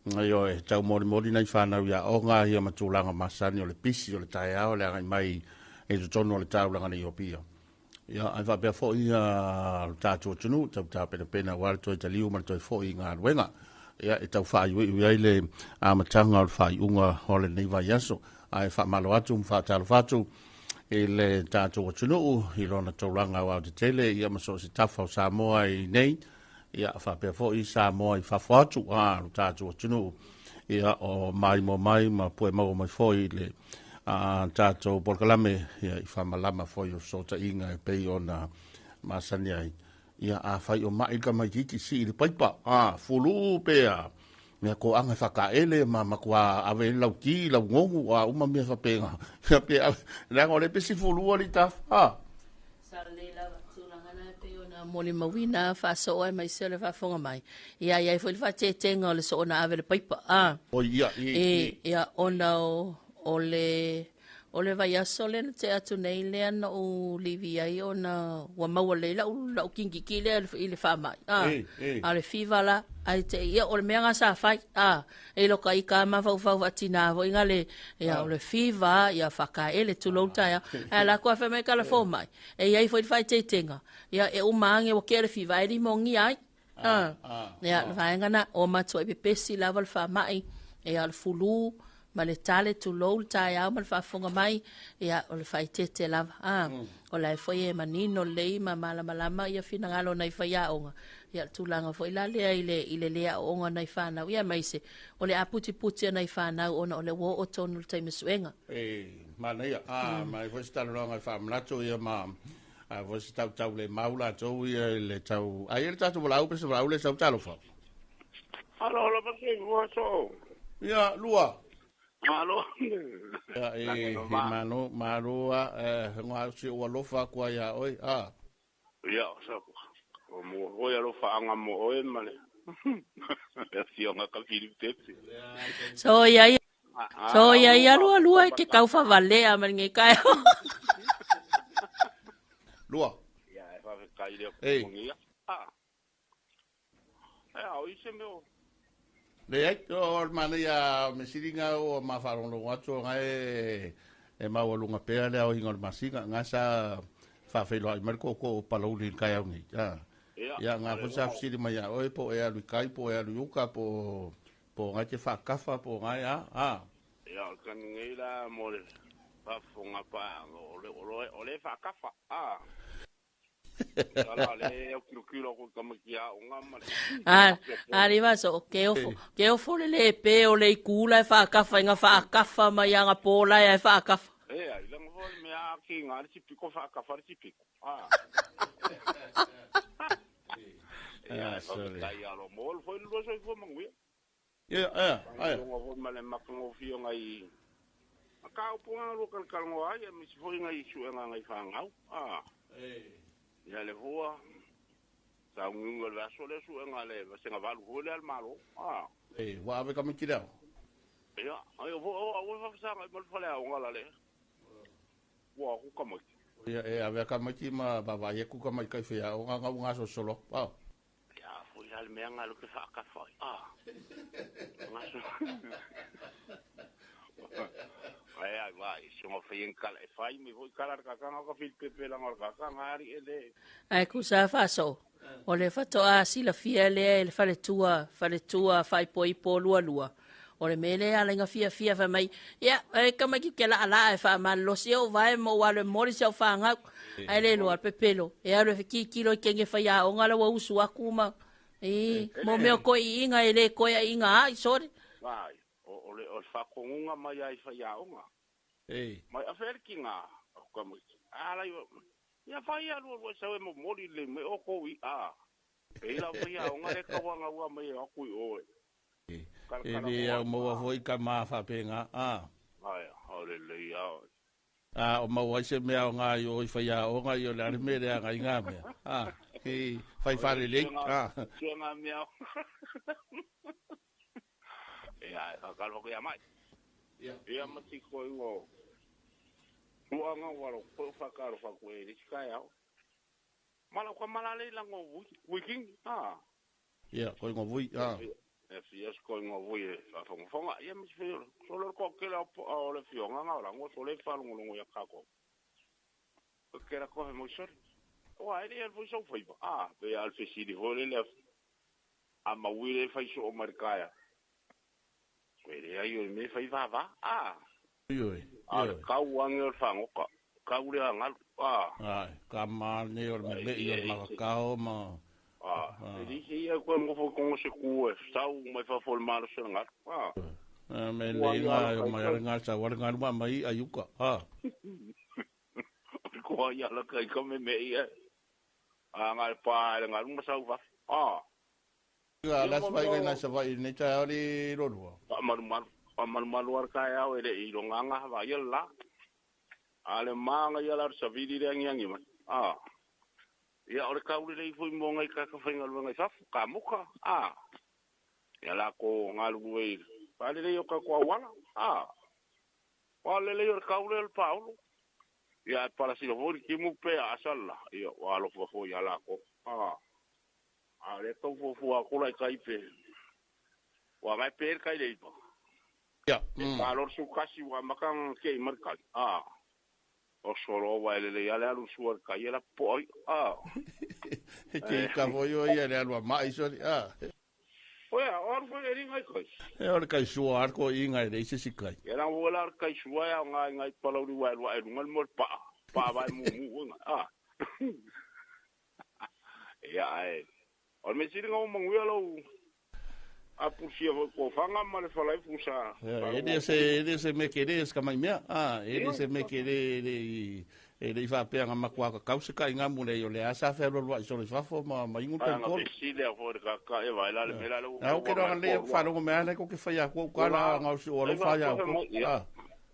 ioe tau molimoli nai fanau ia oga ia ma tulaga masani o le pisi o le taeao le agai mai i totonu o le taulaga nei o Apia. Ia ai faapea foi ia le tatou atunuu tau tapenapena aua le toe taliu ma le toe foi i galuega. Ia e tau faaiuiu ai le amataga o le faaiuga o lenei vaiaso. Ae faamalo atu ma faatalofa atu i le tatou atunuu i lona tulaga aoaotetele ia ma so o se tafa o Samoa i nei. Ia faapea foi Samoa i fafo atu lo tatou atunuu ia o maimoa mai ma pue maua mai foi i le tatou polokalame ia i faamalama foi o fesootaiga e pei ona masani ai. Ia afai o mai le tamaitiiti sii le paipa fulu pea mea koaga e faakaele ma matua ave ai lauti laugogu uma mea faapena. Ia pe leaga o le pesi fulua le tafa. Sa lelei lava tulaga na e pei ona molimauina faasoo ai mai se o le faafofoga mai. Ia iai foi le faateetega o le soona ave le paipa. Oi ia i ia ona o le vaiaso lea na tea atu nei lea na ou livi ai ona ua maua lelei lau kingiki lea i le faamai. A o le fiva la ai te ia o le mea nga sa fai. E loka i ka mafaufau faatina foi nga le ia o le fiva ia whakaele tulou taea. Ae la kua whai mai kala fōmai. E iai foi le whaiteitenga. Ia e uma ange o ke le fiva e limo ngi ai. Ia le vaega na o matua i pepesi lava le faamai. Ia o le fulu ma le tale tulou le taeao ma le faafofoga mai. Ia o le faaeteete lava. O la e foi e manino lelei ma malamalama ia finagalo nai faiaoga. Ia le tulaga foi la lea i le le aoaoga nai whanau. Ia maise o le aputiputi a nai whanau ona o le ua oo tonu le taimi suega. E manaia. Mai foi se talanoaga e faamanatu ia ma foi se tautau le mau latou ia i le tau ai le tatou valaau pe se valaau le sau talofa. Alo alo pa se lua so. Ia lua. Malo. Ia e malo malo ngā si ua lofa kua ia oi. Ia sa o mo hoi alofa anga mo oe ma le. Ia fionga ka Philip Tepe. So ia so ia ia lua lua ke kau favalea ma nge kai. Lua. Ia e fa kai le ko ngia. E au i se meo. Le ai o mana ia me siringa o ma wharongo atu ngai e maualunga pea le au hinga o le masinga ngā sa whawheloa i mariko ko o palauli kai au nei. Ia ngā foi sa whisiri mai a oe po e alu i kai po e alu i uka po ngai te whakafa po ngai a. Ia o kani ngai la mo le whafonga pa o le whakafa. A so ke ofo le le pe o le ikula e whaakafa inga whaakafa mai anga pōla e whaakafa. E ai langa fo le mea ki ngā le tipiko whaakafa le tipiko. Ia sorry. Tai alo mo le foi lua soifua manuia. Ia ai. Longa foi ma le makangofia ngai a ka upunga lua kalakalangoa ai e misi foi ngai suega ngai fagau. Ia le fua Augiugi o le aso lea suega le vasega valu foi lea a le Malo. Ah. E, ua ave tamaiti le aoga. Ia, ai o o au e faafesagai ma le faleaoga la le. Ua aku tamaiti. Ia, e ave tamaiti ma vaavaai atu tamaiti kai faiaoga na ua gasolosolo atu. Ah. Ia, foi la le mea na ke faakafa ai. Ah. Gaso. Ai ai vai, songa fai en kala e fai me foi kala ka ka ka fil pepe la ngal ka ka ngari e le. Ae kusa faaso, o le faatoa silafia lea e le faletua, faletua faaipoipo lualua. O le mea lea ala i fiafia fai mai, ia, e tamaiti ke laalaa e faamalolosi e ou vae ma ou alu e momoli si au fanau. Ae le iloa le pepelo, e alu e fekikilo i kenge faiaoga la ua usu atu ma, i, mo mea o toeiina e le toeaiina ai, sorry. Vai, o le o le faatonuga mai ai faiaoga. Ei. Mai afe le kinga o tamaiti. Ala i ia fai alu alu sau e momoli le me o ko i a. E ila faiaoga le kawanga ua mai aku i oe. E le au maua foi ka ma faapenga. Ah. Ai, o le le ia. A o maua ai se mea o ngā i o i faiaoga i o le ale mea le aga i ngā mea. Ah. E fai whalelei. Ah. Tua ngā mea. Ia, e whakalo ia mai. Ia. Ia mati koe ua. Tuanga waro, koe whakaro whaku e risi kai au. Mala ka mala le lango wiking. Ah. Ia, koe ngā vui. Ah. E fia ko ngā vui e whafongafonga. Ia mati whio. Solo ko kela o le fionga ngā rango, so le whalongolongo ia kako. Ko kela ko he moisori. Oa, e le al foi sau faiva. Ah, pe al fesili foi le le a mauile fai so o marikaia. Koe le ai o le me fai vava. Ah. Oi. A le kau ange o le whangoka. Kau le angalu. Ah. Ai, ka ma ne o le me i o le makakao ma. Ah, e li se ia koe ngofo kongo se ku e sau mai fa fo le malo se ngalu. Ah. Me le ngā o mai ale ngā sa wale ngā luma mai ayuka. Ah. Ko ai ala kai ka me me ia. A ngā pa le ngalu ma sau va. Ah. Ia, las fai ngai nai sa vai nei tai ali rorua. Malu malu, malu malu ar kai au e le i longa ngā va ia la. A le manga ia la sa vili le angi angi mai. Ah. Ia o le kauri le ifo i mo ngai ka ka whainga lua ngai fafu, ka muka. Ah. Ia la ko ngā lugu e. Pale le o ka kua wala. Ah. Pale le o le kauri o le paulo. Ia e parasila fori ki mu pe asala. Ia wa alofa fo ia la ko. Ah. A le tau fuafua aku lai kai pe. Wa ngai pe kai le ipa. Ia. E ka su kasi wa makang ke i marikai. Ah. O solo wa ele le ale alu sua kai ela po ai. Ah. E te ka foi o ia le alua mai sori. Ah. Oia, o aru foi e ringai kai. E o le kai sua ar ko i ngai le se sikai. Ia la wo la kai sua ya ngai ngai palauri wa lua e lunga mo pa. Pa vai mu mu nga. Ah. Ia ai. O me siri ngau manguia lau a pusia foi ko whanga ma le whalai fusa. E le se e le se me kere ska mai mea. Ah, e le se me kere le e le fa pe nga makwa ka kau se kai ngā mule o le asa fe lo lo so le fafo ma ma ingu Ai pen nga kol. fesile a foi ka ka e vai la le mela le. Au ke ro le fa lo me ana ko ke fa ya ko ka la ngau si o lo fa ya ko. Ah.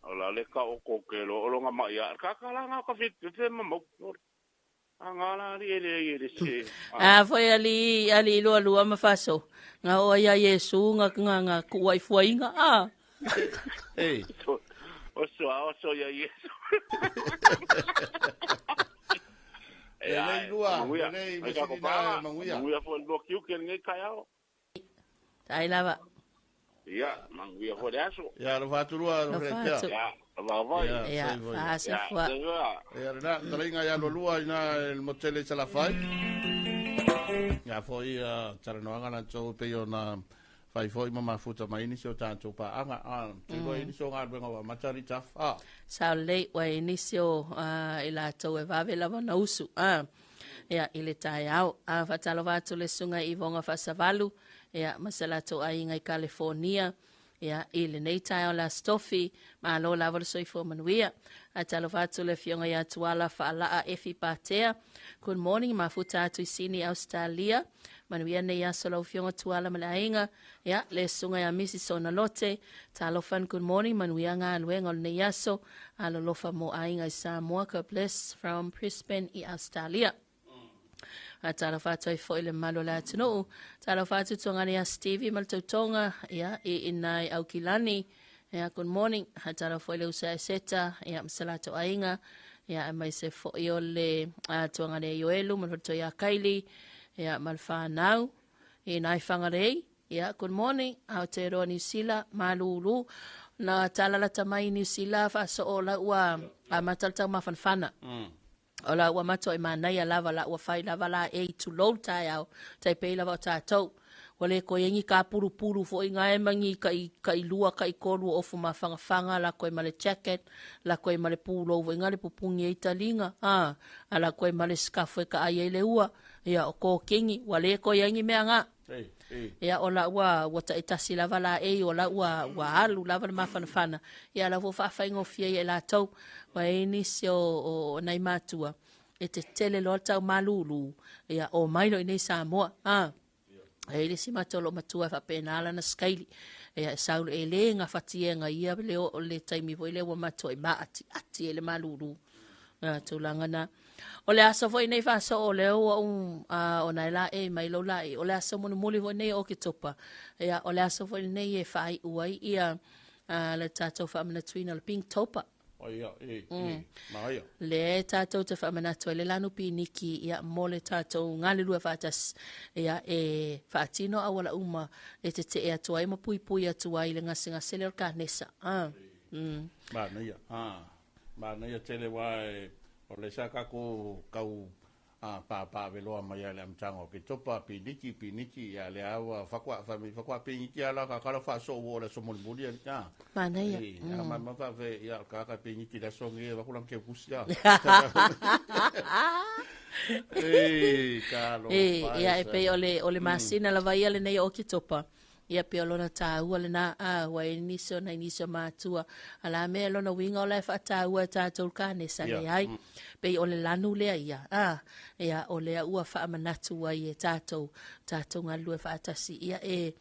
O la le ka o ko ke lo o lo nga mai a ka ka la nga ka fit pe ma mo. A nga la ri e le e le se. A foi ali ali lua lua ma faso. Nga o ia Yesu nga nga nga kuai fuainga. Ah. Ei. O so a o so ia Yesu. E le lua, e le me sini na manguia. Manguia foi lo kiu ke ngai kai ao. Tai lava. Ia, manguia foi le aso. Ia lo faturua lo Lo re fatu. pea. Ia, va vai. Ia, Ia, sai voi. fasa Ia, fua. ia. Ia na talinga ia lo lua ina el motele sa la fai. Ia foi a taranoanga na tau pe o na fai foi ma mafuta mai ni so tātou pa anga a te roi ni so ngā wenga wa matari taf a. Sa lei wa inisio i latou e vave lava na usu. Ah. Ia, i le tai au. A whatalova atu le sunga i vonga whasavalu. Ia, ma se latou aiga i California. Ia, i lenei taeao la stofi, ma lo lava le soifua manuia. A talofa atu le fionga ia Tuala Whaalaa Efi Patea. Good morning, mafuta atu i Sydney, Australia. Manuia nei aso lau fionga Tuala ma le aiga. Ia, le sunga ia Mrs. Sonalote. Talofan, good morning, manuia ngā aluenga o lenei aso. Alolofa mo aiga i Samoa. God bless from Brisbane i Australia. Talofa atu ai foi le mamalu o le atunuu. Talofa atu tuagana ia Stevie ma le tautoga, ia, i ina i Aukilani. Ia, good morning. Talofa foi le uso ia Eseta, ia, ma se latou aiga. Ia, aemaise foi o le tuagana ia Ioelu ma le faletua ia Kaili, ia, ma le fanau. I ina i Whangarei. Ia, good morning. Aotearoa Niu Sila, malulu. Na talalata mai i Niu Sila, faasoo la ua amata le taumafanafana. O la ua matua i manaia lava la ua fai lava la e i tulou le taeao, tai pei lava o tatou. Ua le koe ai ni kapulupulu foi nga e ma ni kai, kai lua, kai tolu o ofu mafangafaga, la koe ma le jacket, la koe ma le pulou foi nga le pupuni ai taliga, a, a la koe ma le scarf e ka ai ai le ua, ia o kokini, ua le koe ai ni mea nga. Ia o la ua ua taitasi lava la ei o la ua ua alu lava le mafanafana. Ia la ua faafaigofie ai e latou. Ua i ai nisi o, o, o nai matua e tetele loa le tau malulu. Ia o mai loa i nei Samoa. Ah. E i le isi matou o lo o matua e faapena lana skaili. Ia e sau e le gafatiega ia le o le taimi foi lea ua matuai maatiati ai le malulu. A, tulaga na. O le aso foi nei faasoo o lea ua ou ona e laei mai lou laei. O le aso mulimuli foi nei o Oketopa. Ia, o le aso foi lenei e faaiu ai ia le tatou faamanatuina o le Pinktober. O ia, e, e, manaia. Lea e tatou te faamanatu ai le lanu piniki ia mo le tatou galulue faatasi ia e faatino auala uma e tetee atu ai ma puipui atu ai i le gasegase lea o le kanesa. Ah. Manaia. Ah. Manaia tele aua o lea sa tatou tau pāpāveloa mai ai i le amataga o Oketopa, piniki, piniki, ia lea ua faatoa, fai mai faatoa piniki lava la ka kala faasoo ua oo i le aso mulimuli alii a. Manaia. Ia ma ma faafetai, ia o le tagata piniki i le aso lenei e avatu lana keukusi a. Ei, talofa e. Ia e pei o le, o le masina lava ia lenei o Oketopa. Ia pei o lona taua lena, a, ua i ai nisi o nai nisi o matua, a la mea lona uiga o la e faataua e tatou le kanesa, leai. Pei o le lanu lea ia, a, ia, o lea ua faamanatu ai e tatou, tatou galulue faatasi, ia e,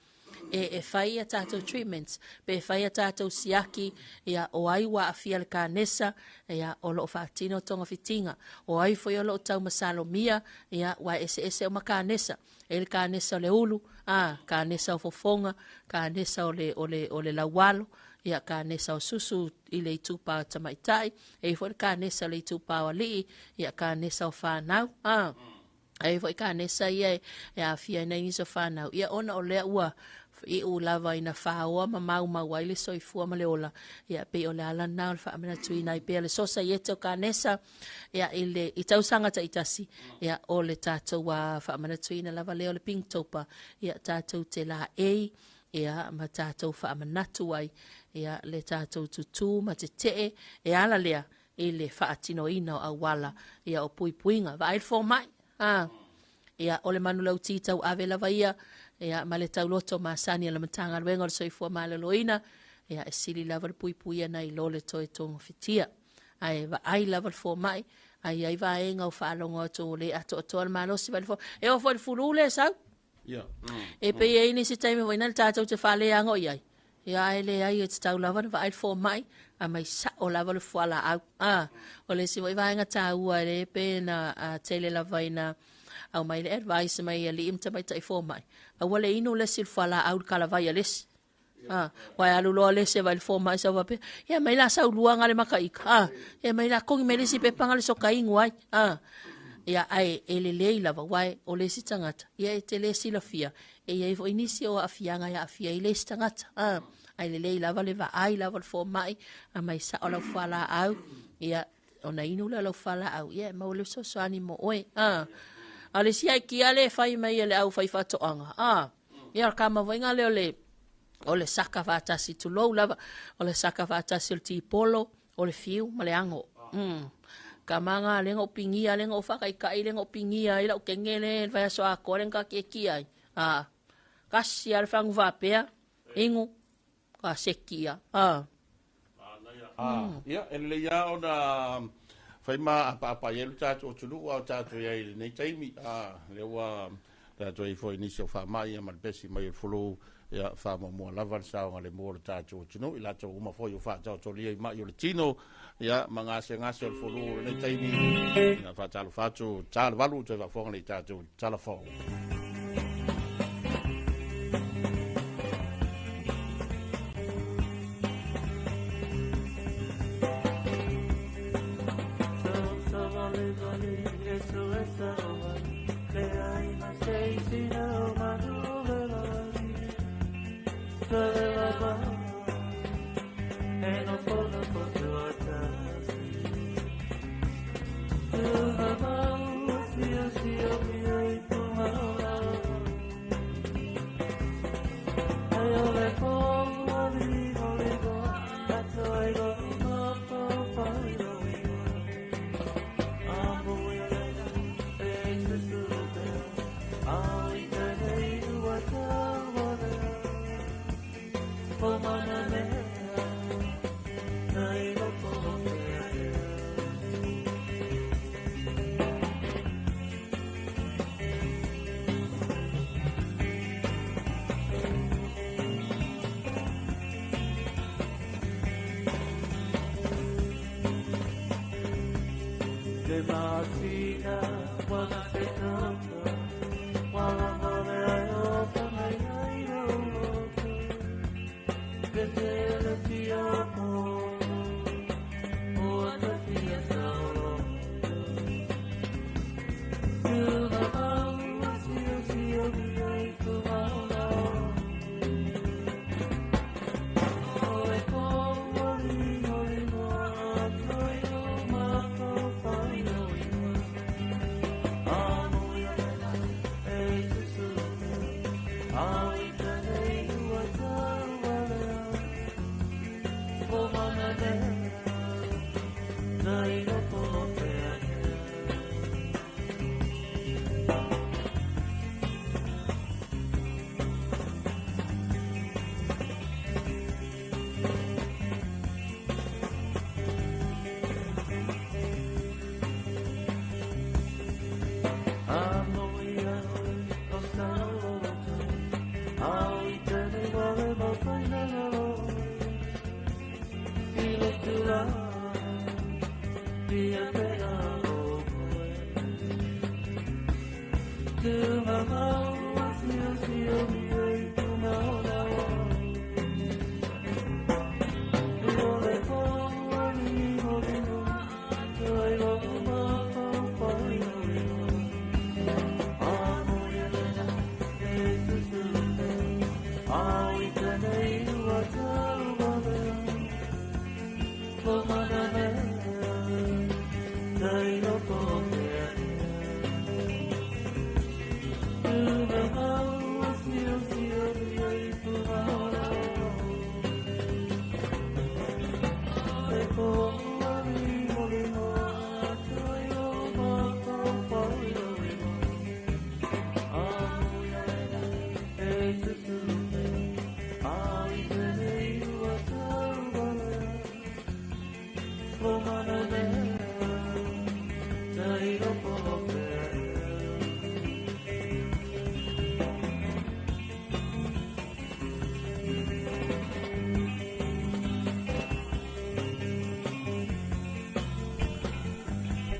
e, e fai a tatou treatments, pe fai a tatou siaki, ia, o ai ua aafia i le kanesa, ia, o lo o faatino togafitiga, o ai foi o lo o taumasalomia, ia, ua eseese uma kanesa. E le kanesa o le ulu, a, kanesa o fofoga, kanesa o le, o le, o le laualo, ia, kanesa o susu i le itupa o tamaitai, e i foi le kanesa o le itupa o alii, ia, kanesa o fanau, a. E i foi kanesa ia e, e aafia ai nai nisi o fanau, ia, ona o lea ua iu lava ina faoa ma maumau ai le soifua ma le ola, ia, pei o le ala lena o le faamanatuina ai pea le sosaiete o kanesa, Ia, i le i tausaga taitasi, ia, o le tatou faamanatuina lava lea o le Pinktober, ia, tatou te laei, ia, ma tatou faamanatu ai, ia, le tatou tutū ma tetee, e ala lea i le faatinoina o auala, ia, o puipuiga. Vaai le fomai, a, ia, o le manulauti tauave lava ia, ia, ma le tauloto masani a le Matagaluega o le Soifua Maloloina, ia, e sili lava le puipuia nai lo le toe togafitia. Ae vaai lava le fomai, a i ai vaega o faalogo atu ua le atoatoa le malosi vaai le fomai. E oo foi i le fulu lea e sau. E pei e i ai nisi taimi foi lea tatou te faaleaga i ai. Ia ae leai e tatau lava ona vaai le fomai, aumai sao lava le fualaau. A, o le isi foi vaega taua e le pe na tele lava ina aumai le advice mai alii ma tamaitai fomai, aua le inu le isi le fualaau i le kalavai a le isi. Ah, wai alu loa le se vai le fomai sau faapea, ia mai la sau luaga le makaika. Ah, ia mai la kongi mai le isi pepaga le soka ingu ai. Ah, ia ae e lelei lava, wai o le isi tagata, ia e te le silafia, e i ai foi nisi o aafiaga e aafia ai le isi tagata. Ah, ae lelei lava le vaai lava o le fomai, aumai sao lau fualaau, ia ona inu lea o lau fualaau, ia e maua le fesoasoani mo oe. Ah, a o le isi aikia lea e fai mai e le aufaifaatoaga, ah, Ia, o le kamavoiga lea o le, o le saka faatasi, tulou lava, o le saka faatasi o le tipolo, o le fiu ma le ago. Kamaga lea na ou pigia, lea na ou faataitai, lea na ou pigia ai lau kene lea i le vaiaso atoa lea na taatiatia ai. A, kasi lava le fagu faapea, inu, ka seki ia. A. Ia, e lelei lava ona fai ma apaapa i ai lo tatou atunuu a o tatou i ai i lenei taimi. Lea ua Tatou i foi nisi o faamai ma le pesi mai o le fulu, ia faamuamua lava le saogalemu o le tatou atunuu, i latou uma foi o faataotolia i mai o le tino, ia ma gasegase o le fulu o lenei taimi. Ia faatalofa atu, 8:00 toe faafofoga nei tatou talafou.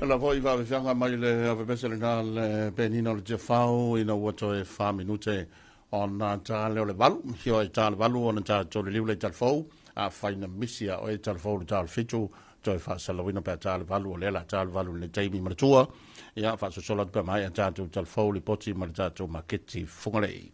La foi va vefanga mai le avepese le na le penina o le tiafau ina ua toe 4 minute ona tale o le 8, hio e tale 8 ona tale tole liu le talafou, a whaina misia o e talafou le tale 7, toe whaasalawina pe tale 8 o lela tale 8 le taimi manatua, ia whaasosola pe mai a tātou talafou le poti ma le tātou maketi Fugalei.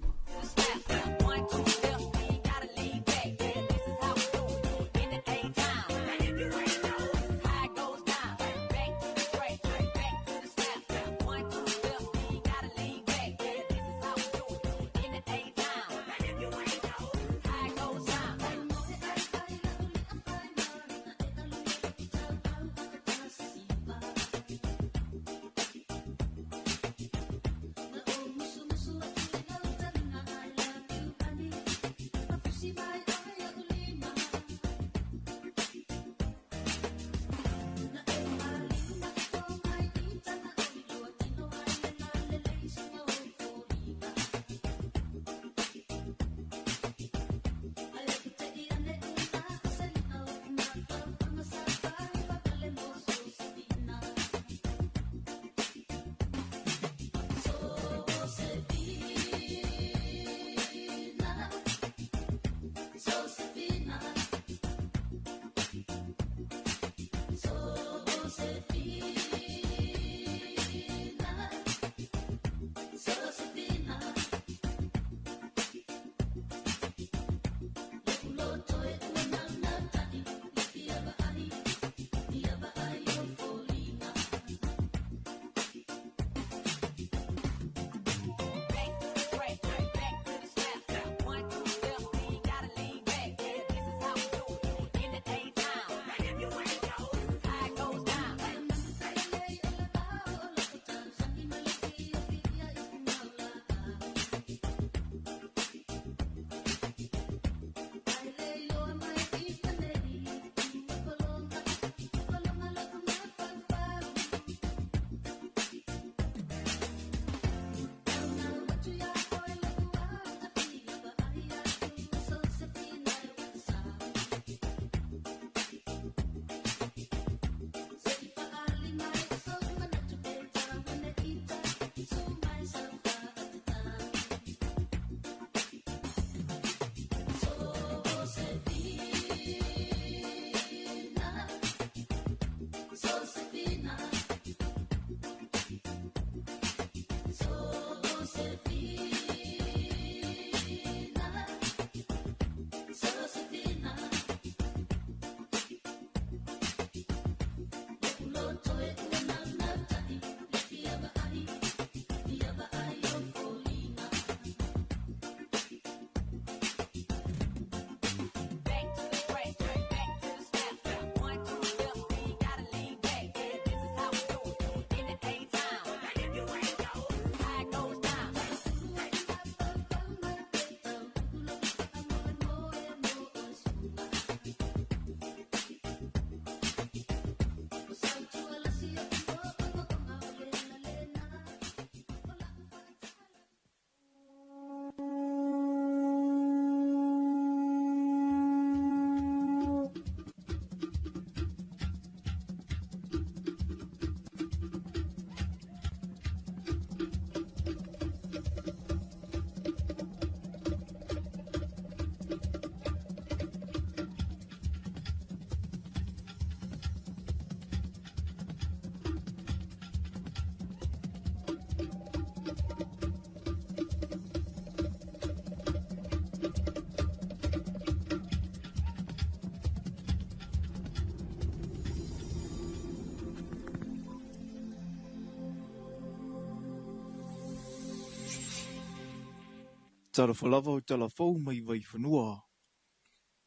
Talofa lava o tala fou mai Vaifanua.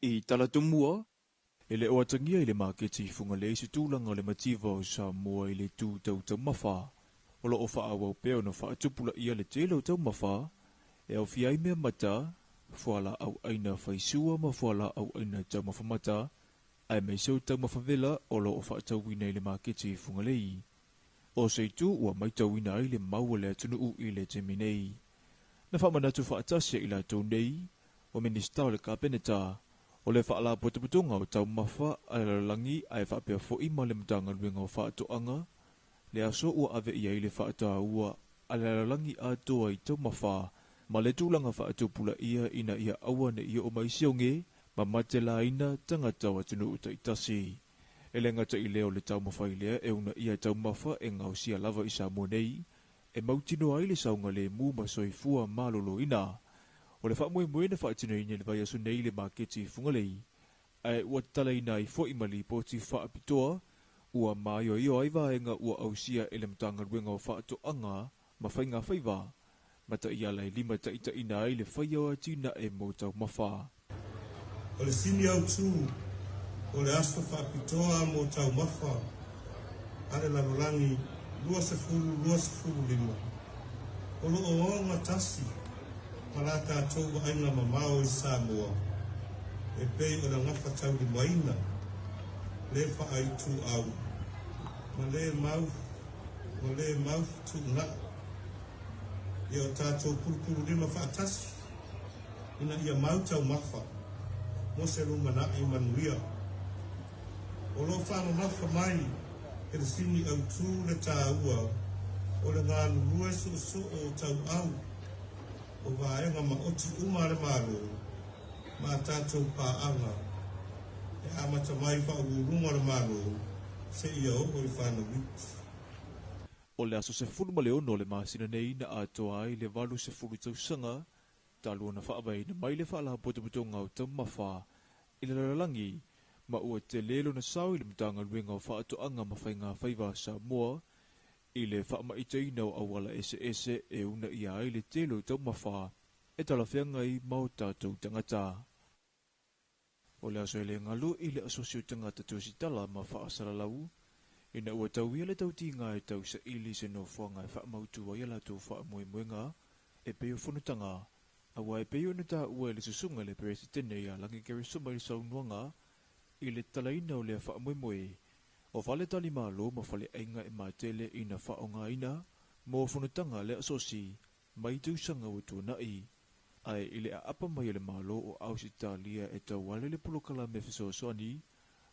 I tala tumua, e le o atagia i le maketi i Fugalei se tulaga o le mativa o Samoa i le tu tau taumafa. O lo o faaauau pea ona faatupulaia le tele o taumafa e aofia ai mea mata, fualaau aina faisua ma fualaau aina taumafa mata, aemaise o taumafa vela o lo o faatauina i le maketi i Fugalei. O se itu ua matauina ai le mau a le atunuu i le taimi nei. Na faamanatu faatasi i latou nei, o Minisita o le Kapeneta, o le Faalapotopotoga o Taumafa a le Lalolagi ae faapea foi ma le Matagaluega o Faatoaga, le aso ua ave i ai le faataua a le lalolagi atoa i taumafa ma le tulaga faatupulaia ina ia aua ne i oo mai sioge ma matelaina tagata o atunuu taitasi. E le gata i lea o le taumafai lea e uunaia taumafa e gaosia lava i Samoa nei, e mautinoa ai le saogalemu ma soifua maloloina. O le faamoemoe na faatinoina i le vaiaso nei i le maketi i Fugalei, ae ua tatalaina ai foi ma lipoti faapitoa ua maioio ai vaega ua ausia e le Matagaluega o Faatoaga ma Faiga Faiva, ma taiala e limataitaiina ai le faia o atinae mo taumafa. O le sini autū o le aso faapitoa mo taumafa a le lalolagi 2025, o lo o ogatasi ma la tatou vaaiga mamao i Samoa e pei o le gafataulimaina, le faaituau ma le mau ma le mau fetuunai ia o tatou pulupululima faatasi ina ia mau taumafa mo se lumanai manuia. O lo o faamamafa mai e le sini autū le taua o le galulue soosoo o tauau o vaega maoti uma a le Malo ma a tatou paaga e amata mai i faauluuluga o le Malo seia oo i fanau iti. O le aso 16 o le masina nei na atoa ai le 80 tausaga talu ona faavaeina mai le Faalapotopotoga o Taumafa i le lalolagi ma ua tele lona sao i le Matagaluega o Faatoaga ma Faiga Faiva a Samoa i le faamaiteina o auala eseese e uunaia ai le tele o taumafa e talafeagai ma o tatou tagata. O le aso e le galu i le asosi o tagata tusitala ma faasalalau, ina ua tauia le tautiga e tausaili se nofoaga e faamautu ai a latou faamoemoega e pei o fonotaga, aua e pei ona taua e le susuga i le Peresetene ia Lagi Keresoma i le saunoaga i le tatalaina o lea faamoemoe, o faletalimalo ma faleaiga e matele ina faaaogaina mo fonotaga a le asosi mai tausaga ua tuanai, ae i le aapa mai o le Malo o Ausetalia e tauala i le polokalame fesoasoani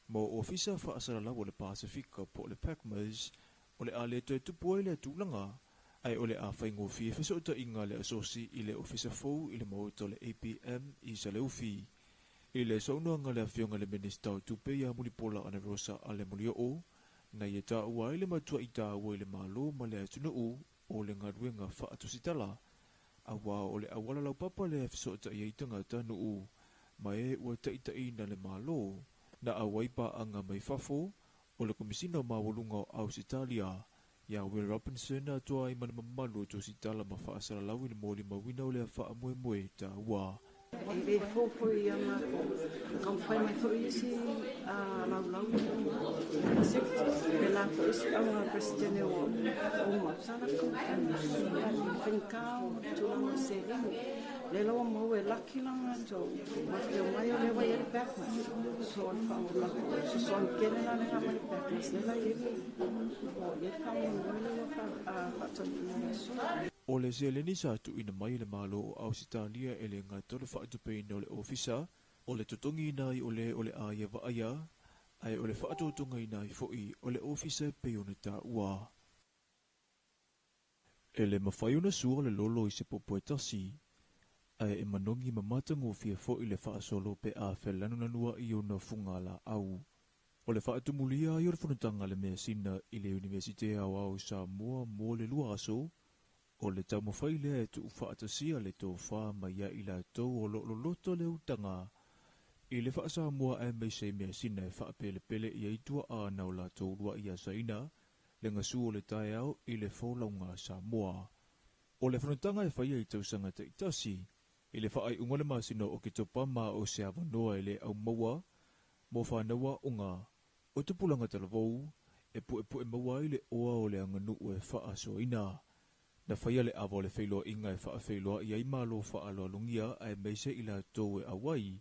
mo Ofisa Faasalalau o le Pasefika po o le PACMAS, o le a le toe tupu ai lea tulaga, ae o le a faigofie fesootaiga a le asosi i le ofisa fou i le maota o le APM i Saleufi. I le saunoaga a le Afioga i le Minisita o Tupe ia Mulipola Anarosa Alemulioo, na ia taua ai le matuai taua i le Malo ma le atunuu o le galuega faatusitala, aua o le auala laupapa lea e fesootai ai tagata nuu ma e ua taitaiina le Malo, na auai paaga mai fafo o le Komesina o Maualuga o Ausetalia ia Will Robinson atoa ai ma le mamalu o tusitala ma faasalalau i le molimauina o lea faamoemoe taua. E le fou foi ia matou, taumafai mai foi isi laulau executive, pēlā foi isi auga Peresetene ua uma. Sa latou faigata o tulaga o seleni. Lea la ua maua e laki la matou, matou te omai o lea ua i ai le PACMAS. So o le fesoasoani tele la lena mai le PACMAS, lea la e i ai le faamoemoe lea ua faataunuuina i le aso. O le seleni sa tuuina mai e le Malo o Ausetalia e le gata o le faatupeina o le ofisa, o le totogiina ai o le o le a ia vaaia, ae o le faatotogaina ai foi o le ofisa e pei ona taua. E le mafai ona sua le lolo i se popo e tasi, ae e manogi ma matagofie foi le faasolo pe a felanulanuai ona fugalaau. O le faatumulia ai o le fonotaga a le measina i le Iunivesite Aoao o Samoa mo le 2 aso, o le taumafai lea e tuufaatasia le tofa mai ia i latou o lo o loloto le utaga i le faa-Samoa aemaise i measina e faapelepele i ai tuaa na o latou uluai asaina le gasu o le taeao i le folauga a Samoa. O le fonotaga e faia i tausaga taitasi, I le faaiuga o le masina o Oketopa ma o se avanoa e le aumaua mo fanau aoga o tupulaga talavou e puepue maua ai le oa o le aganuu e faasoaina. Na faia le ava o le feiloaiga e faafeiloai ai malo faaaloalogia aemaise i latou e auai.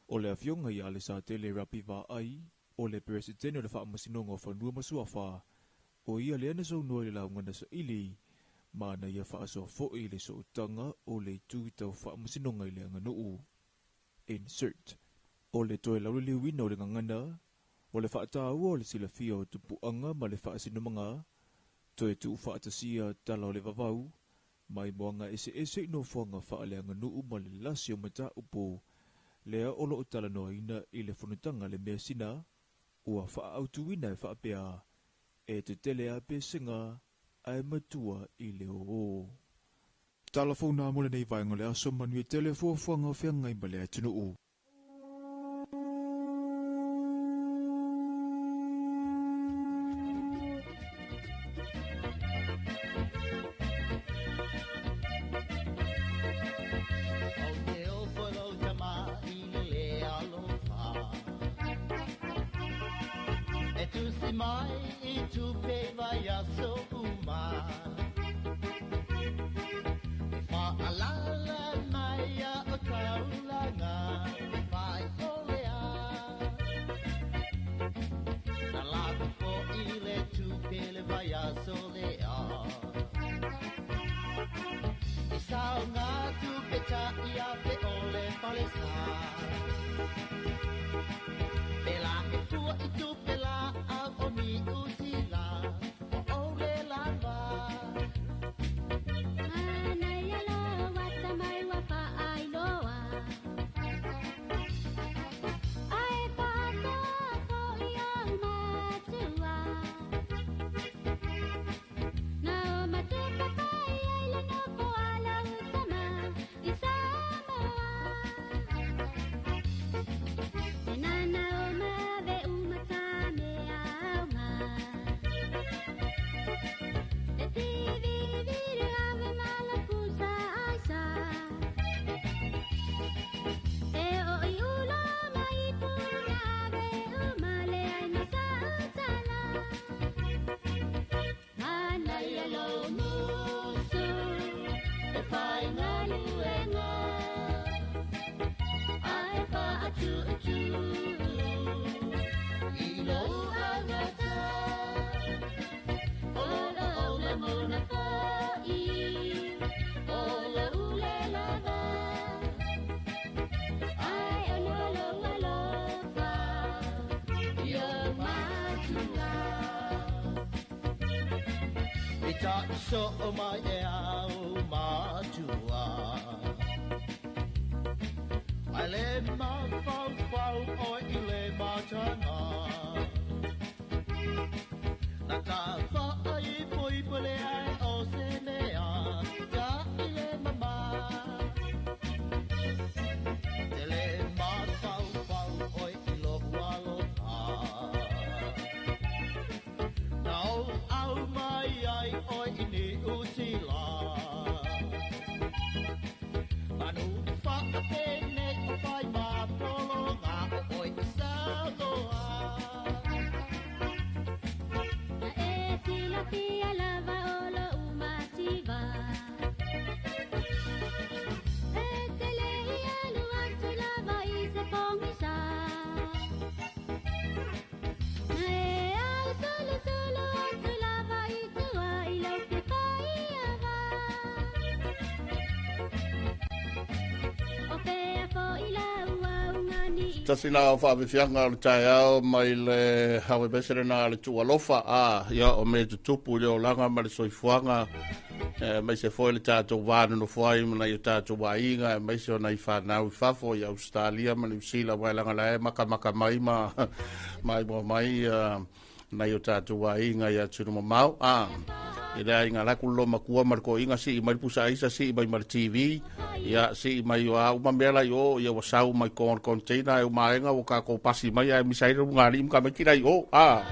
O le afioga ia Alesatele Rapi Vaai, o le Peresetene o le Faamasinoga o Fanua ma Suafa, o ia lea na saunoa i le lauga na saili, ma na ia faasoa foi i le sootaga o le itu tau faamasinoga i le aganuu. Insert. O le toe lauliliuina o le gagana, o le faataua o le silafia o tupuaga ma le faasinomaga, toe tuufaatasia tala o le vavau, mai moaga eseese i nofoaga faaleaganuu ma le lasi o mataupu lea o loo talanoaina i le fonotaga a le measina, ua faaautuina e faapea, e tetele a pesega ae matua i le ō. Tala fou na mo lenei vaega o le aso, manuia tele fuafuaga o feagai ma le atunuu. Tasi la o faafiafiaga o le taeao mai le awe lena le tuualofa a ia o me tutupu i le olaga ma le soifuaga aemaise foi le tatou va nonofo ai ma nai o tatou aiga aemaise o nai fanau i fafo i Australia ma Niu Sila aua e laga la e makamaka mai ma maimoa mai nai o tatou aiga i atunuu mamao a i le aiga la ku lo makua ma le koiga sii mai le pusa aisa sii mai ma le TV ia sii mai o a uma mea la i o ia ua sau mai kon container e umaega ua kākou pasi mai ae misa ai le lugalii ma ka mai tila i o a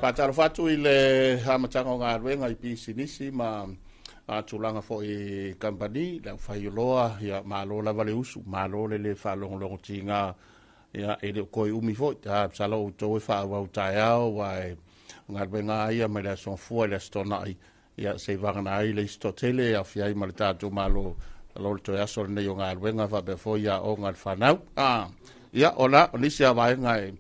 faatalofa atu i le amataga o galuega i pisinisi ma tulaga foi i kamupani, le aufaioloa, ia malo lava le usu, malo le le faalogologo tiga, ia e le o toe umi foi, masalo o outou e faaauau taeao, aua e o galuega lava ia mai le Aso Gafua i le Aso Toonai, ia se i vagana ai le isi toatele e aofia ai ma le tatou Malo, masalo o le toe aso lenei o galuega faapea foi aoga a le fanau. Ia o la, o nisi lava vaega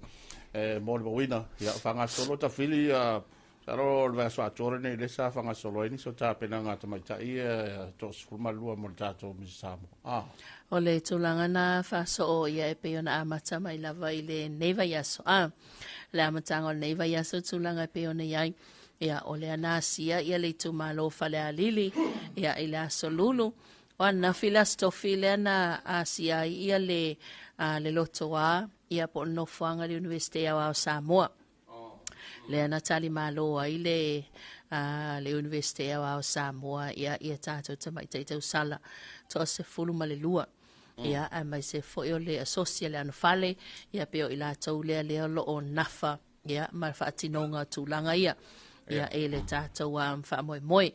e molimauina, ia faagasolo tafili masalo o le vaiaso atoa lenei lea sa faagasolo ai nisi o tapenaga a tamaitai ia 32 mo le tatou Misi Samoa. O le tulaga na faasoo ia e pei ona amata mai lava i lenei vaiaso. Le amataga o lenei vaiaso tulaga e pei ona i ai. Ia, o lea na asia ia le itumalo o Falealili ia i le aso Lulu. O ananafi le aso Tofi lea na asia ai ia le, le lotoa ia po o le nofoaga i le Iunivesite Aoao o Samoa. Lea na tali malo ai le, le Iunivesite Aoao o Samoa ia, ia tatou tamaitai tausala 12. Ia, aemaise foi o le asosi a le anofale, ia pei o i latou lea lea o lo o nafa ia ma le faatinoga o tulaga ia, ia i le tatou faamoemoe.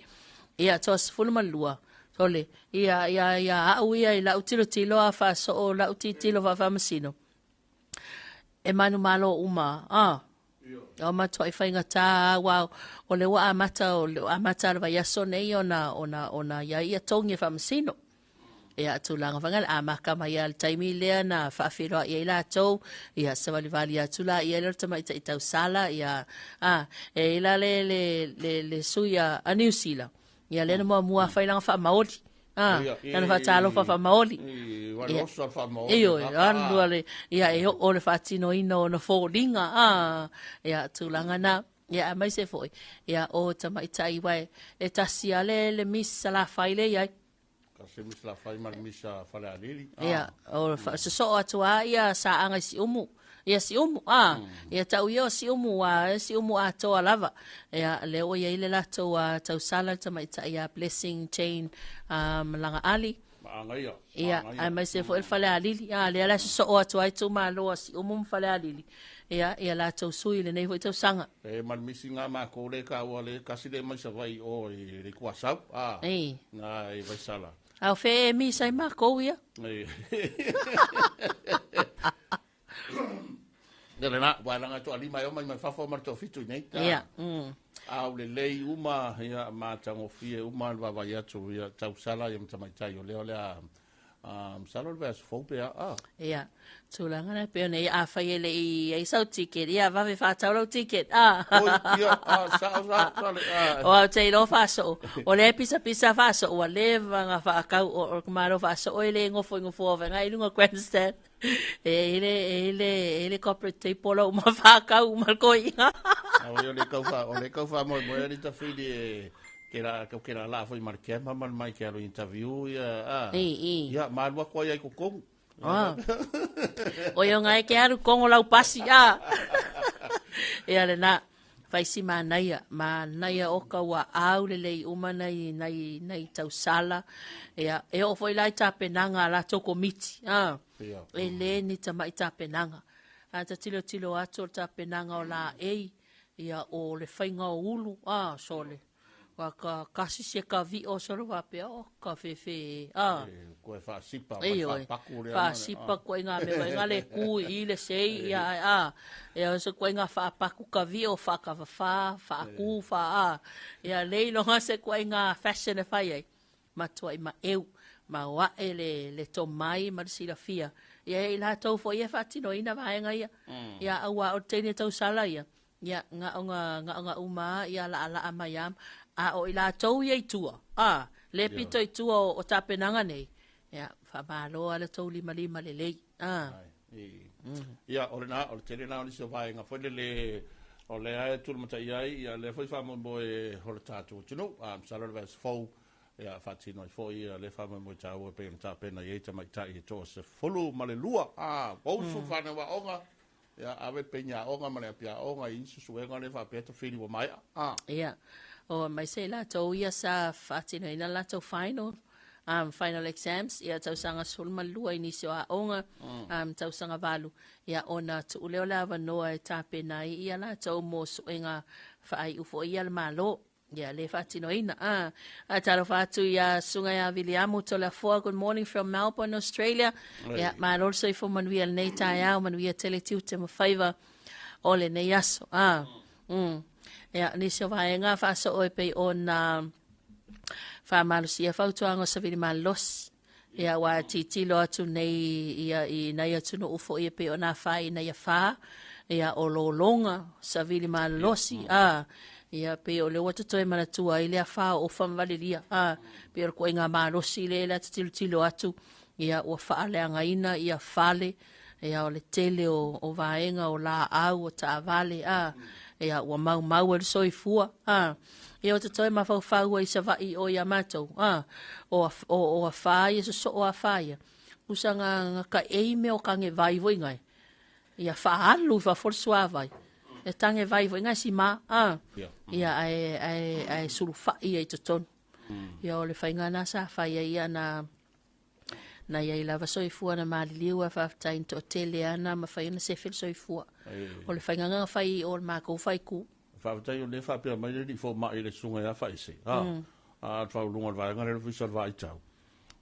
Ia, 12, sole, ia, ia, ia au ia i lau tilotilo a faasoo lau tilotilo faafaamasino, e manumalo uma, a, o matuai faigata aua o le ua amata o le amata le vaiaso nei ona ona ona ia ia togi e faamasino. Ia tulaga foi le amaka mai lava le taimi lea na faafeiloai ai latou, ia savalivali atu la ia le tamaitai tausala, ia a e i la le le le, le sui a New Zealand. Ia lea na muamua fai lana faamaoli. A, lana faatalofa faamaoli. Ia, ioe, alu ale, ia e oo le faatinoina o ona foliga, a, ia tulaga na. Ia aemaise foi, ia o tamaitai uae e tasi lava le, le Miss Salafai lea e i ai. Tasi Miss Salafai ma le Miss Falealili. Ia, o sosoo atu lava ia Saaga i Siumu. Ia Siumu, a, ia tau ia o Siumu, a, Siumu atoa lava. Ia, lea ua i ai le latou tausala le tamaitai ia Blessing Jane Malagaali. Maagaia. Ia, aemaise foi le Falealili. A, lea la e sosoo atu ai itumalo a Siumu ma Falealili. Ia, ia latou sui i lenei foi tausaga. E ma le misi ngā mākou le kāua le kasi le mai Savaii o i le Kuasau. A, Ei. ngā i Vaisala. A o fe e misa i mākou ia. Ei. Ia lena, wa langa to alima e oma i mai fafo ma le toafitu i nei. Ia. Au lelei uma, ia, matagofie uma le vaavaai atu, ia, tausala ia ma tamaitai o lea o le a, masalo le vaiaso fou pe a, a. Ia, tulaga na pei ona i ai, afai e le i i ai sau ticket, ia, vave faatau lau ticket, a. Oi, ia, a, sao, sao, sao le, a. O au te iloa faasoo, o lea e pisapisa faasoo, ua leva ona faatau, o le malo faasoo e le nofo i nofoa vaega i luga o grandstand. E i le, e i le, e i le corporate table au ma whakau ma koiga. O le kau wha, o le kau wha moe moe ni tawhiri e ke la, ke la la foi mar kema mar mai ke alo interview ia, a. I, i. Ia, malua koa ia i kokongu. Ah. O ia ngai ke aru kongo lau pasi, a. Ia le na, faisi manaia, manaia oka ua au lelei uma nai, nai, nai tausala. Ia, e oo foi la i tapenaga a latou komiti, a, e le ni tamai tapenaga. A ta tilotilo atu o le tapenaga o laei, ia, o le faiga o ulu, a, sole. Wa ka kasi se ka viʻo solo faapea, o ka fefe, a. E, koe faasipa, ma le faapaku lea. Faasipa koe ngā mea wai ngā le kū i le sei, ia, a. Ia, o se koe ngā faapaku ka viʻo, faakawawhā, faakū, wha, a. Ia, le iloga se koe ngā fashion e whai ai. Matua i ma eu, ma oae le, le tomai ma le silafia. Ia, e i latou foi e faatinoina vaega ia. Ia, auā o le teine tausala ia, Ia, gaoga, gaoga uma a, ia laʻalaʻa mai a, a o i latou ia i tua, a, le pito i tua o, o tapenaga nei, ia, faamalo a le tou limalima lelei, a. Ia, o lena, o le tele lena o nisi o vaega foi lele o lea e tulamatai ai, ia lea foi faamoemoe o le tatou atunuu, a, masalo le vaiaso fou, ia, faatino ai foi ia lea faamoemoe taua e pei ona tapena i ai tamaitai e 12, a, usu fanau aoga, Ia, ave peni aoga ma le api aoga i isi suega lea faapea tafili ua maea. Ah. Ia, o aemaise i latou ia sa faatinoina latou final, final exams, ia tausaga 12 i nisi o aoga, tausaga 8, ia ona tuu lea o le avanoa e tapena ai ia latou mo suega faaiu foi ia a le Malo. Ia, le faatinoina. Ah, a talofa atu ia Susuga ia Viliamu Toleafoa, good morning from Melbourne, Australia. Ia, malo le soifua manuia i lenei taeao, manuia tele tiute ma faiva o lenei aso. Ah, Ia, nisi o vaega faasoo e pei ona faamalosia fautuaga o savili malolosi. Ia, ua tilotilo atu nei ia i nai atunuu foi e pei ona afaina i afa, ia o lologa, savili malolosi, a, ia pei o lea ua toe manatua ai le afa o Ofa ma Valelia, a, pei o le ituaiga malosi lea la te tilotilo atu, ia ua faaleagaina ia fale, ia o le tele o vaega o laau, o taavale, a, ia ua maumau ai le soifua, a, ia ua toe mafaufau ai i Savaii o ia matou, a, o afa ia sosoo afa ia, usa nga kaʻei mea o kage vai foi ngai, ia faaalu i fafo le suavai, e tage vai foi ngai sima, a, ia ae sulufai ai i totonu. Ia o le faiga na sa fai ai ia na na iai lava soifua na maliliu a faafetai na toatele ana mafai ona sefe le soifua. O le faiga na fai o le matou faaitu. Faafetai o lea faapea mai le alii fomai i le susuga ia Faese, a, a le faauluga o le vaega lea o le Ofisa o le Vaaitau,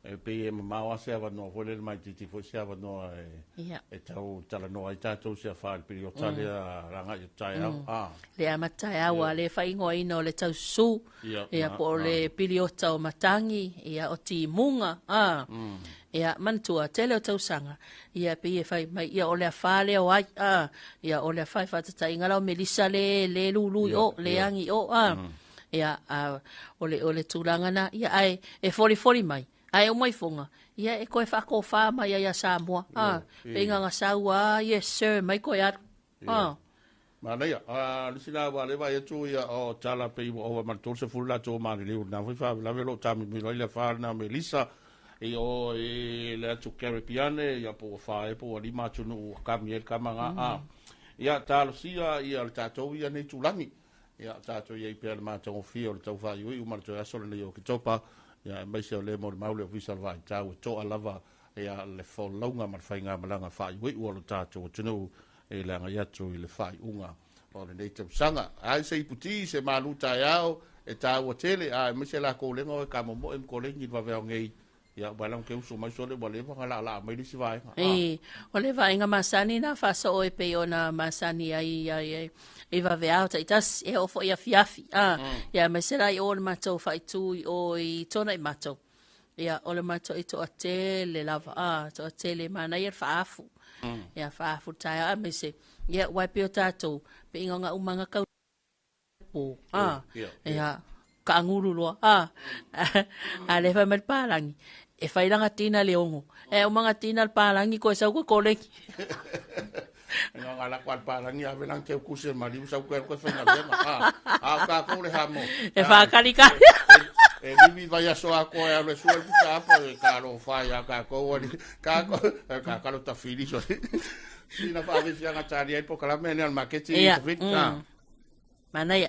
e pei e mamao lava se avanoa foi lele maitiiti foi se avanoa e tau talanoa ai tatou se afa i le piliota lea agai i le taeao. A. Le amata taeao a le faaigoaina o le taususu, ia po o le piliota o matagi, ia o timuga, a. Ia manatua, tele o tausaga, ia pei e fai mai, ia o le afa lea o ai, a. Ia o le afa e faatataina la o Melissa le le lulu i o, le agi i o, a. Ia a, o le tulaga na, ia ae e folifoli mai, ae uma ifoga, ia e toe faatofa mai ai ia Samoa, a. Pei na sau a, yes sir, mai toe alu, a. Manaia, a le isi la ua le vaai atu ia o tala pei ua ova ma le 30 latou maliliu na foi faalavelave o lo o taamilomilo ai le afa lena o Melissa i o i le atu Caribbean ia po ua fa ea po ua lima atunuu ua kami ai le kama na a ia talosia ia le tatou ia nei itulagi ia tatou i ai pea le matagofie o le tau faaiuiu ma le toe aso lenei o Oketopa ia aemaise o lea molimau le Ofisa o le Vaitau e toa lava ia le folauga ma le faigamalaga faaiuiu o le tatou atunuu e le agai atu i le faaiuga o lenei tausaga. Ai se iputi, se malu taeao, e tāua tele, a aemaise la kōlega o e ka momoe ma kolegi i le vaveao nei, ia ua lang ke uso mai sole ua leva na laalaa mai le isi vaega. E, o le vaega masani na faasoo e pei ona masani ai ai i vaveao taitasi, e oo foi afiafi, a, ia aemaise la i o le matou faaitu i o i tona i matou. Ia, o le matou i toatele lava, a, toatele, manaia le faaafu. Ia, faaafu le taeao, aemaise, ia, ua e pei o tatou, pe inga o umanga kau po, a, ia, kaangulu loa, a, a le fai mai le palangi, e fai langa tina le ongo, e umanga tina le palangi, koe sau koe kolegi. Nga nga la kwa palangi ave lang teu kuse maliu sau koe koe whainga venga, a, a, ka kou le hamo. E whakalikali. E livi vai aso a koe a le sua le puta apa e ka lo whai a ka kou ani, ka ko, ka kalo ta whiri so. Sina wha awe whianga tari ai po kalame ene al maketi i te whiri. Manaia.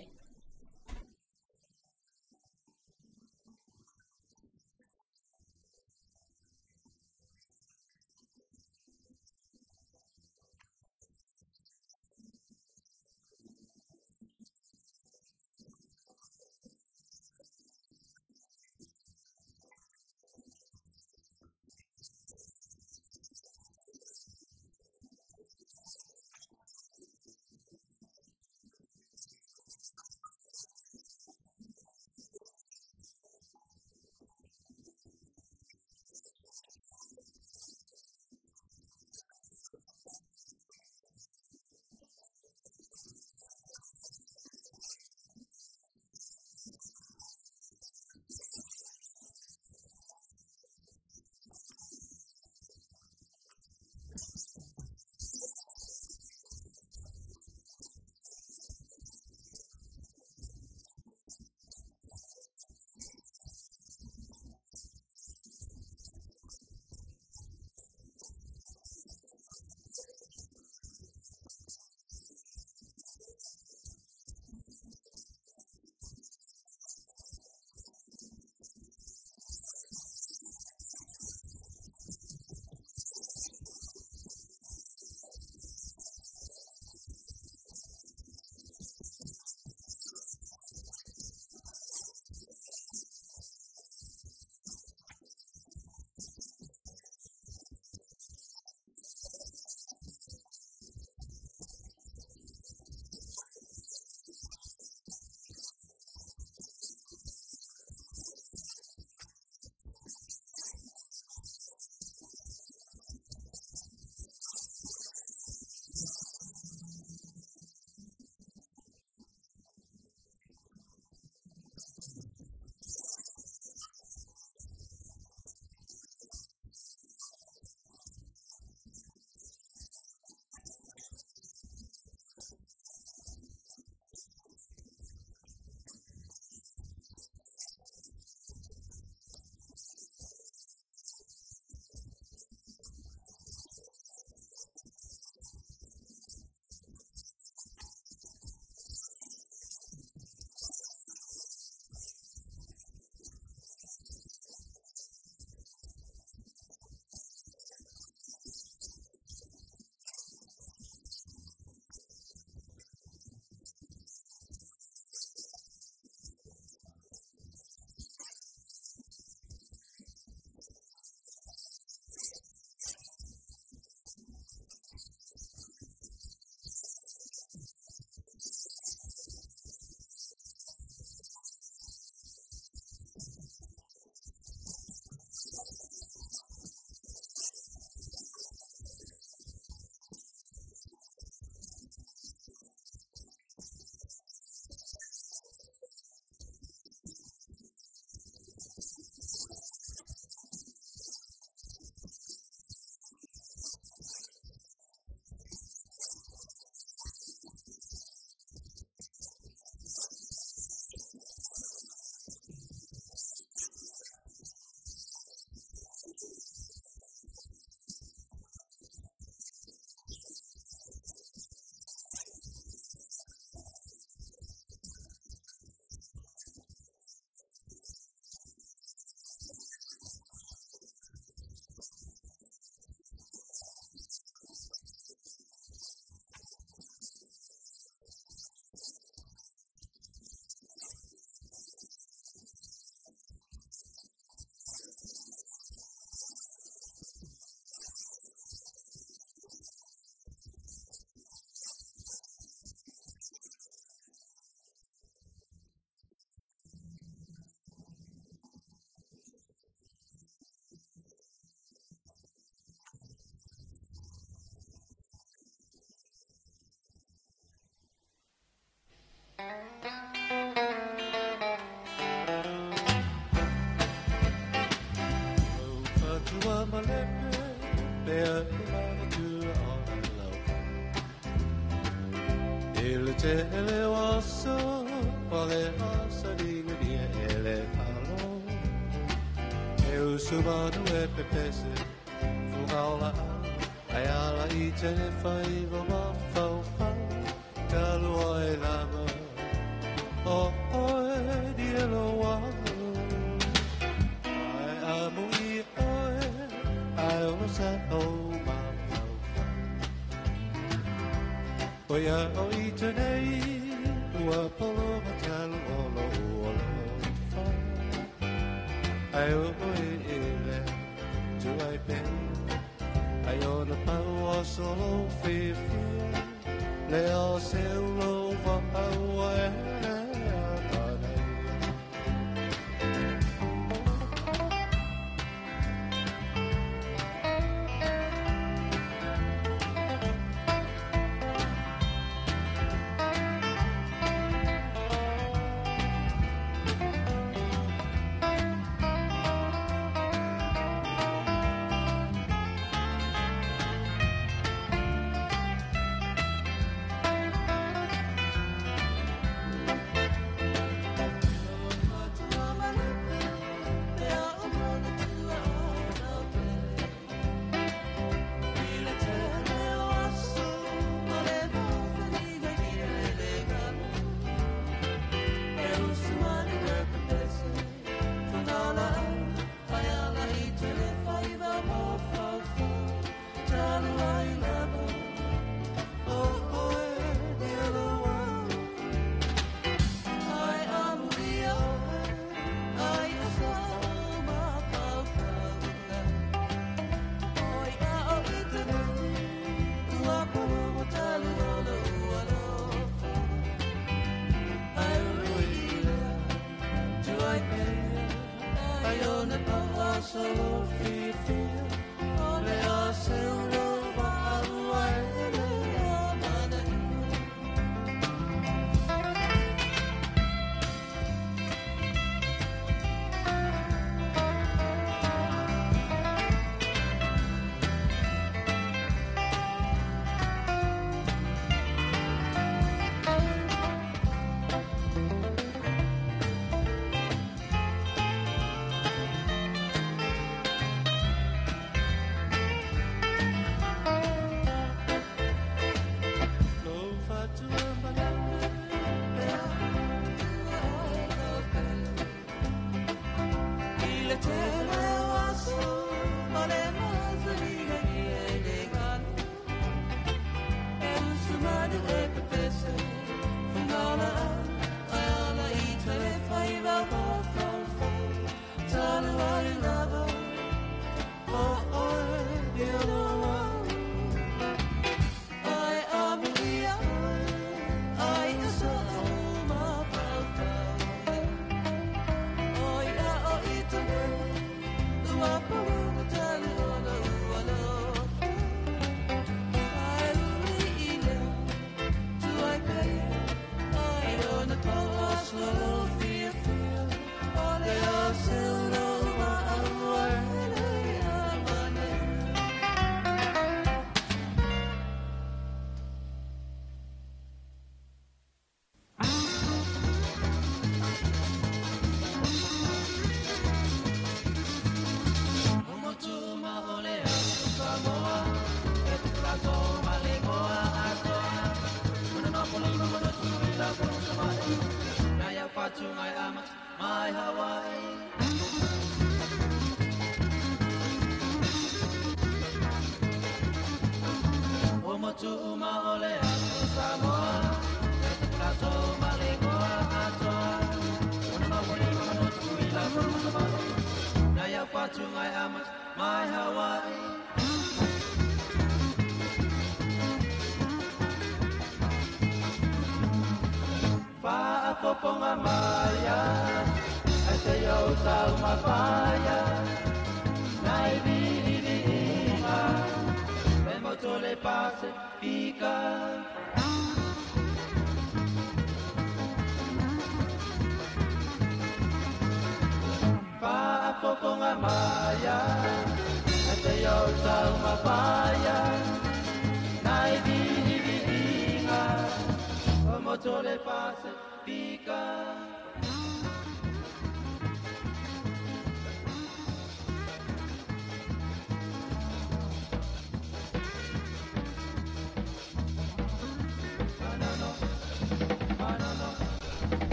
Fatua malepe pea matua o Ele te ele waso pale asa dinga dia ele alo E usumanu e pepese fugaola ai ala i te whaiva ma fau fau Talu ai lama o oe di elo walo Ai amu i oe ai o sa o ma fau fau Oia o i te nei ua polo matalu o lo ua lo fa Ai o oe ele tu ai pe Ai o na pau o solo whiwhia Le o se ulo wa aua e le anei. Tau nai vini o motole Pasifika.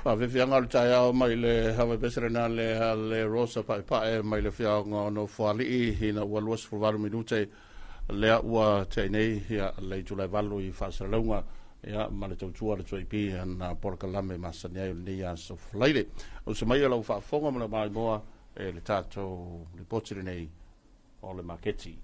Faafefiaga o le taeao mai le havaipesarena le le Rosa Paepae mai le fiaoga o Nofoalii ina ua 28 minute lea ua teai nei ia le itula e 8 i faasalalauga ia ma le tautua le 2AP ana polokalame masani ai o lenei aso Falaile. O se mai o lau faafofoga ma le maimoa e le tatou lipoti lenei o le maketi.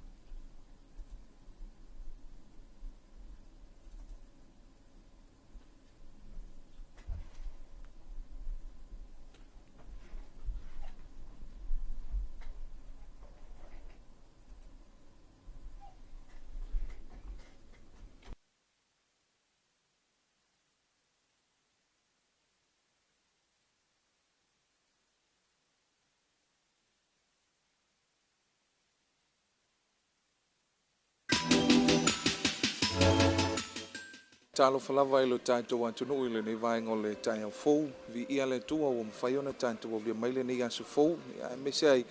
Talofa lava i lo tatou atunuu i lenei vaega o le taeao fou. Viia le Atua ua mafai ona tatou aulia mai lenei aso fou, aemaise ai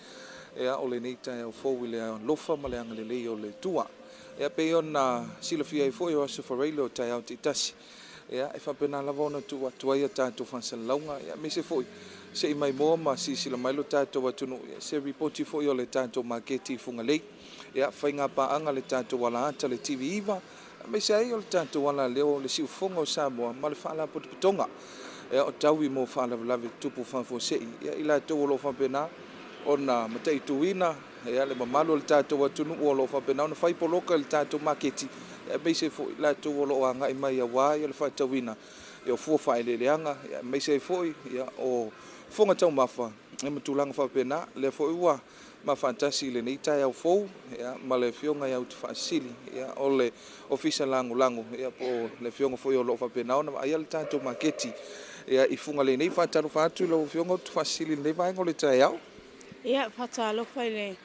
o lenei taeao fou i le alofa ma le agalelei o le Atua. E pei ona silafia ai foi o aso Faraile o taeao taitasi, e faapena lava ona tuu atu ai a tatou faasalalauga, aemaise foi se i maimoa ma silasila mai lo tatou atunuu se ripoti foi o le tatou maketi i Fugalei. Faiga paaga le tatou alaata le TV9, aemaise ai o le tatou ala leo o le siufofoga o Samoa ma le faalapotopotoga o taui mo faalavelave tupu faafuasei i latou o lo o faapena ona mataituina le mamalu o le tatou atunuu o lo o faapena ona fai poloka i le tatou maketi, aemaise foi latou o lo o agai mai aua le faatauina o fua faaeleeleaga, aemaise ai foi o fofoga taumafa ma tulaga faapena. Lea foi ua mafaatasi i lenei taeao fou ma le afioga ia Utufaasisili o le Ofisa Lagolago po o le afioga foi o lo o faapena ona vaaia le tatou maketi i Fugalei nei. Faatalofa atu i lau afioga Utufaasisili i lenei vaega o le taeao. Ia, faatalofa i le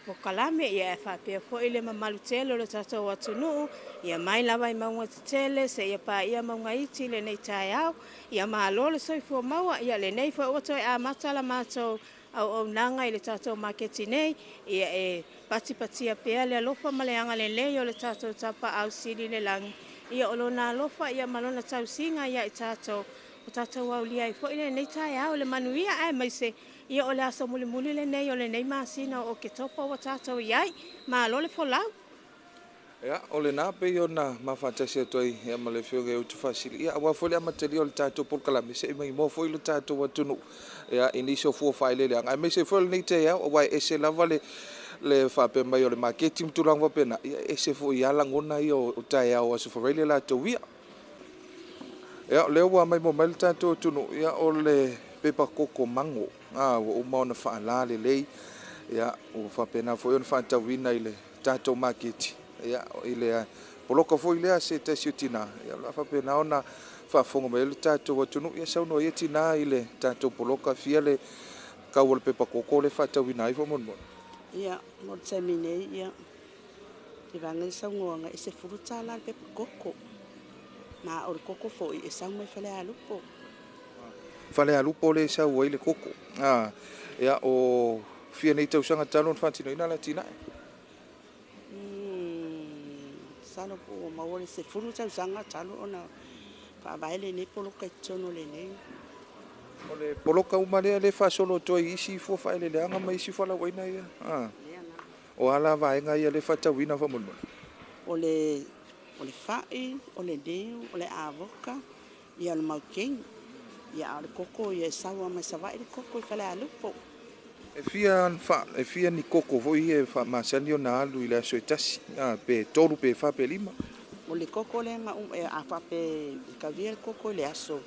pokalame, ia e faapea foi le mamalu tele o le tatou atunuu, ia mai lava i mauga tetele seia paia mauga iti lenei taeao. Ia malo le soifua maua, ia lenei foi ua toe amata la matou auaunaga i le tatou maketi nei, ia e patipatia pea le alofa ma le agalelei o le tatou Tapaau Sili i le lagi, ia o lona alofa ia ma lona tausiga ia i tatou, o tatou aulia ai foi lenei taeao le manuia, aemaise ia o le aso mulimuli lenei o lenei masina o Oketopa ua tatou iai. Malo le folau. Ia, o lena pei ona mafaatasi atu ai ma le afioga ia Utufaasisili, ia aua foi le amatalia o le tatou polokalame se i maimoa foi le tatou atunuu i nisi o fua faaeleeleaga, aemaise foi o lenei taeao, aua e ese lava le faapea mai o le maketi ma tulaga faapena, ia ese foi ia lagona ia o taeao aso Faraile latou ia. Ia, o lea ua maimoa mai le tatou atunuu, ia o le pepa koko mango ua uma ona faalā lelei, ia ua faapena foi ona faatauina i le tatou maketi, ia i le poloka foi lea se tasi o tina, ia o le a faapena ona faafofoga mai le tatou atunuu, ia saunoa ia tina i le tatou poloka fia le kau o le pepa koko le faatauina ai faamolemole. Ia, mo le taimi nei, ia, te vaega i saunoaga e $10 le pepa koko. Ma o le koko foi e sau mai Falealupo. Falealupo le sau ai le koko. Ia, o fia nei tausaga talu ona faatinoina le atinae. Salo po o maua le 10 tausaga talu ona faavae lenei poloka i totonu lenei. O le poloka uma lea le faasolo atu ai isi fua faaeleeleaga ma isi fualauaina ia. O ala vaega ia le faatauina faamolemole. O le fai, o le niu, o le avoka, ia o le maukeni. Ia o le koko ia e sau mai Savaii le koko i Falealupo. E fia ni koko foi e faamasani ona alu i le aso e tasi, pe 3 pe 4 pe 5. O le koko lea e a faape e kaulia le koko i le aso,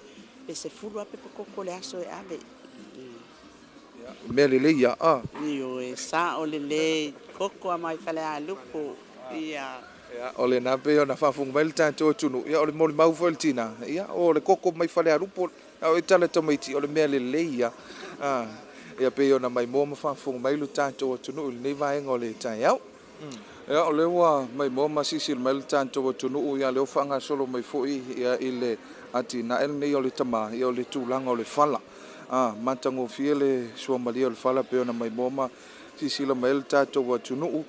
pe 10 ape pe koko le aso e ave. Mea lelei ia a. Io e sa o lelei koko a mai Falealupo. Ia. Ia, o le na pe ona faafofoga mai le tatou atunuu, ia o le molimau foi le tina, ia o le koko mai Falealupo, o e tala tamaiti o le mea lelei ia. Ia pei ona maimoa ma faafofoga mai lo tatou atunuu i lenei vaega o le taeao. Ia o lea ua maimoa ma silasila mai le tatou atunuu, ia lea ua faagasolo mai foi ia i le atinae lenei o le tama, ia o le tulaga o le fala. Matagofie le suamalie o le fala pei ona maimoa ma silasila mai le tatou atunuu.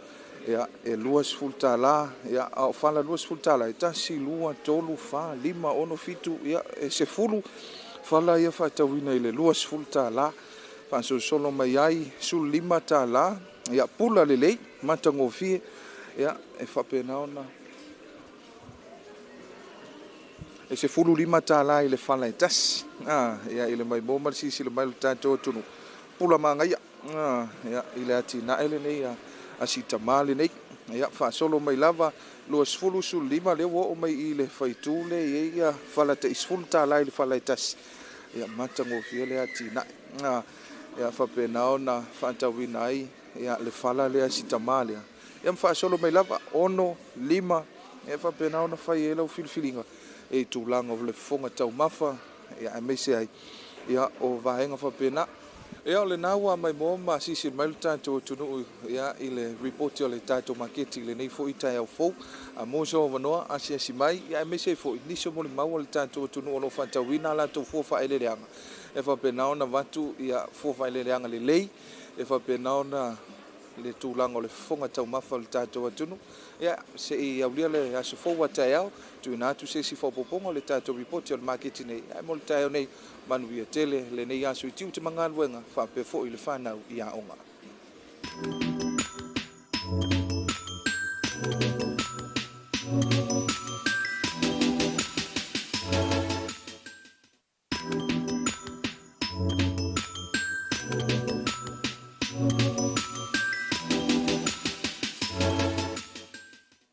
Ia e $20, ia a o fala $20 e 1, 2, 3, 4, 5, 6, 7, ia e 10 fala ia faatauina i le $20. Faasolosolo mai ai $15, ia pula lelei matagofie, ia e faapena ona e $15 i le fala e tasi. Ia i le maimoa ma le silasila mai o le tatou atunuu, pula manaia ia i le atinae lenei a si tamā lenei. Ia faasolo mai lava 20, 15, lea ua oo mai i le faitū lea e i ai ia fala tai $10 i le fala e tasi. Ia matagofie le atinae. Ia faapena ona faatauina ai ia le fala lea si tamā lea. Ia ma faasolo mai lava 6, 5, ia faapena ona fai ai lau filifiliga i tulaga o le fofoga taumafa, ia aemaise ai ia o vaega faapena. Ia o lena ua maimoa ma silasila mai le tatou atunuu ia i le ripoti o le tatou maketi i lenei foi taeao fou. Mo se avanoa asiasi mai, ia aemaise ai foi nisi o molimau o le tatou atunuu o lo o faatauina a latou fua faaeleeleaga, e faapena ona avatu ia fua faaeleeleaga lelei, e faapena ona le tulaga o le fofoga taumafa o le tatou atunuu. Ia se i aulia le aso fou a taeao, tuuina atu se isi faaopoopoga o le tatou ripoti o le maketi nei. Ae mo le taeao nei, manuia tele lenei aso i tiute ma galuega, faapea foi le fanau i aoga.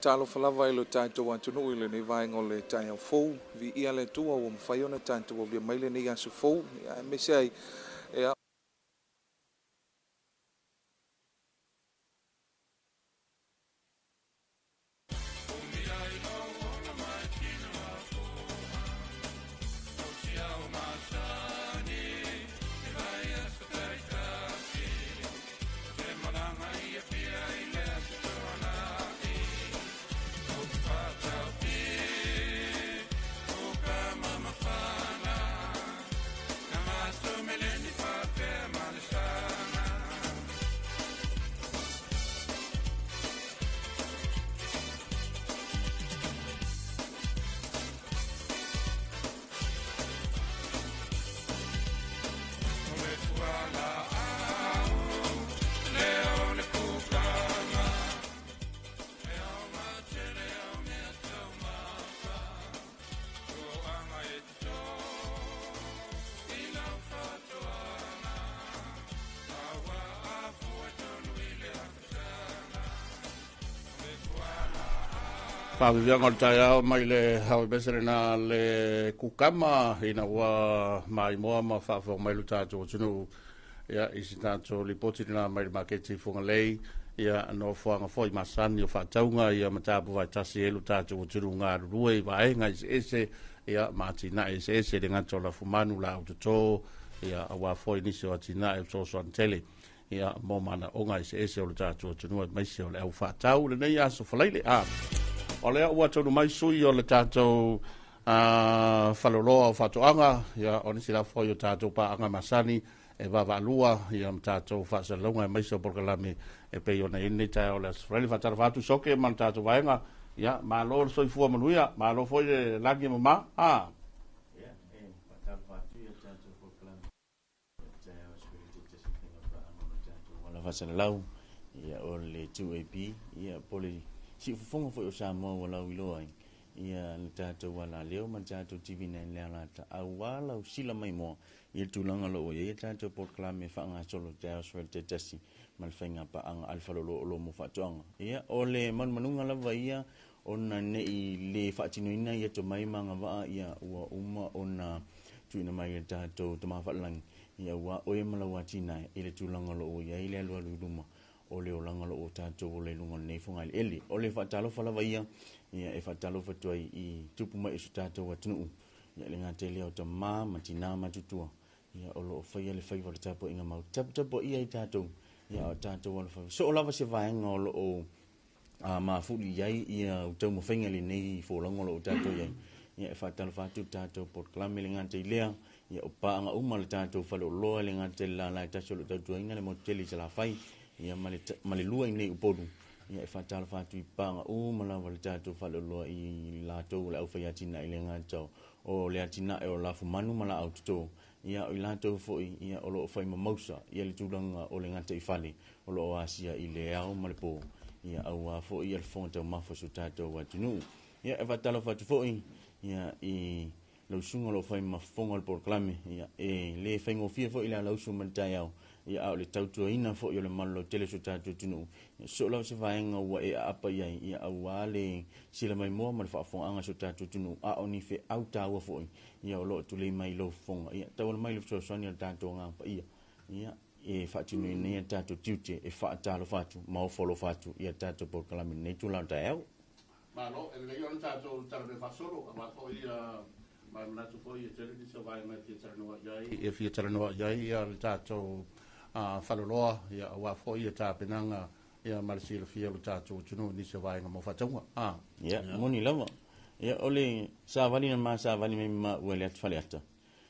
Talofa lava i lo tatou atunuu i lenei vaega o le taeao fou. Viia le Atua ua mafai ona tatou aulia mai lenei aso fou, aemaise ai ia Faaviviga o le taeao mai le ao mese lena le kukama ina ua maimoa ma faafofoga mai lo tatou atunuu ia i si tatou lipoti lena mai le maketi i Fugalei, ia nofoaga foi masani o faatauga ia ma tapu faatasi ai lo tatou atunuu galulue i vaega eseese ia ma atinae eseese le gata o lafumanu laau toto ia aua foi nisi o atinae fesoasoani tele ia mo manaoga eseese o le tatou atunuu aemaise o le au faatau lenei aso Falaile. O lea ua taunuu mai sui o le tatou faloloa o faatoaga, ia o nisi la foi o tatou paaga masani e vaavaalua ia ma tatou faasalalauga aemaise o polokalame e pei ona i ai lenei taeao o le aso Faraile. Faatalofa atu Soke ma le tatou vaega, ia malo le soifua manuia, malo foi le lagi e mama. Ia, e faatalofa atu ia tatou polokalame taeao ala faasalalau, ia o le 2AP, ia po le siufofoga foi o Samoa ua lauiloa ai ia le tatou alaleo ma le tatou TV9 le alata aua lau sila maimoa i le tulaga o lo o i ai le tatou polokalame faagasolo taeao 11 ma le faiga paaga a le falolo o lo mo faatoaga. Ia o le manumanuga lava ia ona nei le faatinoina ia tomai ma agavaa ia ua uma ona tuuina mai e le tatou tama faalelagi, ia ua oe ma lau atinae i le tulaga o lo o i ai le alualu i luma o le olaga o lo o tatou ola i luga o lenei fogaeleele. O le faatalofa lava ia, ia e faatalofa atu ai i tupu mai o so tatou atunuu, ia le gata i lea o tamā ma tinā matutua. Ia, o lo o faia le faiva o le tapuaiga mau taputapuaia i tatou, ia, a o tatou alofaiva. Soo lava se vaega o lo o mafuli i ai ia taumafaiga i lenei folauga o lo o tatou i ai. Ia, e faatalofa atu le tatou polokalame le gata i lea, ia, o paaga uma le tatou faleoloa le gata i le lala e tasi o lo o tautuaina le motu tele i Salafai, ia, ma le, ma le lua i nei Upolu. Ia, e faatalofa atu i paaga uma lava le tatou faleoloa i latou o le aufai atinae le gata o le atinae o lafumanu ma laau toto, ia, o i latou foi, ia, o lo o fai mamausa ia le tulaga o le gataifale o lo o asia i le ao ma le po, ia, auā foi ia le fofoga taumafa o si o tatou atunuu. Ia, e faatalofa atu foi, ia, i lau susuga o lo o fai ma fofoga o le polokalame, ia, e le faigofie foi le alausu ma le taeao, ia, a o le tautuaina foi o le malu lautele o si o tatou atunuu. Ia, soo lava se vaega ua e aapa i ai, ia, auā le sila maimoa ma le faafofogaaga a si o tatou atunuu, a o ni feau taua foi, ia, o lo o tulei mai i lou fofoga. Ia, tauala mai le fesoasoani a le tatou Agaga Paia, ia, e faatinoina ai a tatou tiute e faatalofa atu ma ofo alofa atu i a tatou polokalame i lenei itula o le taeao. Malo, e lelei ona tatou talanoa faasolo, aua foi ia ma e manatu foi e tele nisi o vaega e fia talanoa i ai, e fia talanoa i ai ia le tatou faleoloa, ia aua foi ia tapenaga ia ma le silafia o le tatou atunuu i nisi o vaega mo faatauga. Ia, moni lava. Ia, o le savali na ma savali mai ma maua i le atu Faleata,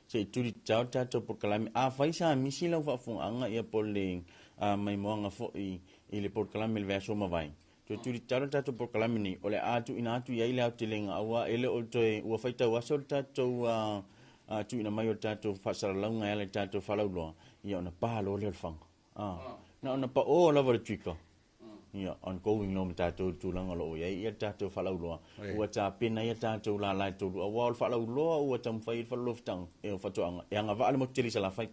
se i tuli tatao le tatou polokalame. Afai sa misi lau faafofogaaga ia po o le maimoaga foi i le polokalame i le vaiaso ua mavae, Toe tuli tatalo le tatou polokalame nei, o le a tuuina atu i ai le aotelega, aua e le o toe ua faitau aso le tatou tuuina mai o le tatou faasalalauga e ala i le tatou faalauiloa, ia ona pa loa lea o le faga. Na ona paoa lava o le trigger, ia ongoing loa ma tatou i le tulaga o lo o i ai ia le tatou faalauiloa. Ua tapena ai a tatou lala e tolu, aua o le faalauiloa ua taumafai ai le faleoloa o faatoaga e agavaa le motu tele i Salafai.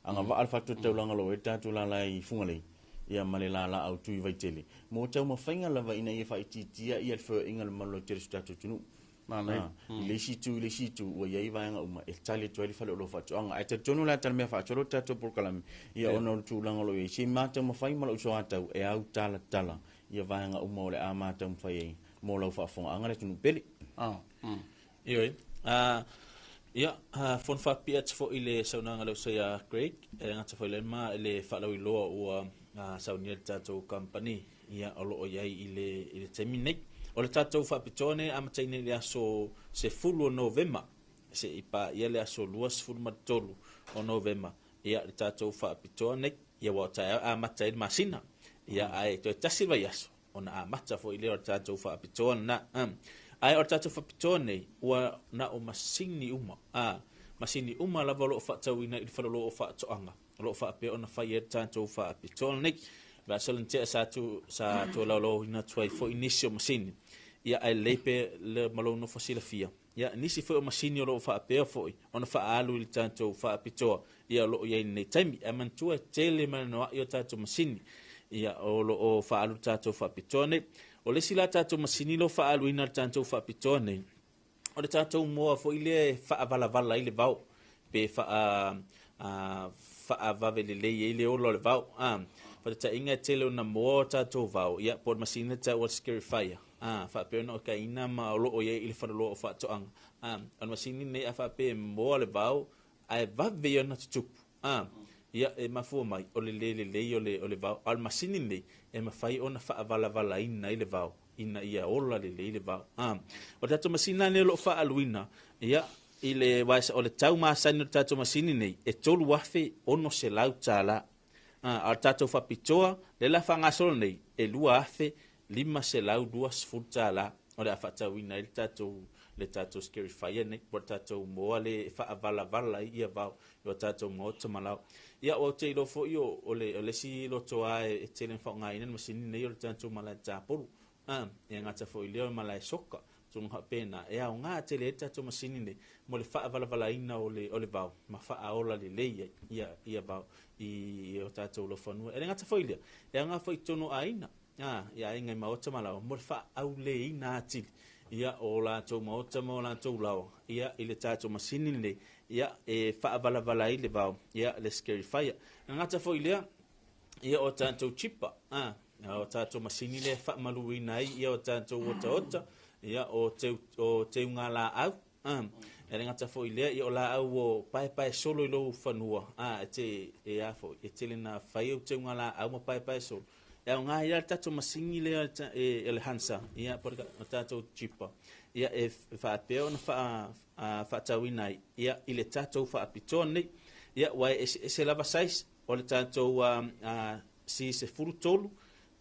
Agavaa le fatu-taulaga o lo o i ai le tatou lala i Fugalei, ia ma le lala autu i Vaitele, mo taumafaiga lava ina ia faaitiitia ia le feoaiga o le malu lautele o si o tatou atunuu. I le isi itu i le isi itu, ua i ai vaega uma e tali atu ai le faleoloa faatoaga. Ae talitonu o le a talamea faasolo le tatou polokalame, ia ona o le tulaga o lo o i ai, se i ma taumafai ma lou soatau e autalatala ia vaega uma o le a ma taumafai ai mo lau faafofogaaga le atunuu pele. Ioe. Ia, fono faapipii atu foi i le saunoaga a le uso ia Craig, e le gata foi i lea ma le faalauiloa ua saunia le tatou kamupani, ia, o lo o i ai i le, i le taimi nei. O le tatou faapitoa nei e amataina i le aso 10 o Novema, se i paia le aso 23 o Novema, ia, le tatou faapitoa nei, ia, aua o taeao e amata ai le masina, ia, ae toe tasi le vaiaso, ona amata foi lea o le tatou faapitoa lena. Ae o le tatou faapitoa nei, ua na o masini uma, a, masini uma lava o lo o faatauina i le faleoloa o faatoaga, o lo o faapea ona fai ai le tatou faapitoa lenei. Vaiaso na tea sa tu, sa tolaulauina atu ai foi nisi o masini, ia ae lelei pe le ma lou nofo silafia, ia nisi foi o masini o lo o faapea foi ona faaalu i le tatou faapitoa, ia o lo o i ai i lenei taimi. Ae manatua e tele ma anoa'i o tatou masini, ia o lo o faaalu i le tatou faapitoa nei. O le isi la tatou masini lo faaaluina i le tatou faapitoa nei, o le tatou moa foi lea e faavalavala ai le vao, pe faa faavave lelei ai le ola o le vao. Faataitaiga e tele ona moa o tatou vao, ia po o le masini lea e taua o le scarifier, faapea ona okaina ma o lo o i ai i le faleoloa o faatoaga. O le masini lenei a faapea e moa le vao, ae vave ia ona tutupu. Ia, e mafua mai, o le le lelei o le, o le vao. A o le masini lenei, e mafai ona faavalavalaina ai le vao, ina ia ola lelei le vao. O le tatou masini la lenei o lo o faaaluina, ia, i le, o le tau masani o le tatou masini lenei, e $3,600. A o le tatou faapitoa, lea o le a faagasolo nei, e $2,520 o le a faatauina ai le tatou le tatou scarifier nei, po o le tatou moa lea e faavalavala ai ia vao i o tatou maota ma laoa. Ia, ou te iloa foi o, o le, o le isi lotoa e tele ona faaaogaina le masini nei o le tatou malae tapolu. E gata foi i lea o le malae soka, tulaga faapena, e aoga tele ai le tatou masini nei mo le faavalavalaina o le, o le vao ma faaola lelei ai ia, ia vao i o tatou laufanua. E le gata foi i lea, e aoga foi i totonu o aiga, i aiga i maota ma laoa mo le faaauleina atili ia o latou maota ma o latou laoa ia i le tatou masini lenei ia e faavalavala ai le vao ia le scarifier. E gata foi i lea, ia o tatou chipa, o tatou masini lea e faamaluina ai ia o tatou otaota, ia o teu, o teugalaau, E le gata foi i lea, ia o laau ua paepae solo i lou fanua, e te, e a foi, e tele na fai au teuga laau ma paepae solo. E aoga ai la le tatou masini lea e le Hansa, ia, po o le tatou chipper, ia, e faapea ona faatauina ai, ia, i le tatou faapitoa lenei. Ia, aua e eseese lava size o le tatou C13,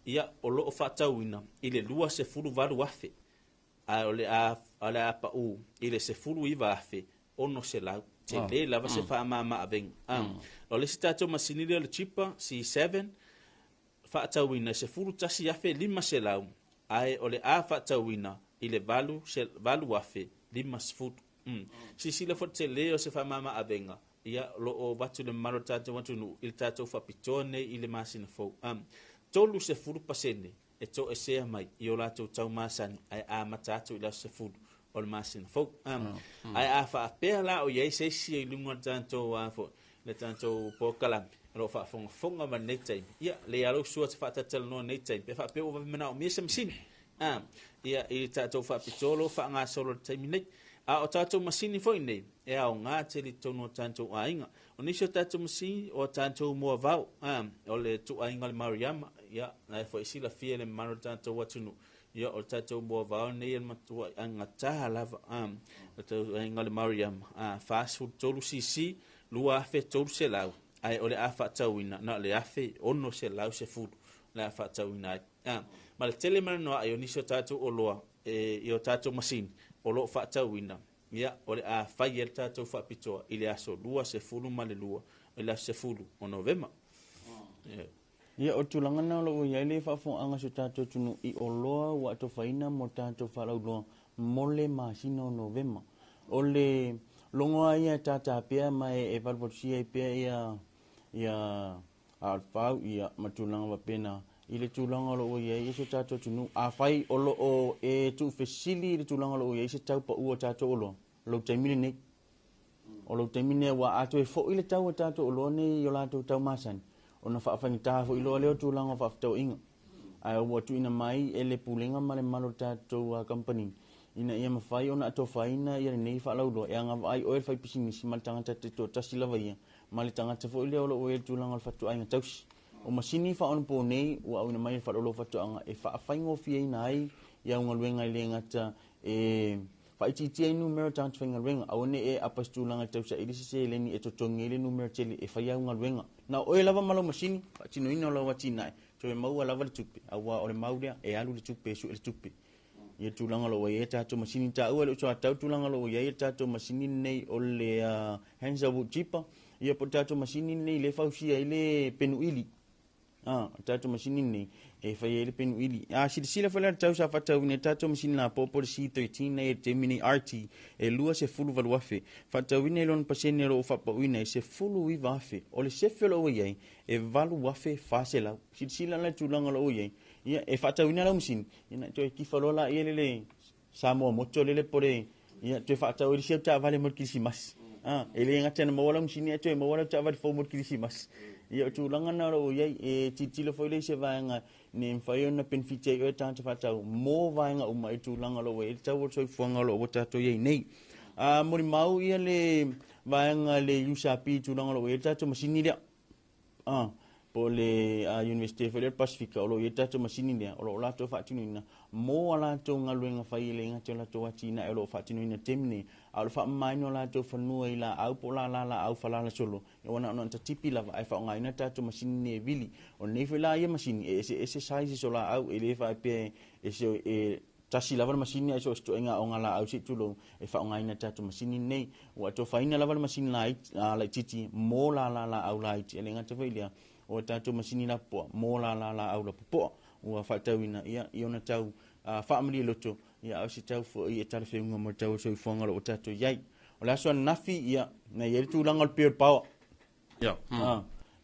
ia, o lo o faatauina i le $28,000, ae o le a, o le a pau i le $19,600. Tele lava se faamama-avega. O le isi tatou masini lea o le chipper C7, faatauina i $11,500, ae o le a faatauina i le $8,050. Silasila foi i le tele o se faamama-avega, ia, o lo o avatu i le mamalu o le tatou atunuu i le tatou faapitoa nei i le masina fou. 30% e toesea mai i o latou tau masani ae amata atu i le aso 10 o le masina fou. Ae a faapea la o i ai se isi i luga o le tatou, foi, le tatou polokalame o lo o faafogafoga mai lenei taimi, ia, lei lava lou sua te faatatalanoa nei taimi, pe faapea ua vave manaomia se masini, ia, i le tatou faapitoa o lo o faagasolo i le taimi nei. A o tatou masini foi nei, e aoga tele i totonu o tatou aiga. O nisi o tatou masini, o tatou moavao, o le ituaiga o le Mariama, ia, la e foi silafia e le mamalu o le tatou atunuu, ia, o le tatou moavao nei e le matua aigata lava, le ituaiga o le Mariama, 43 cc, 2300, ae o le a faatauina na o le 1610 le a faatauina ai. Ma le tele ma le noa'i o nisi o tatou oloa e, i o tatou masini o lo o faatauina, ia, o le a fai ai le tatou faapitoa i le aso 22, i le aso 10 o Novema. Yeah. Ia, o le tulaga lena o lo o ua i ai le faafofogaaga a si o tatou atunuu i oloa ua atofaina mo tatou faalauiloa mo le masina o Novema. O le logo lava ia e tātā pea ma e valuvalusia ai pea ia, ia Alfau, ia, ma tulaga faapena i le tulaga o lo o ua i ai si o tatou atunuu. Afai o lo o e tuufesili i le tulaga o lo o ua i ai se tau pau o tatou oloa, o lou taimi lenei. O lou taimi lenei aua a toe foi le tau o tatou oloa nei i o latou tau masani, ona faafaigata foi loa lea o tulaga o faafetauaiga. Ae ua tuuina mai e le Pulega ma le mamalu o le tatou kamupani ina ia mafai ona atofaina ia lenei faalauiloa e agavaa ai oe le faipisinisi ma le tagata taitoatasi lava ia, ma le tagata foi lea o lo o i ai le tulaga o le fatuaiga tausi. O masini faaonaponei ua auina mai e le Faleoloa o Faatoaga e faafaigofieina ai i au galuega e le gata e faaitiitia ai numera o tagata faigaluega, aua ne i e apa i se tulaga e tausaili se seleni e totogi ai le numera tele e fai au galuega. Na o oe lava ma lau masini, faatinoina o lau atinae, toe maua lava le tupe, aua o le mau lea, e alu le tupe e sue le tupe. Ia tulaga o lo o i ai tatou masini taua e le uso a tau tulaga o lo o i ai le tatou masini lenei o le Hansa Wood Chipper, ia po o le tatou masini lenei lea e fausia ai le penu ili. Ah, o le tatou masini lenei e fai ai le penu ili. A silasila foi la le tau sa faatauina i le tatou masini lapoa po o le C13 nei i le taimi nei RT e 28,000. Faatauina i lona pasene o lo o faapauina e 19,000. O le sefe o lo o i ai e 8,400. Silasila la i le tulaga o lo o i ai. Ia, e faatauina lau masini, ia na toe tifa loa laia le le Samoa Moto lele po le, ia, toe faatau ai le isi au taavale mo le Kirisimasi. Ah, e le gata ina maua lau masini ae toe maua lau taavale fou mo le Kirisimasi. Ia, o tulaga na o lo o i ai, e tilotilo foi le i se vaega ne mafai ona benefit ai oe tagata faatau mo vaega uma i tulaga o lo o i ai le tau o le soifuaga o lo o ua tatou i ai nei. A molimau ia le vaega le USRP i tulaga o lo o i ai le tatou masini lea. Ah, po o le Universite foi lea o le Pasifika o lo o i ai le tatou masini lea o lo o latou faatinoina mo a latou galuega fai e le gata i o latou atinae o lo o faatinoina i le taimi nei, a o le faamamaina o latou fanua i laau po o lala laau falala solo, ia ua na ona tatipi lava ae faaaogaina le tatou masini nei e vili. O lenei foi la ia masini e eseese sizes o laau e le faapea e se e tasi lava le masini ae so o se ituaiga aoga laau se i tulou e faaaogaina e le tatou masini lenei. Ua atofaina lava le masini laitiiti mo lala laau laiti, e le gata foi i lea, o tatou masini lapopoa mo lala laau lapopoa ua faatauina ia i ona tau faamalie loto, ia a o se tau foi e talafeauga mo le tau o le soifuaga o lo o tatou i ai. O le aso ananafi, ia, na i ai le tulaga o le peo o le power. Ia.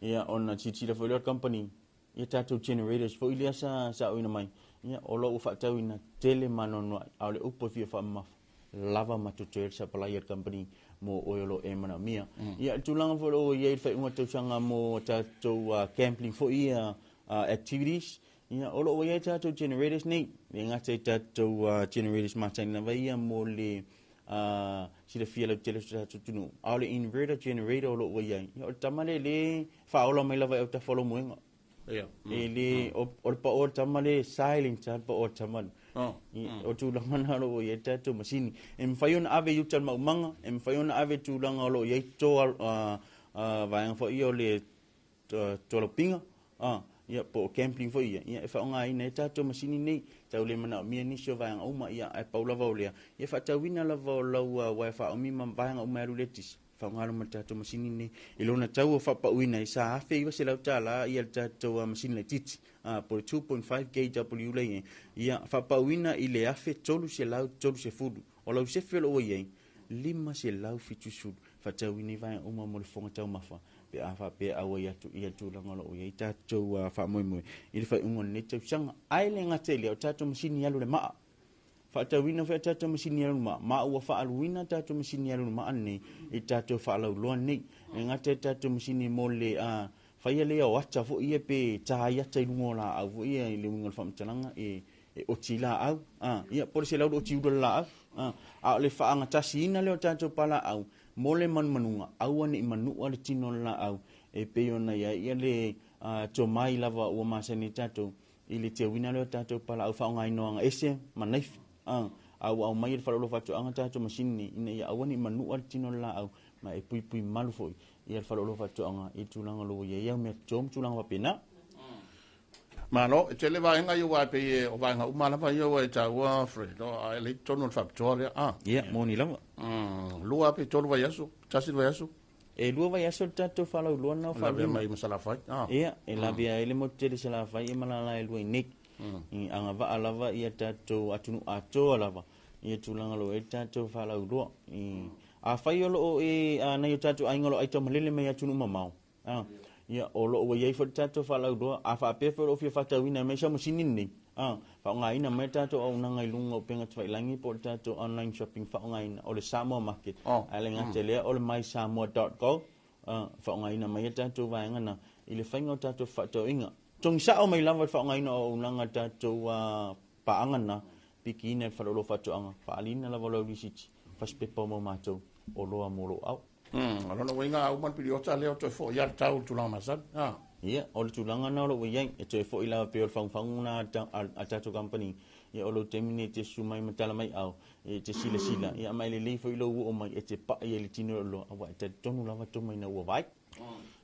Ia, ona silasila foi lea o le company ia tatou generators foi lea sa auina mai, ia, o lo o ua faatauina tele ma anoanoai, a o le upu e fia faamamafa, lava ma totoe le supply a le company mo oe o lo o e manaomia. Ia, le tulaga foi o lo o i ai le faaiuga o le tausaga mo tatou gambling foi ia activities, ia, o lo o ua i ai tatou generators nei, le gata i tatou generators masani lava ia mo le Silafia lautele o si o tatou atunuu, a o le inverter generator o lo o ua i ai, ia o le tama lea e le faaola mai lava i autafa o lou moega. E le, o le pao o le tama lea e silent lava le pao o le tama lea. O tulaga na o lo o ua i ai le tatou masini. E mafai ona ave i uta i le maumaga, e mafai ona ave i tulaga o lo o i ai toa, vaega foi ia o le tualaupinga, ia, po o gambling foi ia, ia, e faaaogaina ai tatou masini nei, tau le manaomia nisi o vaega uma, ia, ae pau lava o lea, ia faatauina lava o lau uaea faaumi ma vaega uma e alu i le eletise, faaaoga loa ma le tatou masini nei. I lona tau o faapauina ai, sa $1,900 ia le tatou masini laitiiti, po o le 2.5 kW la i ai, ia, faapauina i le $1,330. O lau sefe o lo o ua i ai, 570, faatauina i vaega uma mo le fofoga taumafa, pe a faapea auai atu ia le tulaga o lo o i ai tatou faamoemoe i le faaiuga o lenei tausaga. Ae le gata i lea, o tatou masini alu le maa. Faatauina foi a tatou masini alu le maa, ma ua faaluina tatou masini alu le maa nei i tatou faalauiloa nei. E gata i tatou masini mo le faia lea o ata foi ia pe ta ai ata i luga o laau foi ia i le uiga o le faamatalaga e oti laau, ia po o le 120 ula le laau, a o le faagatasiina lea o tatou palaau mo le manumanuga, aua ne i manua le tino o le laau e pei ona i ai ia le tomai lava ua masani ai tatou i le teuina lea o tatou palaau faaaogaina o agaese ma naifi, a ua aumai e le faleoloa faatoaga tatou masini nei ina ia aua ne i manua le tino o le laau ma e puipui malu foi ia le faleoloa faatoaga i tulaga o lo o ua i ai au mea toto ma tulaga faapena. Malo, e tele vaega ia aua e pei o vaega uma lava ia ua e taua Fred, o a e le i totonu o le faapitoa lea. Ah. Ia, moni lava. Lua pe tolu vaiaso, tasi le vaiaso. E lua vaiaso le tatou faalauiloa lena o Lavea mai ma Salafai. Ah. Ia, e lavea ai le motu tele i Salafai ia ma lala e lua i nei. I agavaa lava ia tatou atunuu atoa lava ia tulaga o lo o i ai le tatou faalauiloa. I afai o lo o e nai o tatou aiga o lo o aitaumalele mai atunuu mamao, A, ia, o lo o ua i ai foi le tatou faalauiloa, a faapea foi o lo o fia faatauina mai sau masini lenei, a, faaaogaina mai le tatou auaunaga i luga o upega tafailagi po o le tatou online shopping faaaogaina, o le Samoa Market. Ae le gata i lea, o le mysamoa.gov, a, faaaogaina mai le tatou vaega na i le faiga o tatou fefaatauaiga. Togi sao mai lava le faaaogaina o auaunaga a le tatou paaga na, pikiina e le faleoloa faatoaga, faaaliina lava lau lisiti, fasipepa mo matou, oloa mo lou au. O lona uiga a uma le piliota lea o toe foi lava le tau i le tulaga masani. Ia, o le tulaga lena o lo o ua i ai, e toe foi lava pei o le fagufagu lena a tatou kamupani, ia o lou taimi lenei e te susu mai ma tala mai au, e te silasila, ia ma e lelei foi lou oo mai e te pai ai i le tino o le oloa, aua e talitonu lava toma ina ua vaai.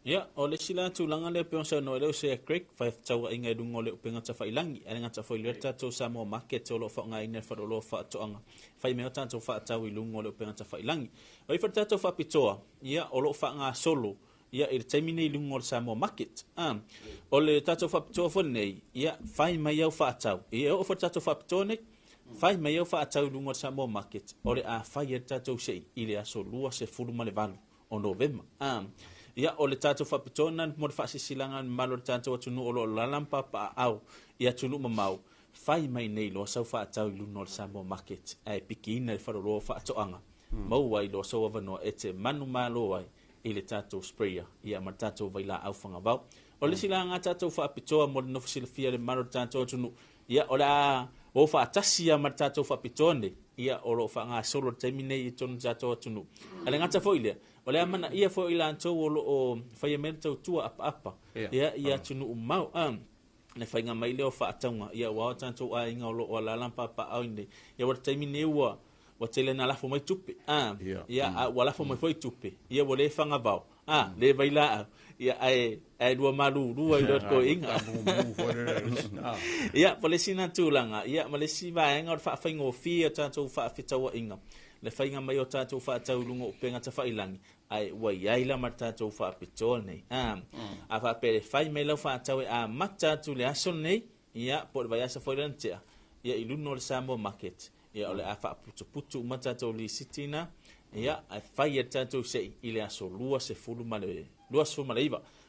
Ia, o le isi la tulaga lea pei ona saunoa ai le uso ia Craig, fai fetauaiga i luga o le upega tafailangi, ae le gata foi i lea tatou Samoa Market o lo o faaaogaina e le faleoloa o faatoaga, fai mea o tatou faatau i luga o le upega tafailangi. O ai foi le tatou faapitoa, ia, o lo o faagasolo, ia, i le taimi nei i luga o le Samoa Market. A, o le tatou faapitoa foi lenei, ia, fai mai au faatau. Ia, e oo foi le tatou faapitoa nei, fai mai au faatau i luga o le Samoa Market, o le a fai ai le tatou sei i le aso 28 o Novema. A, ia, o le tatou faapitoa lena mo le faasisilaga i le mamalu o le tatou atunuu o lo o alaala ma papaaao i atunuu mamao, fai mai nei loa sau faatau i luna o le Samoa Market ae pikiina i le faleoloa o faatoaga, maua ai loa sou avanoa e te manumalo ai i le tatou sprayer, ia, ma le tatou vailaau fagavao. O le isi la aga tatou faapitoa mo le nofo silafia i le mamalu o le tatou atunuu, Ia, o le a o faatasi lava ma le tatou faapitoa nei, ia, o lo o faagasolo i le taimi nei i totonu o le tatou atunuu. Ae le gata foi i lea, o le amanaia foi o i latou o lo o faia mai le tautua apaapa, ia, i atunuu mamao, a, le faiga mai lea o faatauga, ia, aua o tatou aiga o lo o alaala ma papaaao i inei, ia, ua le taimi nei ua, ua tele ina lafo mai tupe, a, ia, a ua lafo mai foi tupe, ia, ua le fagavao, a, le vailaau, ia, ae, ae lua malulu ai loa le toeaina. Ia, po o le isi lena tulaga, ia, ma le isi vaega o le faafaigofie o tatou faafetauaiga, le faiga mai o tatou faatau i luga o upega tafailangi, ae ua i ai la ma le tatou faapitoa lenei. A, a faapea e fai mai lau faatau e amata atu i le aso lenei, ia, po o le vaiaso foi lea na tea, ia, i luna o le Samoa Market, ia, o le a faaputuputu uma tatou lisiti na, ia, ae fai e le tatou sei i le aso 29,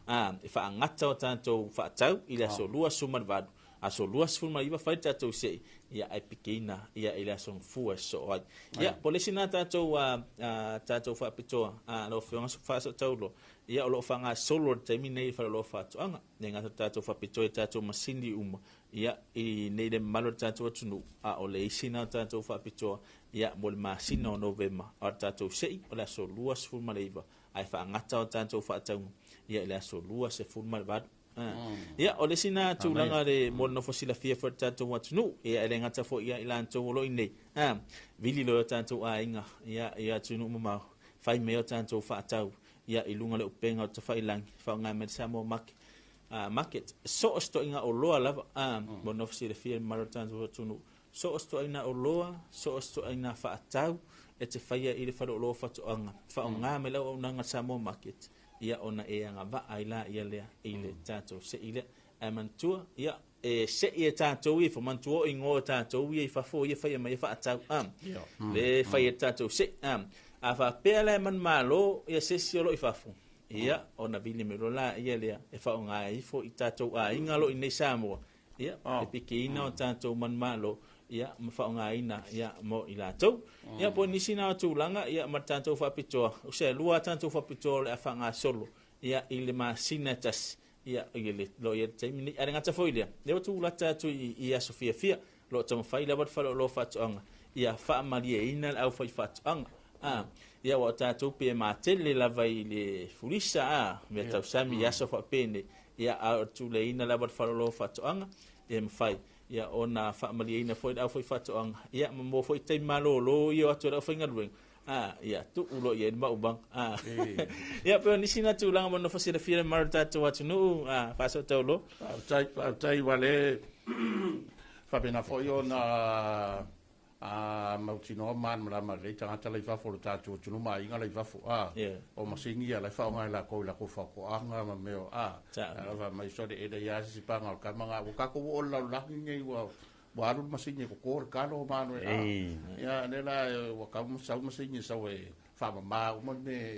a, e faagata o tatou faatau i le aso 28, aso 29 fai le tatou sei, ia, ae pikeina, ia, i le aso Gafua e sosoo ai. Ia, po o le isi lena tatou, tatou faapitoa, lau Afioga Faasootauloa, ia, o lo o faagasolo i le taimi nei i le faleoloa o faatoaga. E le gata i le tatou faapitoa i tatou masini uma, Ia, i nei le mamalu o le tatou atunuu, a o le isi na o tatou faapitoa, ia, mo le masina o Novema, a o le tatou se'i o le aso 29, ae faagata o tatou faatauga, ia, i le aso 28. Ia, o le isi na tulaga le mo le nofo silafia foi le tatou atunuu, ia, e le gata foi ia i latou o lo o i inei, vili loa e o tatou aiga, ia, i atunuu mamao, fai mai o tatou faatau, ia, i luga o le upega o tafailagi, faaaoga mai le Samoa Market, market, so o se toaiga oloa lava, mo le nofo silafia le mamalu o le tatou atunuu, so o se toaiga oloa, so o se toaiga faatau, e te faia i le faleoloa o faatoaga, faaaoga mai le auaunaga Samoa Market, ia ona e agavaa ai laia lea i le tatou se'i lea. Ae manatua, ia, e se'i e tatou ia ifo, manatua o igoa o tatou ia i fafo ia faia mai e faatau, le fai e tatou se'i. A faapea la e manumalo ia se isi o lo o i fafo, ia, ona vili mai loa laia lea e faaaoga ifo i tatou aiga o lo o i inei Samoa, ia, le pikiina o tatou manumalo, ia, ma faaaogaina, ia, mo i latou. Ia, po o nisi na o tulaga, ia, ma le tatou faapitoa, o se lua a tatou faapitoa o le a faagasolo, ia, i le masina e tasi, ia, i le, lo ia le taimi nei. Ae le gata foi lea, lea ua tulata atu i aso fiafia, lo o taumafai lava le faleoloa faatoaga, ia faamalieina le aufai faatoaga. Ia, ua o tatou pe matele lava i le fulisa, mea tausami i aso faapene, ia, a o le tuleina lava le faleoloa faatoaga, ia mafai, ia, ona faamalieina foi le aufai faatoaga, ia, ma mo foi taimi malōlō ia o atu e le aufaigaluega, ia, tuu loa i ai le maumaga. Ia, pe o nisi na tulaga mo nofo silafia le mamalu o le tatou atunuu, faasootauloa. Faafetai, faafetai ua le faapena foi ona mautinoa ma malamalama lelei tagata la i fafo o le tatou atunuu ma aiga la i fafo, o masini ia la e faaaoga e latou i latou faatoaga ma mea o, fai mai sole e leai lava se isi paga o le tama na, ua tatou oo i le lalolagi lenei ua alu le masini e toto le talo ma alu e, ia lea la ua tau sau masini e sau e faamama uma le mea,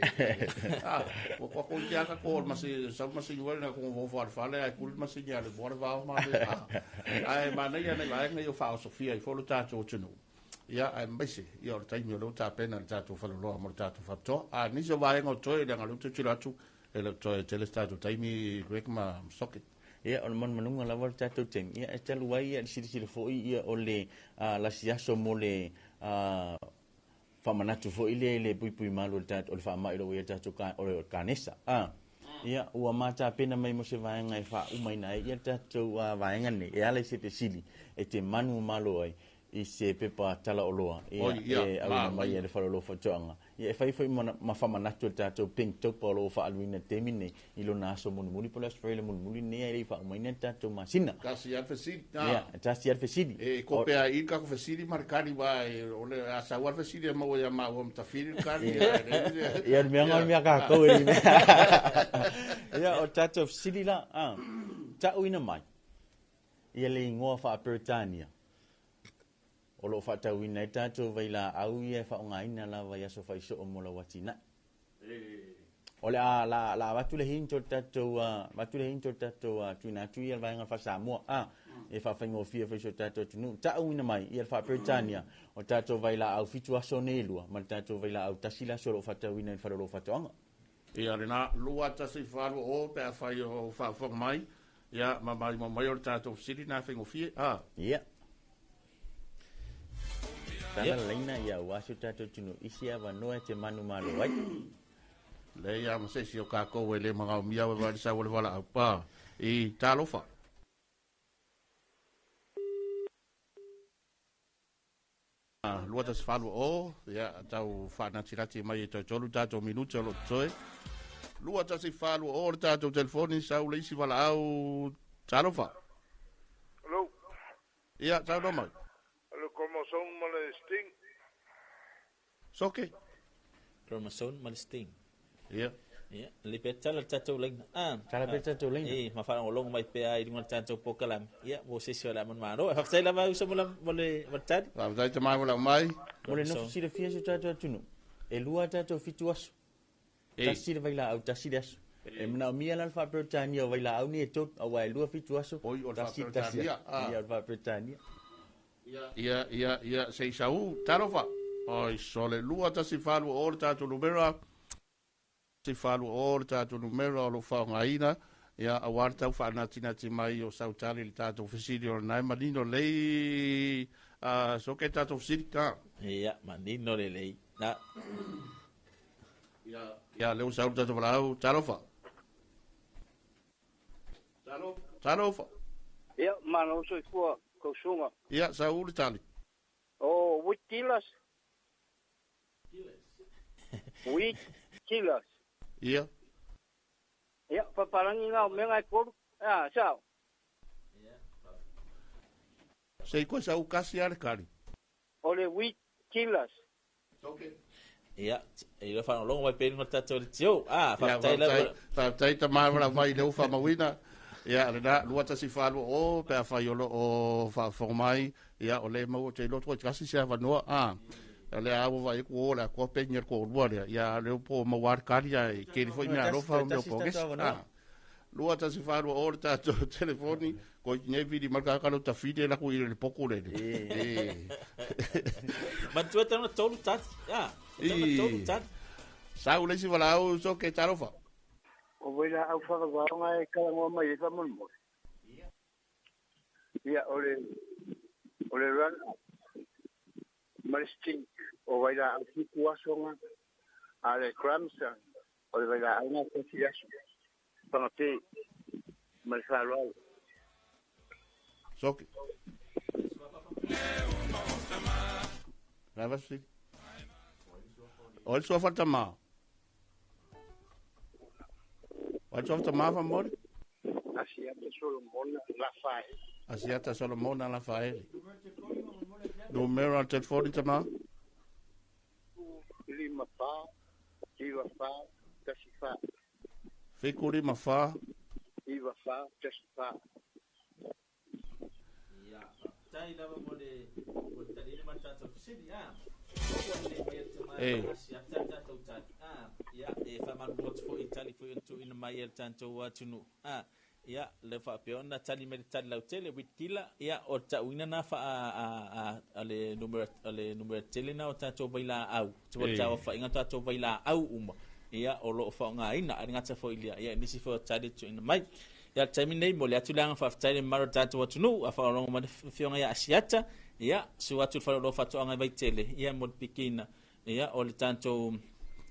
ua tatou ite lava tatou o le masini, sau le masini foi lea na nofo lava i le fale ae tuli le masini alu e moa le vao ma alu e, ae manaia nai vaega ia ua faaosofia ai foi lo tatou atunuu, ia, aemaise ia o le taimi o lea ua tapena le tatou faleoloa mo le tatou faapitoa. Nisi o vaega o toe, leaga o lea ua tilotilo atu e le o toe tele se tatou taimi, Greg ma Soke. Ia, o le manumanuga lava o le tatou taimi, ia, e talu ai ia le silasila foi ia o le lasi aso mo le faamanatu foi lea i le puipui malu o le tatou o le faamai o lo o ua i ai le tatou o le kanesa. Ia, ua matapena mai mo se vaega e faaumaina ai ia le tatou vaega nei e ala i se fesili e te manumalo ai i se pepa talaoloa ia e auina mai e le Faleoloa Faatoaga. Ia e fai foi ma faamanatu e le tatou Pinktober o lo o faaaluina i le taimi lenei i lona aso mulimuli po o le aso Faraile mulimuli lenei ae le i faaumaina le tatou masina. Tasi lava le fesili. Ia, e tasi lava le fesili. E kope ai i le tatou fesili ma le tali aua o le a sau lava le fesili e maua ia maua ma Tafili le tali. Ia, o le mea lena o le mea a tatou e le mea. Ia, o le tatou fesili la, tauina mai ia le igoa faa-Peretania o lo o faatauina ai tatou vailaau ia e faaaogaina lava i aso faisoo mo lau atinae. O le a la la avatu le hint o le tatou avatu le hint o le tatou tuuina atu ia le vaega faa-Samoa e faafaigofie foi i si o tatou atunuu. Tauina mai ia le faa-Peretania o tatou vailaau 7 aso nei e lua ma le tatou vailaau 1 le aso o lo o faatauina i le faleoloa o faatoaga. Ia lena, 2 1 8 0 pe afai o faafofoga mai, ia ma maimoa mai o le tatou fesili na faigofie. Ia. Tala laina ia aua si o tatou atunuu i se avanoa e te manumalo ai. Leai lava ma se isi o tatou e le manaomia e vaai le sau o le valaau. I talofa. 2 1 8 0, ia tau faanatinati mai e toe tolu tatou minute o lo o totoe. 2 1 8 0 le tatou telefoni, sau le isi valaau. Talofa. Hello. Ia, saunoa mai. Le chromosome ma le sting. Soke. Chromosome ma le sting. Ia. Ia, le pe tala le tatou laina. Tala pe tatou laina. E, ma faalogologo mai pea i luga o le tatou polokalame. Ia, mo se isi o le a manumalo. E faafetai lava uso mo le tali. Faafetai te mai mo le aumai. Mo le nofo silafia si o tatou atunuu, e lua a tatou 7 aso. Tasi le vailaau, tasi le aso. E manaomia la le faa-Peretania o vailaau nei e tolu, aua e lua 7 aso, Oi, o le tasi tasi faa-Peretania. aso. Ia, o le faa-Peretania. Ia, ia, ia, se i sau, talofa. Oi, sole, 2 1 8 0 le tatou numera. 1 8 0 le tatou numera o lo o faaaogaina. Ia, auā le tau faanatinati mai o sau tali i le tatou fesili o lena e manino lelei a soke le tatou fesili. A. Ia, manino lelei. Na. Ia, ia lea ua sau le tatou valaau. Talofa. Talofa. Talofa. Ia, malo soifua tausuga. Ia, sau le tali. O wheat killers. Wheat killers. Ia. Ia, papalangi na o mea e tolu. A, sao. Sei koe sau kasi a le kali. O le wheat killers. Ia, e iloa faalogologo mai pea i luga o le tatou leitio. A, faafetai lava. Faafetai tama ma mai le ufa mauina. Ia, lena, 2140, pe afai o loo faafofoga mai, ia, o le maua te iloa toetasi se avanoa, a. O lea ua vaai atu o le atoa peni a le toalua lea, ia, lea po o maua le kali ae keli foi mea alofa o mea o pokesi. A. 2140 le tatou telefoni, koe nei vili mai le tagata lea o tafili e latou i le potu lele. E. Matua tau na tolu tali. A, tau na tolu tali. Sau le isi valaau soke talofa. O wai la au whakavaonga e kalangoa mai e whamolemole. Ia, o le, o le run up ma le stink o wai la au fitu aso nga, a le cramson o le wai la au nga tasi aso. Whangape ma le whaloalo. Soke. Lava si. O le suafa tama. O le suafa tama fa mole. Asiata Solomona Lafaele. Asiata Solomona Lafaele. Numero al telefoni tama. 5 4 9 4 1 4. 7 5 4. 9 4 1 4. Ia, faafetai lava mo le mo le taliina ma le tatou fesili. A, ua lelei mai e le tama e Asiata le tatou tali. A, ia, e faamalulu atu foi i tali foi ona tuuina mai e le tatou atunuu. A, ia, le faapea ona tali mai le tali lautele, Witkila, ia, o le tauina na faa a a a le numera a le numera tele na o tatou vailaau, tua tauaofaiga o tatou vailaau uma, ia, o lo o faaaogaina, ae le gata foi i lea, ia, nisi foi o tali e tuuina mai. Ia, le taimi lenei, momoli atu le agaga faafetai i le mamalu o le tatou atunuu, a faalogologo mai le Afioga ia Asiata, ia, susu atu i le faleoloa faatoaga i Vaitele, ia, mo le pikiina, ia, o le tatou,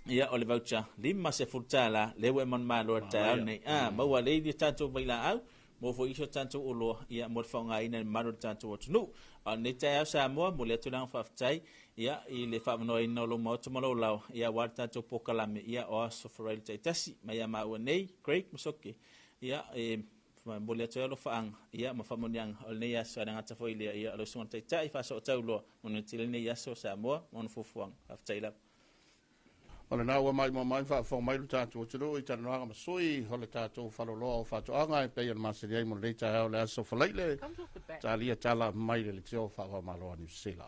ia, o le voucher $50, lea ua e manumalo i le taeao lenei. A, maua lelei le tatou vailaau, maua foi isi o tatou oloa, ia, mo le faaaogaina e le mamalu o le tatou atunuu. A o lenei taeao Samoa, momoli atu le agaga faafetai, ia, i le faavanoaina o lou maota ma lou laoa, ia, aua le tatou polokalame, ia, o Aso Faraile taitasi, mai ia maua nei, Craig Masoke, Ia, e momoli atu ai alofaaga, ia, ma faamanuiaga o lenei aso, ae le gata foi i lea, ia, o lau Susuga Taitai, faasootauloa, manuia tele lenei aso, Samoa, ma ona fuafuaga. Faafetai lava. O lena ua maimoa mai ma faafofoga mai lo tatou atunuu i talanoaga ma sui o le tatou faleoloa o faatoaga e pei ona masani ai mo lenei taeao o le aso Faraile, talia tala mai le leitio faava-o-Malo a Niu Sila.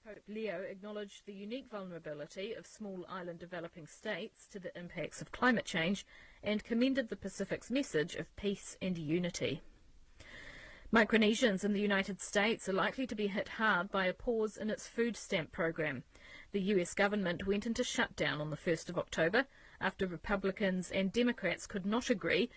Pope Leo acknowledged the unique vulnerability of small island developing states to the impacts of climate change and commended the Pacific's message of peace and unity. Micronesians in the United States are likely to be hit hard by a pause in its food stamp program. The US government went into shutdown on the 1st of October after Republicans and Democrats could not agree